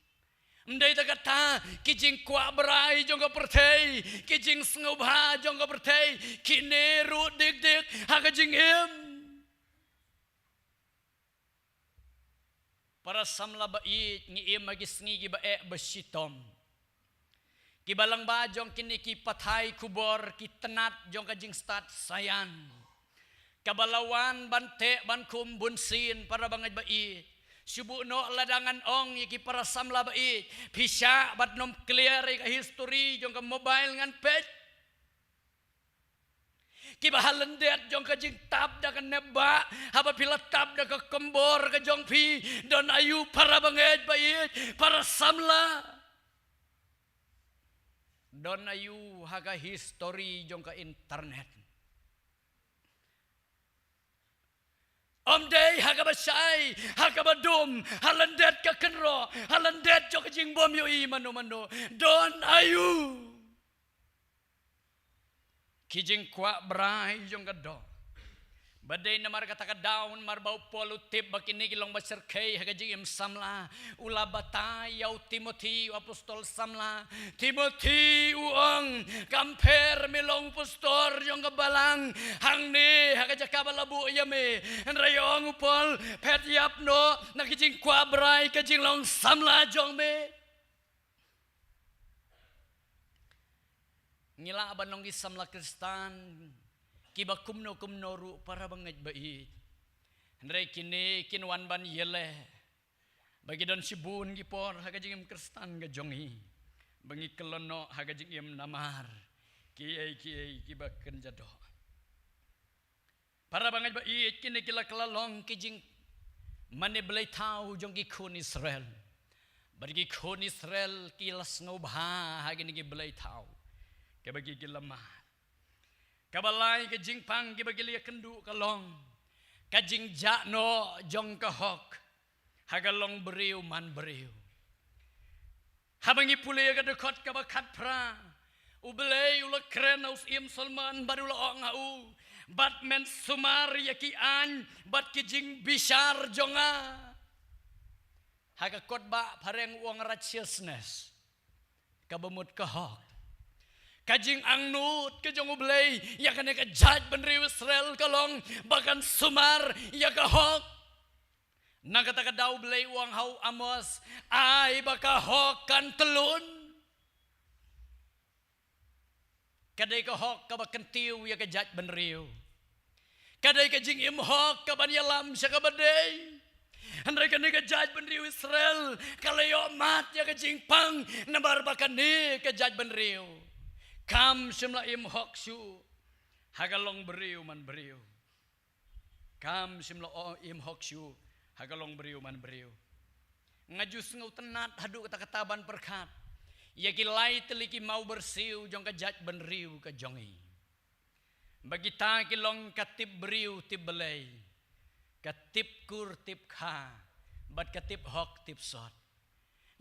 Ym dei tang kata, ki jingkwah brai jong ka pyrthei, ki jingsngewbha jong ka pyrthei, kine ruh dik dik ha ka jingim. Para samla ba ïeit, ngi im ha ki sngi kiba eh ba shitom. Kiba lyngba jong kine ki pathai khubor, ki tnat jong ka jingstad science, kaba la wan ban teh ban khum bunsien, para bangeit ba ïeit. Shu buh noh lada ngan ong ïa ki para samla ba ïeit, phi shah bad nym clear ïa ka history jong ka mobile ngan peit. Kiba ha lyndet jong ka jingtap da ka nepbah, haba phi la tap da ka kombor ka jong phi, don aïu para bangeit ba ïeit, para samla? Don aïu ha ka history jong ka internet? Ym dei ha kaba shai, ha kaba dum, ha lyndet ka kynroh, ha lyndet jong ka jingbym ïohi mano mano. Don aïu? Ki jingkwah brai jong ka doh. Ba dei namar kata ka daw, namar ba u Paul u tip ba kine ki long ba shyrkhei ha ka jingim samla, u la batai ïa u Timothi, u apostol samla. Timothi, u ong, kam pher me long u pastor jong ka balang hangne ha ka jaka ba la buh ïa me. Hynrei ong u Paul, phet ïap noh na ki jingkwah brai ka jinglong samla jong me. Ngi lah ban long ki samla Khristan kiba kumno kumno ruh, para bangeit ba ïeit. Hynrei kine kin wan ban ïaleh ba ki don shibun ki por ha ka jingim Khristan ka jong ngi ba ngi kyllon noh ha ka jingim namar kiei kiei kiba kynja doh. Para bangeit ba ïeit, kine ki la kylla long ki jingmane blei thaw jong ki khun Israel. Bad ki khun Israel ki la sngewbha ha kine ki blei thaw kiba ki, ki la mad. Kaba lai ka jingpang kiba ki la ïakynduh ka long ka jingjah noh jong ka hok ha ka long briew man briew. Haba ngi pule ïa ka dkhot kaba khatphra, U Blei u la kren ha u Syiem Solomon bad u la ong ha u, bad men sumar ïa ki aiñ bad ki jingbishar jong nga. Ha ka kot ba phareng u ong righteousness, kaba mut ka hok. Ka jingangnud ka jong U Blei ïa kane ka jaitbynriew Israel ka long ba kan sumar ïa ka hok. Na kata ka daw U Blei u ong ha u Amos, ai ba ka hok kan tyllun. Ka dei ka hok kaba kyntiew ïa ka jaitbynriew. Ka dei ka jingim hok kaban ïalam sha kaba dei. Hynrei kane ka jaitbynriew Israel ka la ïoh mad ïa ka jingpang namar ba kane ka jaitbynriew kam shym la im hok shuh ha ka long briew man briew. Kam shym la im hok shuh ha ka long briew man briew. Nga ju sngewtynnad haduh katta katta ban pyrkhat ïa ki lai tylli ki maw byrsiw jong ka jaitbynriew ka jong ngi. Ba kita ki long ka tip briew tip Blei, ka tip kur tip kha, bad ka tip hok tip sot.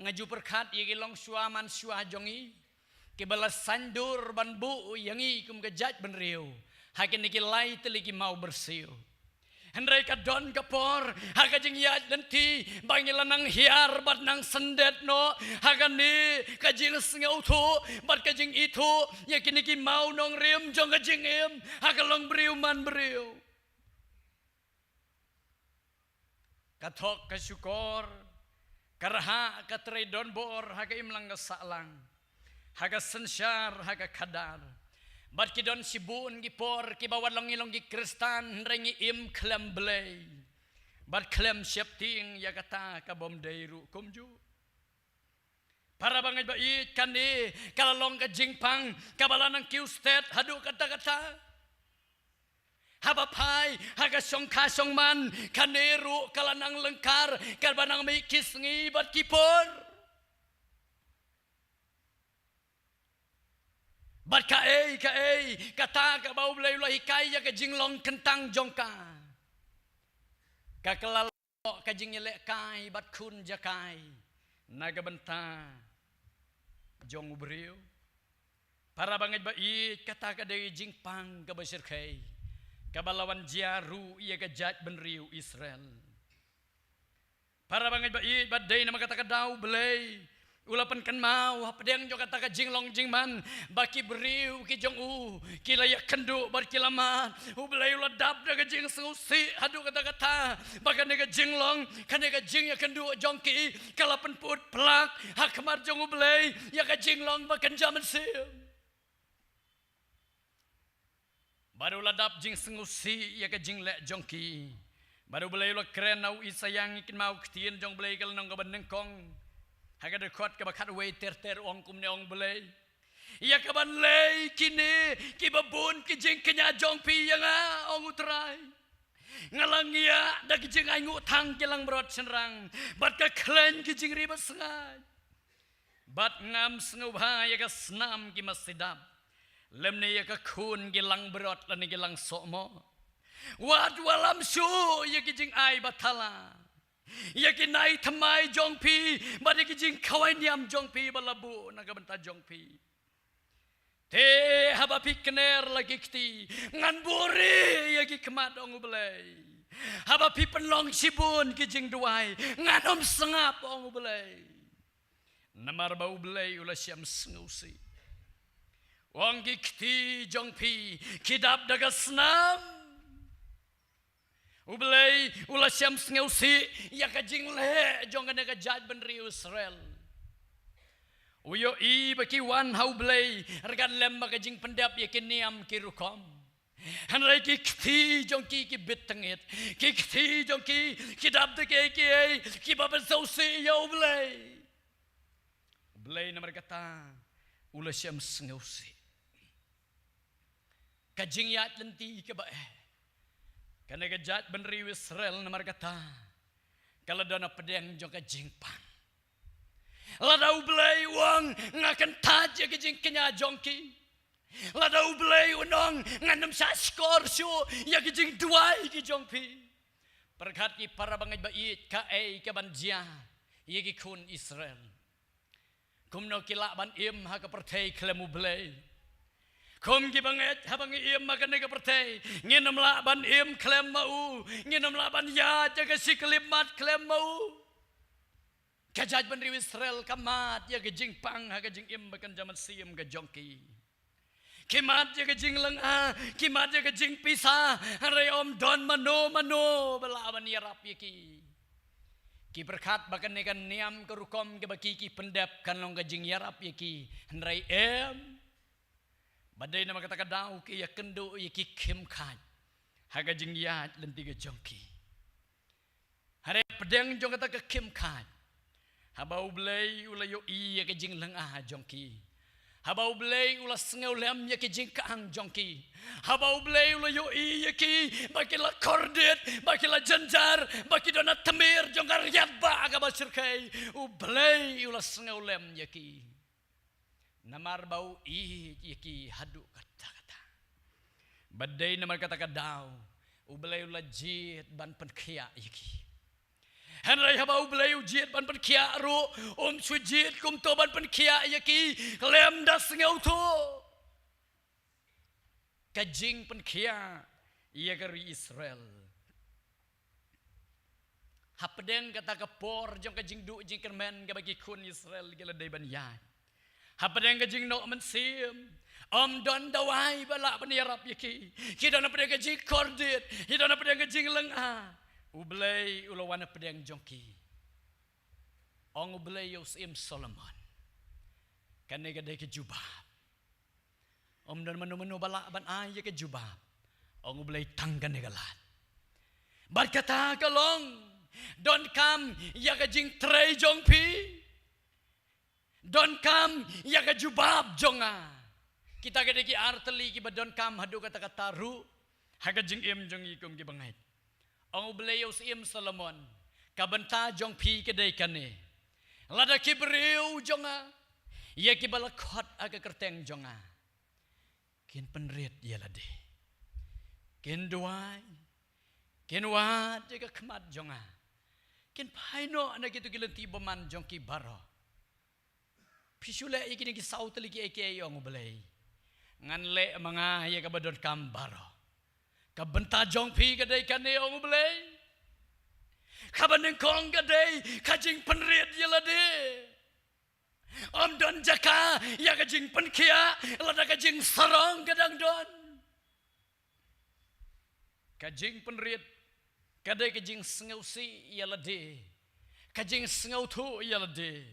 Nga ju pyrkhat ïa ki longshuwa manshuwa jong ngi kiba la saiñdur ban buh ïa ngi kum ka jaitbynriew ha kine ki lai tylli ki maw byrsiw. Hynrei ka don ka por ha ka jingïaid lynti ba ngi la nang hiar bad nang syndet noh ha kane ka jingsngewthuh bad ka jingithuh ïa kine ki maw nongrim jong ka jingim ha ka long briew man briew. Ka thok ka shukor, ka rhah ka trei donbor ha ka imlang ka sahlang, ha ka synshar ha ka khadar. Bad ki don shibun ki por kiba wat long ngi long ki Khristan hynrei ngi im khlem Blei bad khlem sheptieng ïa kata ka bym dei ruh kumjuh. Para bangeit ba ïeit, kane ka la long ka jingpang kaba la nang kiew stet haduh katta katta. Haba phai ha ka shongkha shongman, kane ruh ka la nang lyngkar kaba nang mih ki sngi bad ki por. Bad kaei kaei kata kaba U Blei u la hikai ïa ka jinglong kyntang jong ka, ka kylla ka jingïalehkai bad khun jakai na ka bynta jong u briew. Para bangeit ba ïeit, kata ka dei jingpang kaba shyrkhei kaba la wan jia ruh ïa ka jaitbynriew Israel. Para bangeit ba ïeit, ba dei namar kata ka daw U Blei u la pynkynmaw hapdeng jong kata ka jinglong jingman ba ki briew ki jong u ki la ïakynduh bad ki la mad. U Blei u la dap da ka jingsngewsih haduh katta katta ba kane ka jinglong, kane ka jingïakynduh jong ki ka la pynput plak ha khmat jong U Blei ïa ka jinglong ba kynja mynsiem. Bad u la dap jingsngewsih ïa ka jingleh jong ki. Bad U Blei u la kren ha u Isaïah, ngi kynmaw ktien jong U Blei ka lynnong kaba nyngkong, ha ka dkhot kaba khatwei ter ter, ong kumne ong U Blei: Ïa kaban lei kine kiba bun ki jingkñia jong phi ïa nga, ong U Trai. Nga la ngiah da ki jingainguh thang ki langbrot shynrang bad ka khleiñ ki jingri basngaid. Bad ngam sngewbha ïa ka snam ki masi dap, lymne ïa ka khun ki langbrot lane ki langsohmoh. Wat wallam shuh ïa ki jingai bathala, ïa ki nai thymmai jong phi bad ïa ki jingkhawai niam jong phi ba la buh na ka bynta jong phi. Te haba phi kner la ki kti, ngan buhrieh ïa ki khmat, ong U Blei. Haba phi pynlong shibun ki jingduwai, ngan ym sngap, ong U Blei. Namar ba U Blei u la shem sngewsih. Ong ki kti jong phi ki dap da ka snam. U Blei u la shem sngewsih ïa ka jingleh jong kane ka jaitbynriew Israel. U ïohi ba ki wan ha U Blei ryngkat lem bad ka jingpyndep ïa ki niam ki rukom. Hynrei ki kti jong ki ki bit tyngit. Ki kti jong ki ki dap da kiei kiei kiba pynsngewsih ïa U Blei. U Blei namar kata u la shem sngewsih. Ka jingïaid lynti kaba eh kane ka jaitbynriew Israel namar kata ka la don hapdeng jong ka jingpang. Lada U Blei u ong, nga kyntait ïa ka jingkñia jong ki. Lada U Blei u ong, ngan ym shah shkor shuh ïa ka jingduwai ki jong phi. Pyrkhat ki para bangeit ba ïeit, kaei kaban jia ïa ki khun Israel. Kumno ki lah ban im ha ka pyrthei khlem U Blei? Kum ki bangeit, haba ngi im ha kane ka pyrthei, ngin ym lah ban im khlem ma u. Ngin ym lah ban ïaid ïa ka shi khyllipmat khlem ma u. Ka jaitbynriew Israel ka mad ïa ka jingpang ha ka jingim ba kynja mynsiem ka jong ki. Ki mad ïa ka jinglynga, ki mad ïa ka jingpisa, hynrei ym don mano mano ba lah ban ïarap ïa ki. Ki pyrkhat ba kane ka niam ka rukom kaba ki ki pyndep kan long ka jingïarap ïa ki, hynrei em. Ba dei namar kata ka daw ki ïakynduh ïa ki khim khat ha ka jingïaid lynti ka jong ki. Hynrei hapdeng jong kata ka khim khat, haba U Blei u la ïohi ïa ka jinglynga jong ki, haba U Blei u la sngewlem ïa ka jingkang jong ki, haba U Blei u la ïohi ïa ki ba ki la kordit, ba ki la jynjar, ba ki don ha tmier jong ka riat ba kaba shyrkhei, U Blei u la sngewlem ïa ki. Namar ba u ïeit ïa ki haduh katta katta. Ba dei namar kata ka daw U Blei u la jied ban pynkhiah ïa ki. Hynrei haba U Blei u jied ban pynkhiah ruh, um shu jied kumto ban pynkhiah ïa ki khlem da sngewthuh. Ka jingpynkhiah ïa ka ri Israel. Hapdeng kata ka por jong ka jingduh jingkyrmen kaba ki khun Israel ki la dei ban ïaid, hapdeng ka jingnoh mynsiem, ym don dawai ba lah ban ïarap ïa ki. Ki don hapdeng ka jingkordit, ki don hapdeng ka jinglynga. U Blei u la wan hapdeng jong ki. Ong U Blei ïa u Syiem Solomon, kane ka dei ka jubab. Ym don mano mano ba lah ban ai ïa ka jubab. Ong U Blei, tang kane ka lad. Bad kata ka long, donkam ïa ka jingtrei jong phi, donkam ïa ka jubab jong nga. Kita ka dei ki ar tylli kiba donkam haduh katta katta ruh ha ka jingim jong ngi kum ki bangeit. Ong U Blei ïa u Syiem Solomon, ka bynta jong phi ka dei kane: lada ki briew jong nga, ïa kiba la khot ha ka kyrteng jong nga, kin pynrit ïa lade, kin duwai, kin wad ïa ka khmat jong nga, kin phai noh na kito ki lynti bymman jong ki baroh. Phi shu leh ïa kine ki saw tylli kiei kiei, ong U Blei, ngan leh ma nga ïa kaba donkam baroh. Ka bynta jong phi ka dei kane, ong U Blei. Kaba nyngkong ka dei ka jingpynrit ïa lade. Ym don jaka ïa ka jingpynkhiah lada ka jingsarong ka dang don. Ka jingpynrit ka dei ka jingsngewsih ïa lade, ka jingsngewthuh ïa lade,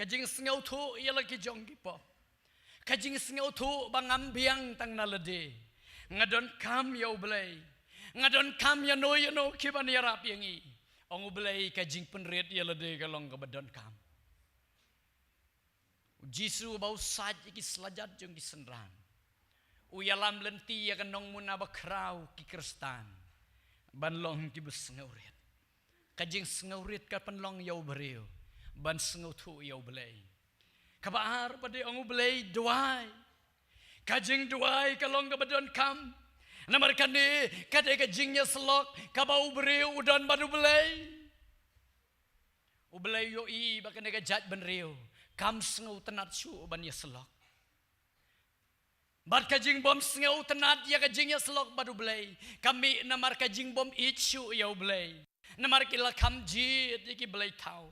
ka jingsngewthuh ïa la ki jong ki pop, ka jingsngewthuh ba ngam biang tang na lade. Nga donkam ïa U Blei, nga donkam ïano ïano kiban ïarap ïa ngi. Ong U Blei, ka jingpynrit ïa lade ka long kaba donkam. U Jisu ba u sait ïa ki slajat jong ki synran, u ïalam lynti ïa ka nongmuna bakhraw ki Khristan ban long kiba sngewrit. Ka jingsngewrit ka pynlong ïa u briew ban sngewthuh ïa U Blei. Kaba ar pat, ong U Blei, duwai. Ka jingduwai ka long kaba donkam. Namar kane ka dei ka jingïasyllok kaba u briew u don bad u Blei. U Blei u ïohi ba kane ka jaitbynriew kam sngewtynnad shuh ban ïasyllok. Bad ka jingbym sngewtynnad ïa ka jingïasyllok bad u Blei ka mih namar ka jingbym ïeit shuh ïa u Blei. Namar ki la kham jied ïa ki blei thaw.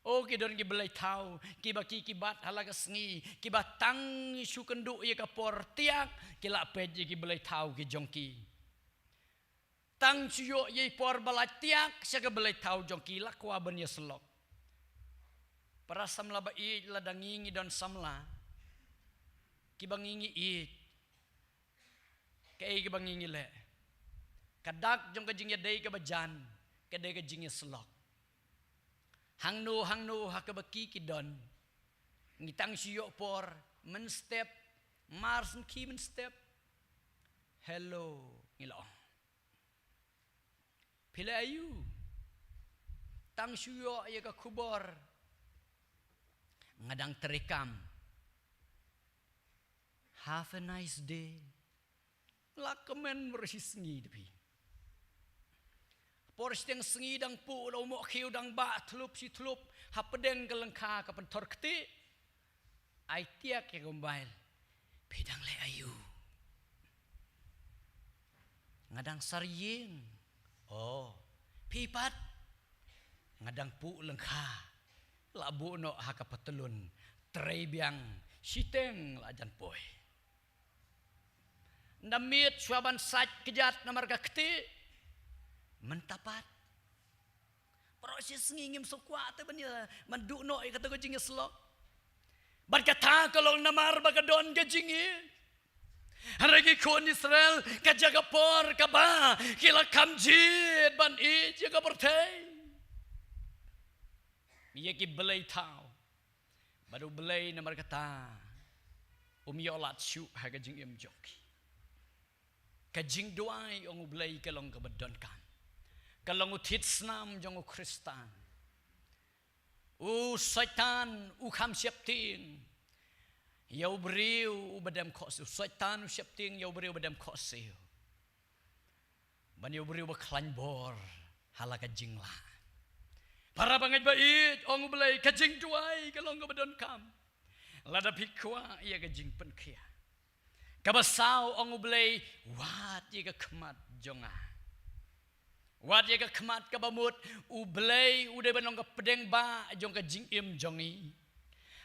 O, ki don ki blei thaw kiba ki ki bat ha la ka sngi, kiba tang shu kynduh ïa ka por tiak ki la peit ïa ki blei thaw ki jong ki. Tang shu ïoh ïa i por ba la tiak sha ka blei thaw jong ki la kwah ban ïasyllok. Para samla ba ïeit, lada ngi ngi don samla kiba ngi ngi ïeit, kaei kaba ngi ngi leh? Ka dak jong ka jingïadei kaba jan ka dei ka jingïasyllok. Hangno hangno ha kaba ki ki don, ngi tang shu ïoh por mynstep, mar sngewthuh mynstep. Hello, ngi la ong. Phi leh aïu? Tang shu ïoh ïa ka khubor, nga dang treikam. Have a nice day. La kmen baroh shi sngi da phi. Por shiteng sngi dang puh, la u mohkhiew dang bah thlup shi thlup hapdeng ka lyngkha ka pynthor ktieh. Ai tiak ïa ka mobile. Phi dang leh aïu? Nga dang sar ïing. O, phi pat? Nga dang puh lyngkha. La buh noh ha ka patlun, trei biang, shiteng la jan poi. Ynda miet shuwa ban sait kjat namar ka ktieh, mynta pat. Baroh shi sngi ngim sngewkwah te ban ïa, ban duh noh ïa kata ka jingïasyllok. Bad kata ka long namar ba ka don ka jingïeit. Hynrei ki khun Israel, ka jaka por kaba ki la kham jied ban ïeit ïa ka pyrthei, ïa ki blei thaw. Bad u Blei namar kata um ïoh lad shuh ha ka jingim jong ki. Ka jingduwai, ong u Blei, ka long kaba donkam. Ka long u thied snam jong u Khristan. U Soitan u kham sheptieng ïa u briew uba dem khohsiew. U Soitan u sheptieng ïa u briew uba dem khohsiew. Ban ïa u briew ba khlaiñ bor ha la ka jinglah. Para bangeit ba ïeit, ong u Blei, ka jingduwai ka long kaba donkam. Lada phi kwah ïa ka jingpynkhiah. Kaba saw, ong u Blei, wad ïa ka khmat jong nga. Wad ïa ka khmat kaba mut, u Blei u dei ban long ka pdeng ba jong ka jingim jong ngi.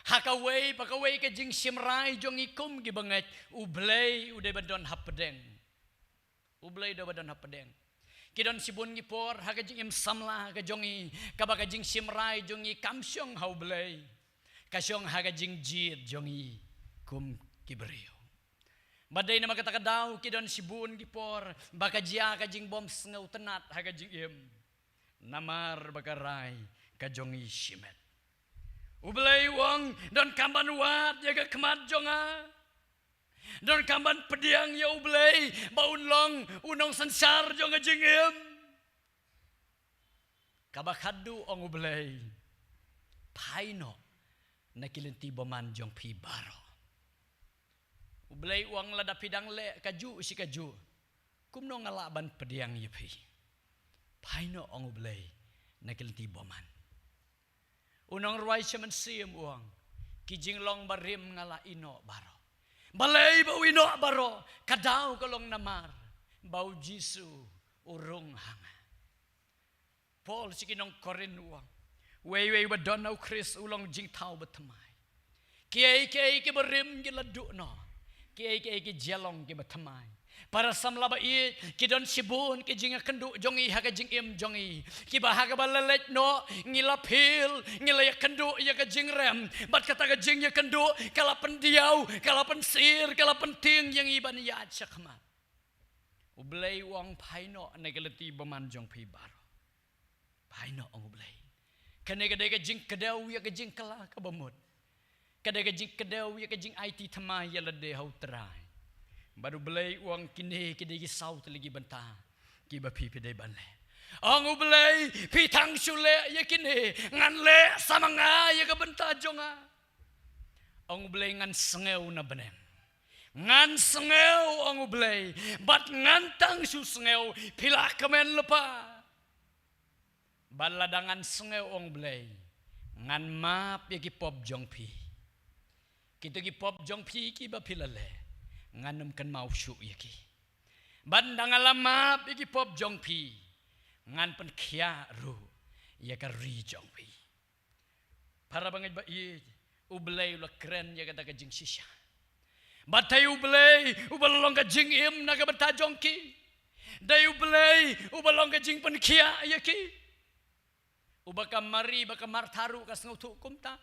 Ha kawei pa kawei ka jingshim rai jong ngi kum ki bangeit, u Blei u dei ban don hapdeng. U Blei u dei ban don hapdeng. Ki don shibun ki por ha ka jingim samla ka jong ngi, kaba ka jingshim rai jong ngi kam shong ha u Blei. Ka shong ha ka jingjied jong ngi kum ki briew. Bad dei namar kata ka daw ki don shibun ki por ba ka jia ka jingbym sngewtynnad ha ka jingim. Namar ba ka rai ka jong ngi shimet. U Blei u ong, donkam ban wad ïa ka khmat jong nga. Donkam ban pdiang ïa u Blei ba un long u nongsynshar jong ka jingim. Kaba khadduh, ong u Blei, phai noh na ki lynti bymman jong phi baroh. U Blei u ong, lada phi dang leh kajuh shi kajuh, kumno nga lah ban pdiang ïa phi? Phai noh, ong u Blei, na ki lynti bymman. U nongrwai sha mynsiem u ong, ki jinglong barim nga la ïehnoh baroh. Balei ba u ïehnoh baroh? Ka daw ka long namar ba u Jisu u rung ha nga. Paul sha ki nong Korinth u ong, uwei uwei uba don ha u Khrist u long jingthaw bathymmai. Kiei kiei kiba rim ki la duh noh. Kiei kiei ki jia long kiba thymmai. Para samla ba ïeit, ki don shibun ki jingïakynduh jong ngi ha ka jingim jong ngi, kiba ha kaba la leit noh ngi la phil, ngi la ïakynduh ïa ka jingrem. Bad kata ka jingïakynduh ka la pyndiaw, ka la pynsir, ka la pyntieng ïa ngi ban ïaid shakhmat. U Blei u ong, phai noh na ki lynti bymman jong phi baroh. Phai noh, ong u Blei. Kane ka dei ka jingkdew ïa ka jingkylla kaba mut. Ka dei ka jingkdew ïa ka jingaiti thymmai ïa lade ha u Trai. Bad u Blei u ong, kine ki dei ki saw tylli ki bynta kiba phi phi dei ban leh. Ong u Blei, phi tang shu leh ïa kine, ngan leh sa ma nga ïa ka bynta jong nga. Ong u Blei, ngan sngew na bneng. Ngan sngew, ong U Blei, bad ngan tang shu sngew, phi la kmen lypa. Bad lada ngan sngew, ong U Blei, ngan map ïa ki pop jong phi. Kito ki pop jong phi kiba phi la leh, ngan ym kynmaw shuh ïa ki. Bad ynda nga la map ïa ki pop jong phi, ngan pynkhiah ruh ïa ka ri jong phi. Para bangeit ba ïeit, U Blei u la kren ïa kata ka jingshisha. Bad dei U Blei uba long ka jingim na ka bynta jong ki. Dei U Blei uba long ka jingpynkhiah ïa ki. Uba ka Mari, ba ka Martha ruh ka sngewthuh kumta.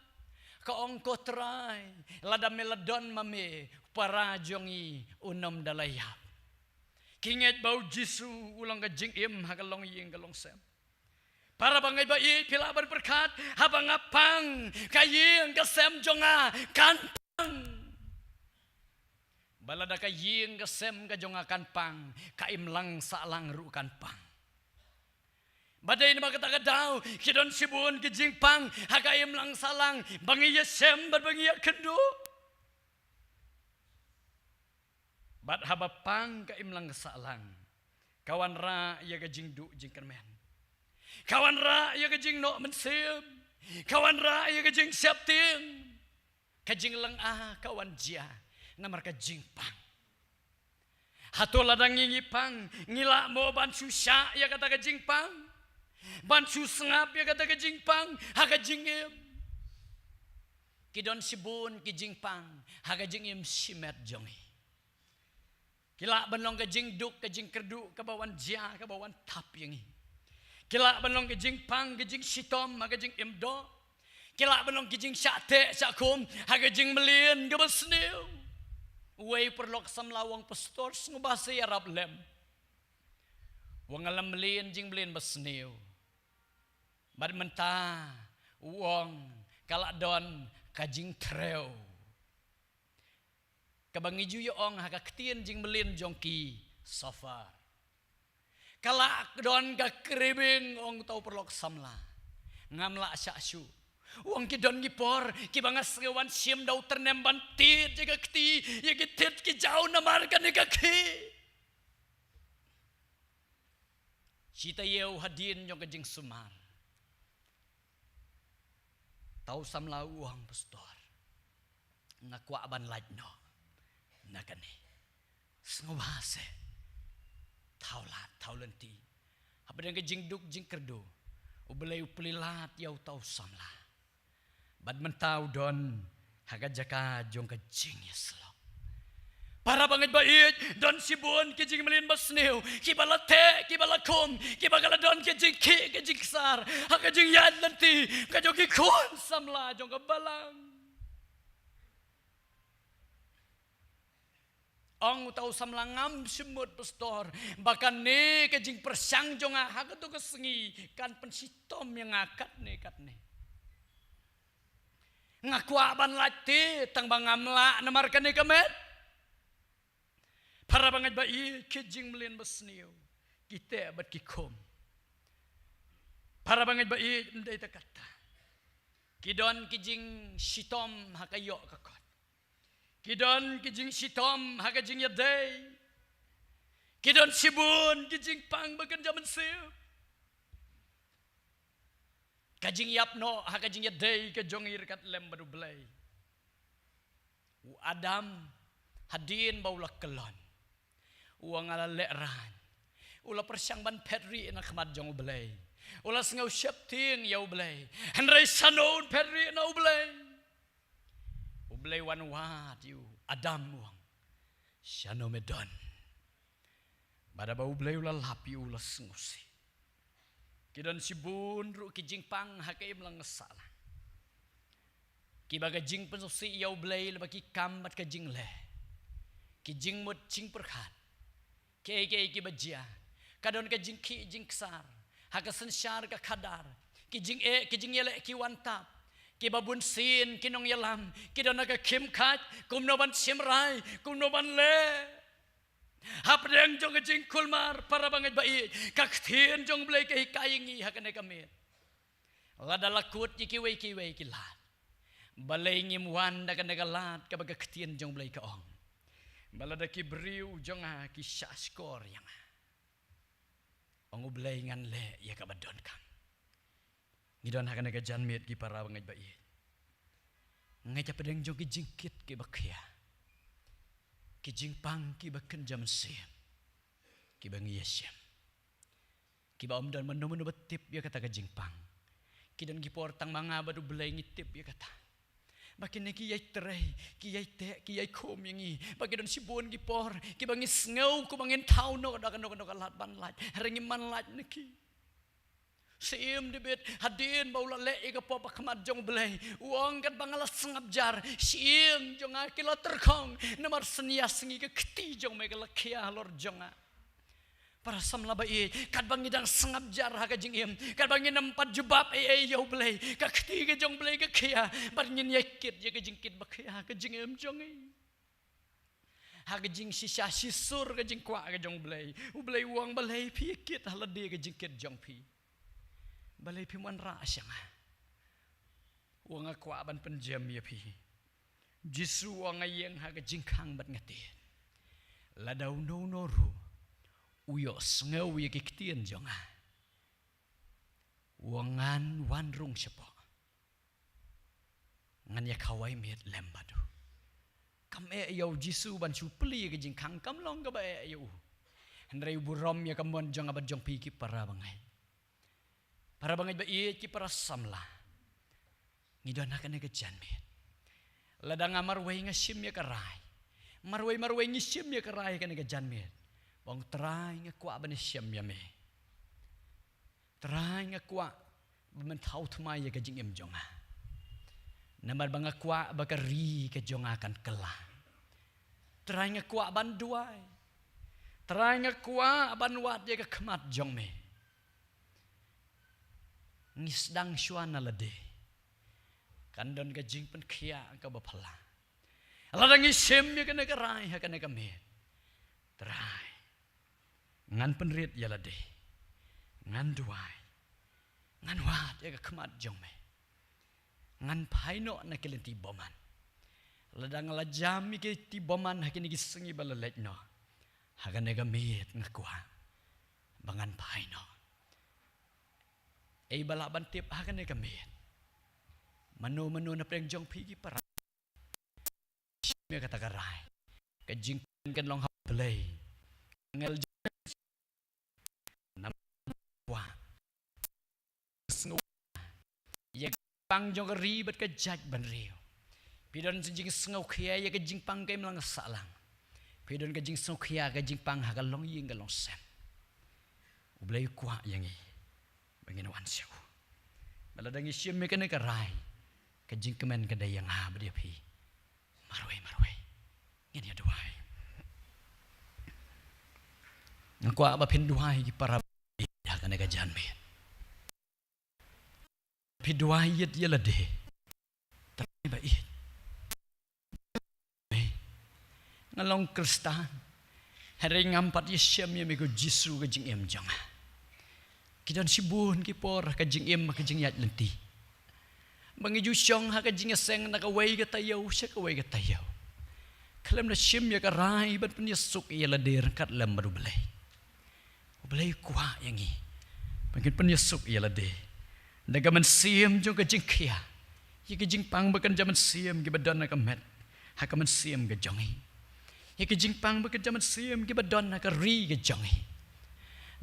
Ka ong, ko Trai, lada me la don ma me, para jong ngi un ym da la ïap. Ki ngeit ba U Jisu u long ka jingim ha ka longïing ka longsem. Para bangeit ba ïeit, phi lah ban pyrkhat, haba nga pang, ka ïing ka sem jong nga kan pang. Ba lada ka ïing ka sem ka jong nga kan pang, ka imlang sahlang ruh kan pang. Ba dei namar kata ka daw, ki don shibun ki jingpang ha ka imlang sahlang ba ngi ïashem bad ba ngi ïakynduh. Bad haba pang ka imlang sahlang, ka wanrah ïa ka jingduh jingkyrmen. Ka wanrah ïa ka jingnoh mynsiem. Ka wanrah ïa ka jingsheptieng. Ka jinglynga ka wan jia namar ka jingpang. Hato lada ngi ngi pang, ngi lah mo ban shu shah ïa kata ka jingpang? Ban shu sngap ïa kata ka jingpang ha ka jingim? Ki don shibun ki jingpang ha ka jingim shimet jong ngi. Ki lah ban long ka jingduk, ka jingkyrduh kaba wan jia, kaba wan thap ïa ngi. Ki lah ban long ka jingpang, ka jingshitom ha ka jingim doh. Ki lah ban long ka jingshah teh shah khum ha ka jingmlien kaba sniew. Uwei u paralok samla u ong, pastor, sngewbha sa ïarap lem. U ong, nga la mlien jingmlien ba sniew. Bad mynta u ong ka la don ka jingtrew. Kaba ngi ju ïa ong ha ka ktien jingmlien jong ki, suffer. Ka la don ka craving, ong uta u paralok samla. Ngam lah shah shuh. U ong, ki don ki por kiba nga sngew wan shim da u tyrnem ban tied ïa ka kti, ïa ki tied ki jaw namar kane ka khih. Shi taïew hadien jong ka jingsumar, uta u samla u ong, pastor, nga kwah ban lait noh na kane. Sngewbha seh, thaw lad, thaw lynti. Hapdeng ka jingduk jingkyrduh, U Blei u plie lad ïa uta u samla. Bad mynta u don ha ka jaka jong ka jingïasyllok. Para bangeit ba ïeit, don shibun ki jingmlien ba sniew, kiba la teh, kiba la khum, kiba ka la don ka jingkhih ka jingksar ha ka jingïaid lynti ka jong ki khun samla jong ka balang. Ong uta u samla, ngam shym mut, pastor, ba kane ka jingpyrshang jong nga ha kato ka sngi kan pynshitom ïa nga katne katne. Nga kwah ban lait te tang ba ngam lah namar kane ka met. Para bangeit ba ïeit, ki jingmlien ba sniew, ki teh bad ki khum. Para bangeit ba ïeit, ym dei tang katta, ki don ki jingshitom ha ka ïoh ka kot. Ki don ki jingshitom ha ka jingïadei. Ki don shibun ki jingpang ba kynja mynsiem. Ka jingïap noh ha ka jingïadei ka jong ngi ryngkat lem bad U Blei. U Adam, hadien ba u la kyllon, u ong, nga la lehraiñ. U la pyrshang ban phet rieh na khmat jong U Blei. U la sngew sheptieng ïa U Blei. Hynrei shano un phet rieh na U Blei? U Blei u wan wad ïa u, Adam, u ong, shano me don? Bad haba U Blei u la lap ïa u, u la sngewsih. Ki don shibun ruh ki jingpang ha ka imlang sahlang, kiba ka jingpynsngewsih ïa U Blei lyngba ki kam bad ka jingleh, ki jingmut jingpyrkhat, kiei kiei kiba jia. Ka don ka jingkhih jingksar ha ka synshar ka khadar. Ki jingeh, ki jingïaleh ki wan tap, kiba bunsien ki nongïalam ki don ha ka khim khait kumno ban shim rai, kumno ban leh. Hapdeng jong ka jingkulmar, para bangeit ba ïeit, ka ktien jong U Blei ka hikai ïa ngi ha kane ka miet. Lada la kut ïa kiwei kiwei ki lad, balei ngim wan da kane ka lad kaba ka ktien jong U Blei ka ong? Ba lada ki briew jong nga ki shahshkor ïa nga, ong U Blei, ngan leh ïa kaba donkam. Ngi don ha kane ka janmiet ki para bangeit ba ïeit. Nga ïa pdeng jong ki jingkit kiba khia, ki jingpang kiba kynja mynsiem, kiba ngi ïa shem, kiba ym don mano mano ba tip ïa kata ka jingpang. Ki don ki por tang ma nga bad U Blei ngi tip ïa kata. Ba kine ki ïai trei, ki ïai teh, ki ïai khum ïa ngi. Ba ki don shibun ki por kiba ngi sngew kumba ngin thaw noh da kano kano ka lad ban lait, hynrei ngim man lait na ki. Syiem David, hadien ba u la leh ïa ka pop ha khmat jong U Blei, u ong, katba nga la sngap jar, shyieng jong nga ki la tyrkhong, namar synñia sngi ka kti jong me ka la khia halor jong nga. Para samla ba ïeit, katba ngi dang sngap jar ha ka jingim, katba ngim pat jubab ei ei ïa U Blei, ka kti ka jong U Blei ka khia, bad ngin ïai kit ïa ka jingkit ba khia ha ka jingim jong ngi. Ha ka jingshisha shisur ka jingkwah ka jong U Blei, U Blei u ong, balei phi kit ha lade ka jingkit jong phi? Balei phim wanrah sha nga? U ong, nga kwah ban pynjem ïa phi. Jisu u ong, nga ïeng ha ka jingkhang bad nga tied. Lada uno uno ruh u ïohsngew ïa ki ktien jong nga, u ong, ngan wan rung shapoh, ngan ïa khawai miet lem bad u. Kam eh ïa U Jisu ban shu plie ïa ka jingkhang, kam long kaba eh ïa u. Hynrei u burom ïa ka mon jong nga bad jong phi ki para bangeit. Para bangeit ba ïeit, ki para samla, ngi don ha kane ka janmiet. Lada nga marwei nga shim ïa ka rai, marwei marwei ngi shim ïa ka rai ha kane ka janmiet, ba ong, Trai, nga kwah ban ïashem ïa me. Trai, nga kwah ba men thaw thymmai ïa ka jingim jong nga. Namar ba nga kwah ba ka ri ka jong nga kan kylla. Trai, nga kwah ban duwai. Trai, nga kwah ban wad ïa ka khmat jong me. Ngi sdang shuwa na lade, kan don ka jingpynkhiah kaba phylla. Lada ngi shim ïa kane ka rai ha kane ka miet, Trai, ngan pynrit ïa lade, ngan duwai, ngan wad ïa ka khmat jong me, ngan phai noh na ki lynti bymman. Lada nga la jam ïa ki lynti bymman ha kine ki sngi ba la leit noh, ha kane ka miet nga kwah ba ngan phai noh. Ei ba lah ban tip ha kane ka miet? Mano mano na pdeng jong phi ki para, shim ïa kata ka rai. Ka jingkmen kan long ha U Blei. Angel jong, namar kwah sngew ïa ka jingpang jong ka ri bad ka jaitbynriew. Phi don jingsngewkhia ïa ka jingpang ka imlang sahlang. Phi don ka jingsngewkhia ka jingpang ha ka longïing ka longsem. U Blei u kwah ïa ngi ba ngin wan sha u. Ba lada ngi shim ïa kane ka rai, ka jingkmen ka dei ïa nga bad ïa phi marwei marwei. Ngin ïa duwai. Nga kwah ba phin duwai ki para ha kane ka janmiet. Phi duwai ïit ïa lade. Trai ba ïeit, nga long Khristan, hynrei ngam pat ïashem ïa me ko Jisu ka jingim jong nga. Ki don shibun ki por ha ka jingim, ha ka jingïaid lynti, ba ngi ju shong ha ka jingïaseng na kawei ka taïew sha kawei ka taïew, khlem da shim ïa ka rai ban pynïasuk ïa lade ryngkat lem bad U Blei. U Blei u kwah ïa ngi ba ngin pynïasuk ïa lade da ka mynsiem jong ka jingkhia ïa ka jingpang ba kynja mynsiem kiba don ha ka met, ha ka mynsiem ka jong ngi, ïa ka jingpang ba kynja mynsiem kiba don ha ka ri ka jong ngi.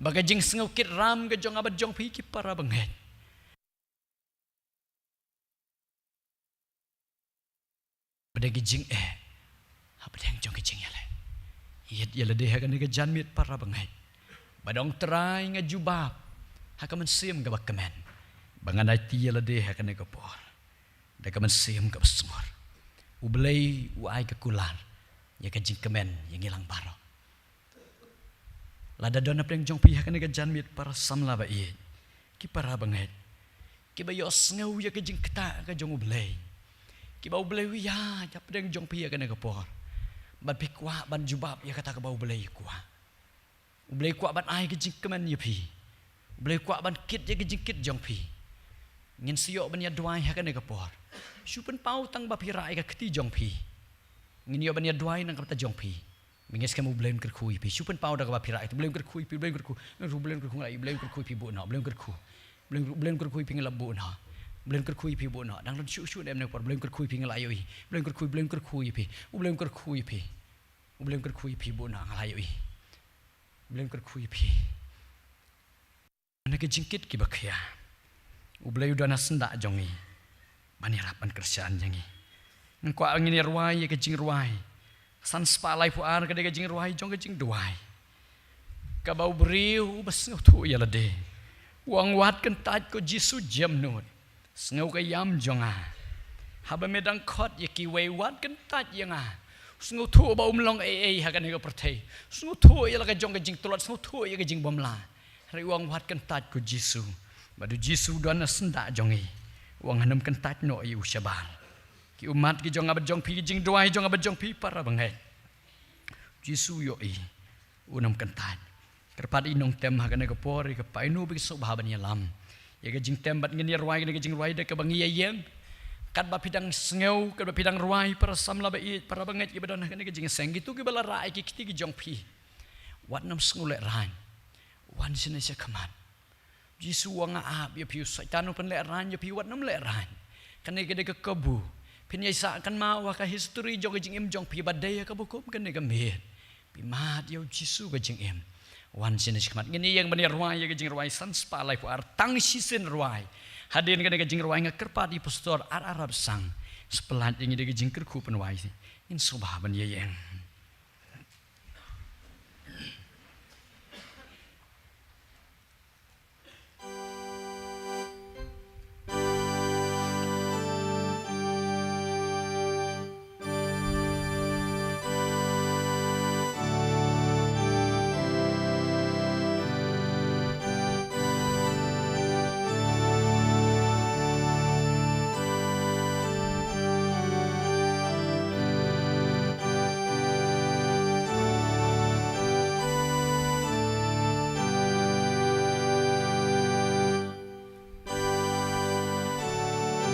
Ba ka jingsngewkit ram ka jong nga bad jong phi ki para bangeit, ba dei ka jingeh hapdeng jong ka jingïaleh. Ïit ïa lade ha kane ka janmiet para bangeit. Ba dang Trai nga jubab ha ka mynsiem kaba kmen ba ngan aiti ïa lade ha kane ka por da ka mynsiem kaba sngur. U Blei u ai ka kular ïa ka jingkmen ïa ngi lang baroh. Lada don hapdeng jong phi ha kane ka janmiet para samla ba ïeit, ki para bangeit, kiba ïohsngew ïa ka jingktah ka jong U Blei, kiba U Blei u ïaid hapdeng jong phi ha kane ka por, bad phi kwah ban jubab ïa kata kaba U Blei u kwah. U Blei u kwah ban ai ka jingkmen ïa phi. U Blei u kwah ban kit ïa ka jingkit jong phi. Ngin sa ïoh ban ïa duwai ha kane ka por. Shu pynpaw tang ba phi rah ïa ka kti jong phi. Ngin ïoh ban ïa duwai na ka bynta jong phi. Mynta skhem, U Blei un kyrkhu ïa phi. Shu pynpaw da kaba phi rah. U Blei un kyrkhu ïa phi, U Blei un kyrkhu. U Blei un kyrkhu, nga la ïa, U Blei un kyrkhu ïa phi, buh noh. U Blei un kyrkhu. U Blei un, U Blei un kyrkhu ïa phi, nga la buh noh. U Blei un kyrkhu ïa phi, buh noh. Dang don shuh shuh ne em ne por. U Blei un kyrkhu ïa phi, nga la ïohi. U Blei un kyrkhu, U Blei un kyrkhu ïa phi. U Blei un kyrkhu ïa phi. U Blei un kyrkhu ïa phi, buh noh, nga la ïohi. U Blei un kyrkhu ïa phi. Na ka jingkit kiba khia, U Blei u don ha syndah jong ngi ban ïarap ban kyrshan ïa ngi. Nga kwah ngin ïa rwai ïa ka jingrwai san spah laiphew ar, ka dei ka jingrwai jong ka jingduwai. Kaba u briew uba sngewthuh ïa lade u ong, wat kyntait ko Jisu jemnud. Sngew ka ïam jong nga. Haba me dang khot ïa kiwei, wat kyntait ïa nga. Sngewthuh ba um long ei ei ha kane ka pyrthei. Sngewthuh ïa la ka jong ka jingtlot, sngewthuh ïa ka jingbymlah. Hynrei u ong, wat kyntait ko Jisu. Bad u Jisu u don ha syndah jong ngi. U ong, ngan ym kyntait noh ïa u shabar. Ki ummat ki jong nga bad jong phi, ki jingduwai jong nga bad jong phi para bangeit, Jisu u ïohi. Un ym kyntait. Kyrpad ïa i nongtem ha kane ka por, ïa ka paidbah ba ki sngewbha ban ïalam ïa ka jingtem bad ngin ïa rwai kane ka jingrwai da kaba ngi ïa ïeng. Katba phi dang sngew, katba phi dang rwai, para samla ba ïeit, para bangeit kiba don ha kane ka jingïaseng, kito kiba la rah ïa ki kti ki jong phi, wat nym sngew lehraiñ. Wan shane shakhmat. Jisu u ong, nga ap ïa phi, u Soitan u pynlehraiñ ïa phi, wat nym lehraiñ. Kane ka dei ka kabu. Phin ïai sah kynmaw ha ka history jong ka jingim jong phi ba dei ha kaba kum kane ka miet. Phi mad ïa u Jisu ka jingim. Wan shane shakhmat, ngin ïeng ban ïa rwai ïa ka jingrwai san spah laiphew ar, tang shisien rwai. Hadien kane ka jingrwai nga kyrpad ïa i Pastor R R Rabsang, sa pyllait ïa ngi da ka jingkyrkhu pynwai. Ngin sngewbha ban ïa ïeng.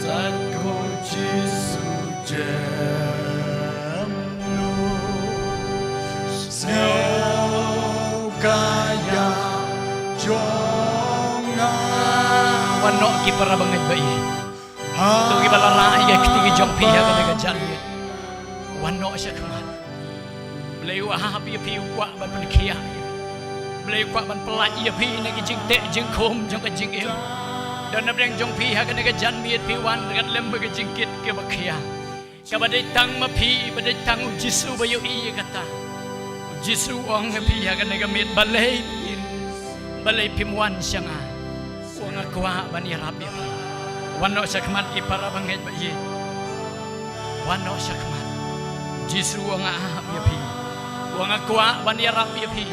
Tad ko Jisu jem nu, sngew ka ïam jong nga. Wan noh ki para bangeit ba ïeit. To kiba la rah ïa ki kti ki jong phi ha kane ka janmiet, wan noh shakhmat. Blei u ap ïa phi, u kwah ban pynkhiah ïa phi. Blei u kwah ban pyllait ïa phi na ki jingteh jingkhum jong ka jingim. Don na pdeng jong phi ha kane ka janmiet, phi wan ryngkat lem bad ka jingkit kaba khia. Kaba dei tang ma phi, ba dei tang u Jisu ba ïohi ïa kata. U Jisu u ong ha phi ha kane ka miet, balei, balei phim wan sha nga. U ong, nga kwah ban ïarap ïa phi. Wan noh shakhmat ki para bangeit ba ïeit. Wan noh shakhmat. U Jisu u ong, nga ap ïa phi. U ong, nga kwah ban ïarap ïa phi.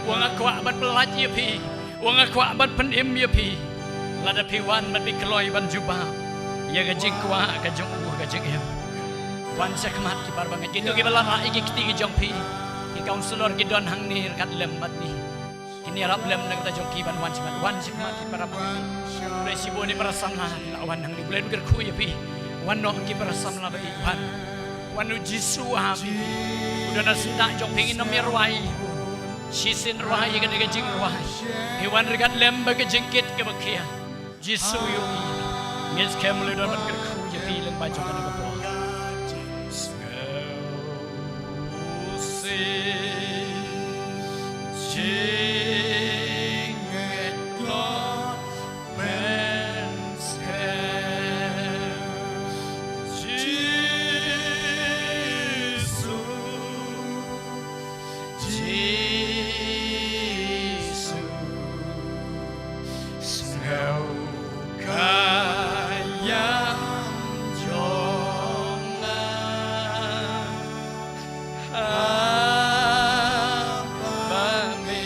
U ong, nga kwah ban pyllait ïa phi. U ong, nga kwah ban pynim ïa phi. Lada phi wan bad phi kloi ban jubab ïa ka jingkwah ka jong u ha ka jingim. Wan shakhmat ki para bangeit, kito kiba la rah ïa ki kti ki jong phi. Ki counselor ki don hangne ryngkat lem bad ngi. Kin ïarap lem na ka bynta jong ki ban wan shakhmat, wan shakhmat ki para bangeit. Khublei shibun ïa para samla la wan hangne, Blei un kyrkhu ïa phi. Wan noh ki para samla ba ïeit, wan. Wan, u Jisu u ap ïa phi. U don ha syndah jong phi, ngin ym ïa rwai. Shisien rwai ïa kane ka jingrwai. Phi wan ryngkat lem bad ka jingkit kaba khia. Jisu u ïohi. Ngeit skhem u Blei u don ban kyrkhu ïa phi lyngba jong kane ka por. Jisu, sngew ka ïam jong nga. Haba me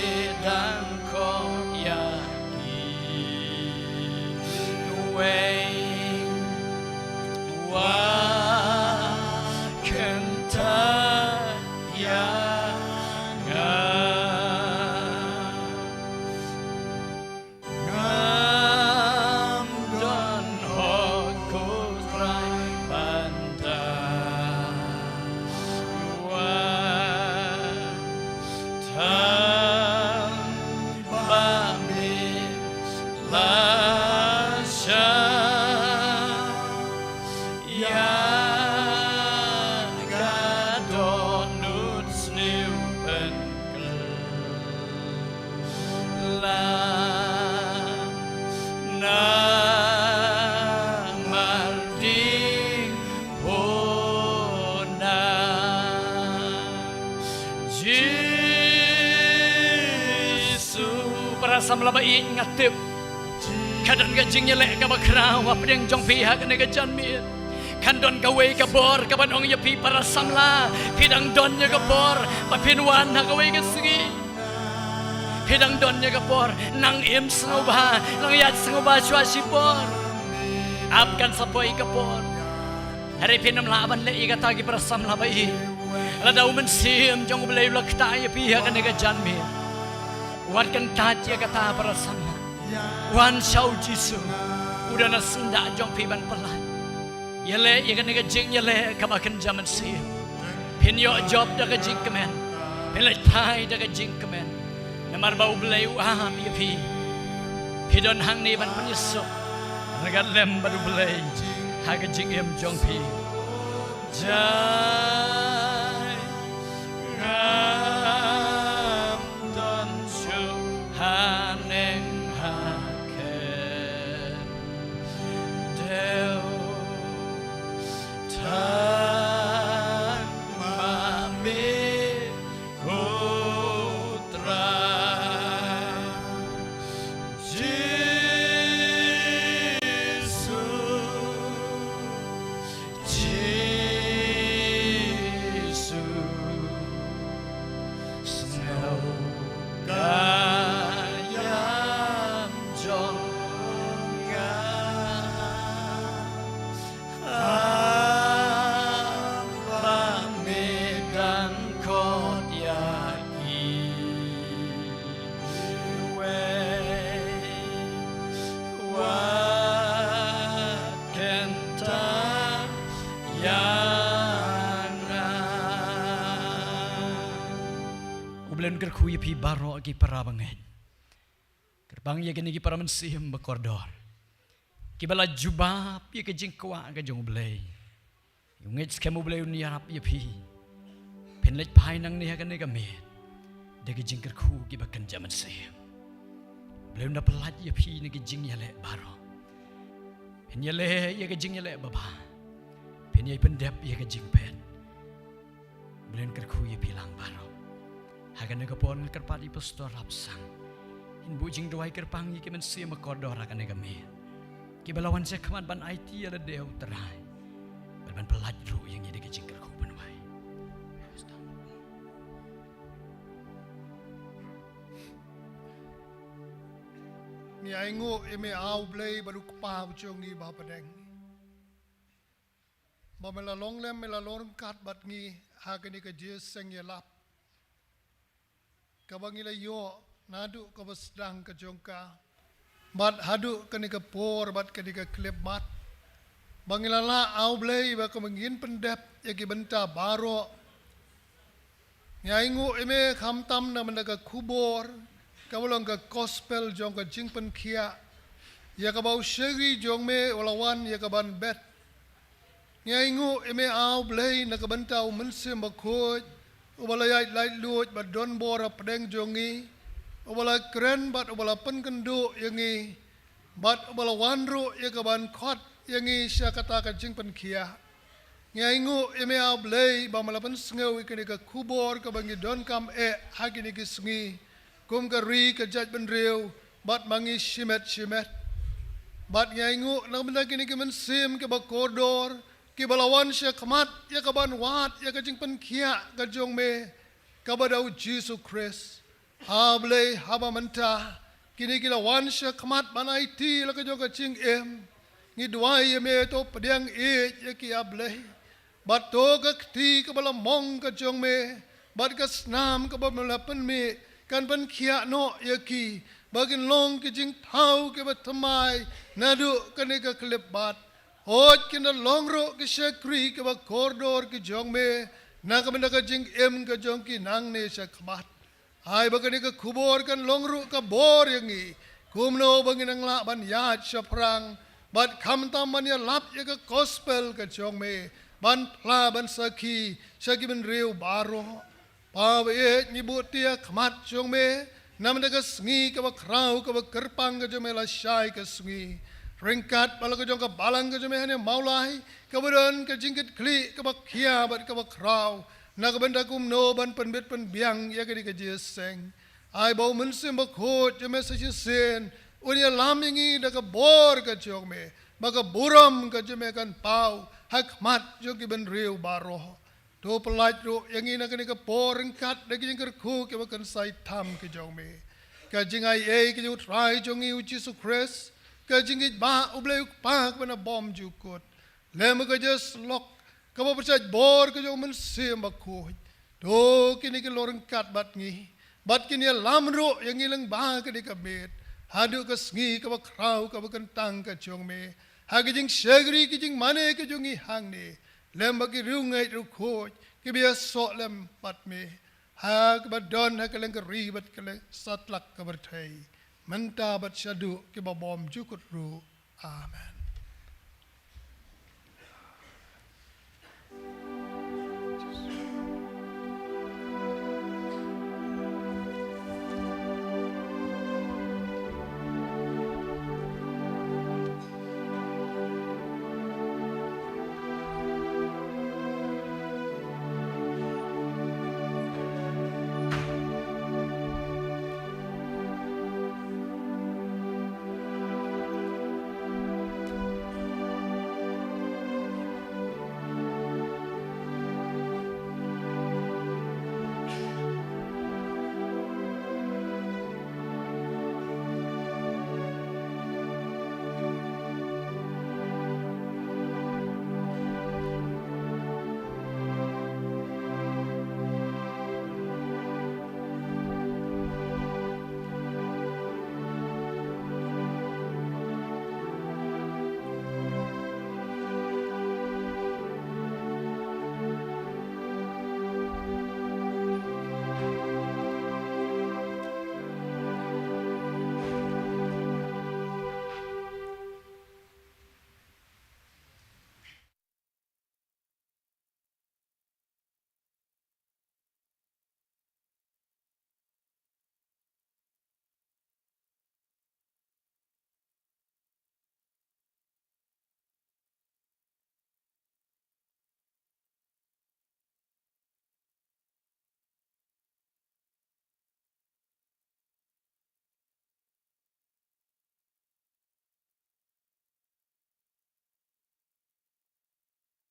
Ïa ka dohnud sniew pynkylla namar ding puna Jisu. Para samla ba ïeit, nga tip ka don ka jingïaleh kaba khraw hapdeng jong phi ha kane ka janmiet. Kan don kawei ka bor kaban ong ïa phi para samla, phi dang don ïa ka bor ba phin wan ha kawei ka sngi. Phi dang don ïa ka bor, nang im sngewbha, nang ïaid sngewbha shuwa shipor. Ap kan sa poi ka bor. Hynrei phin ym lah ban leh ïa kata ki para samla ba ïeit. Lada u Mynsiem jong U Blei u la ktah ïa phi ha kane ka janmiet, wat kyntait ïa kata para samla. Wan sha U Jisu, u don ha syndah jong phi ban pyllait. Ïaleh ïa kane ka jingïaleh kaba kynja mynsiem. Phin ïoh jop da ka jingkmen, phin leit phai da ka jingkmen. Namar ba U Blei u ap ïa phi. Phi don hangne ban pynïasoh ryngkat lem bad U Blei ha ka jingim jong phi. Jai ngam don shuh haneng ha khyndew, tang ma me ko Trai Jisu. Jisu, sngew ka ïam jong nga. Haba me dang khot ïa kiwei, wat kyntait ïa nga. U Blei un kyrkhu ïa phi baroh ki para bangeit. Kyrpang ïa kine ki para mynsiem ba kordor, kiba la jubab ïa ka jingkwah ka jong U Blei. Ïa u ngeit skhem U Blei un ïarap ïa phi. Phin leit phai nangne ha kane ka miet da ka jingkyrkhu kiba kynja mynsiem. U Blei un da pyllait ïa phi na ka jingïaleh baroh. Phin ïaleh ïa ka jingïaleh babha. Phin ïai pyndep ïa ka jingphet. U Blei un kyrkhu ïa phi lang baroh. Ha kane ka por nga kyrpad ïa i Pastor Rapsang, in buh jingduwai kyrpang ïa ki mynsiem ba kordor ha kane ka miet, kiba la wan sha khmat ban aiti ïa lade U Trai, bad ban pyllait ruh ïa ngi da ka jingkyrkhu ban wai. Ngi ainguh ïa me, A U Blei bad U Kpa u jong ngi ba ha bneng, ba me la long lem, me la long ryngkat bad ngi ha kane ka jingïaseng ïalap kaba ngi la ïoh naduh kaba sdang ka jong ka bad haduh kane ka por bad kane ka khyllipmat, ba ngi la lah, A U Blei, ba kumba ngin pyndep ïa ki bynta baroh. Ngi ainguh ïa me khamtam na bynta ka khubor kaba long ka gospel jong ka jingpynkhiah, ïa kaba u shakri jong me u la wan ïa ka ban bet. Ngi ainguh ïa me, A U Blei, na ka bynta U Mynsiem Bakhuid, uba la ïaid laitluid bad don bor ha pdeng jong ngi, uba la kren bad uba la pynkynduh ïa ngi, bad uba la wan ruh ïa ka ban khot ïa ngi sha kata ka jingpynkhiah. Ngi ainguh ïa me, A U Blei, ba me la pynsngew ïa kane ka khubor kaba ngi donkam eh ha kine ki sngi, kum ka ri ka jaitbynriew, bad ma ngi shimet shimet. Bad ngi ainguh na ka bynta kine ki mynsiem kiba kordor, kiba la wan sha khmat ïa ka ban wad ïa ka jingpynkhiah ka jong me, kaba da U Jisu Khrist. A Blei, haba mynta kine ki la wan sha khmat ban aiti la ka jong ka jingim, ngi duwai ïa me, to pdiang ïeit ïa ki, A Blei. Bad to ka kti kaba la mong ka jong me, bad ka snam kaba me la pynmih, kan pynkhiah noh ïa ki, ba kin long ki jingthaw kiba thymmai naduh kane ka khyllipmat. Hooid, kin da long ruh ki shakri kiba kordor ki jong me na ka bynta ka jingim ka jong ki nangne sha khmat. Ai ba kane ka khubor kan long ruh ka bor ïa ngi, kumno ba ngin nang lah ban ïaid shaphrang Bad khamtam ban ïalap ïa ka gospel ka jong me ban phla ban sakhi sha ki bynriew baroh. Kpa ba ïeit, ngi buh ïa khmat jong me namar ka sngi kaba khraw kaba kyrpang ka jong me lashai ka sngi. Ryngkat bad la ka jong ka balang ka jong me hangne Mawlai, kaba don ka jingkitkhlieh kaba khia bad kaba khraw, na ka bynta kumno ban pynbit pynbiang ïa kane ka jingïaseng. Ai ba U Mynsiem Bakhuid jong me sa shisien un ïalam ïa ngi da ka bor ka jong me, ba ka burom ka jong me kan paw ha khmat jong ki bynriew baroh. To pyllait ruh ïa ngi na kane ka por ryngkat da ki jingkyrkhu kiba kynsai tam ki jong me. Ka jingaiei ka jong U Trai jong ngi U Jisu Khrist, ka jingïeit ba U Blei U Kpa kaba na bymjukut, lem ka jingïasyllok kaba pyrshah bor ka jong U Mynsiem Bakhuid. To kine ki long ryngkat bad ngi, bad kin ïalam ruh ïa ngi lyngba kane ka miet, haduh ka sngi kaba khraw kaba kyntang ka jong me, ha ka jingshakri ka jingmane ka jong ngi hangne lem bad ki riewngeit riewkhuid kiba ïasoh lem bad me, ha kaba don ha ka lyngkari bad ka lyng-, satlak ka pyrthei, mynta bad shaduh kiba bymjukut ruh. Amen.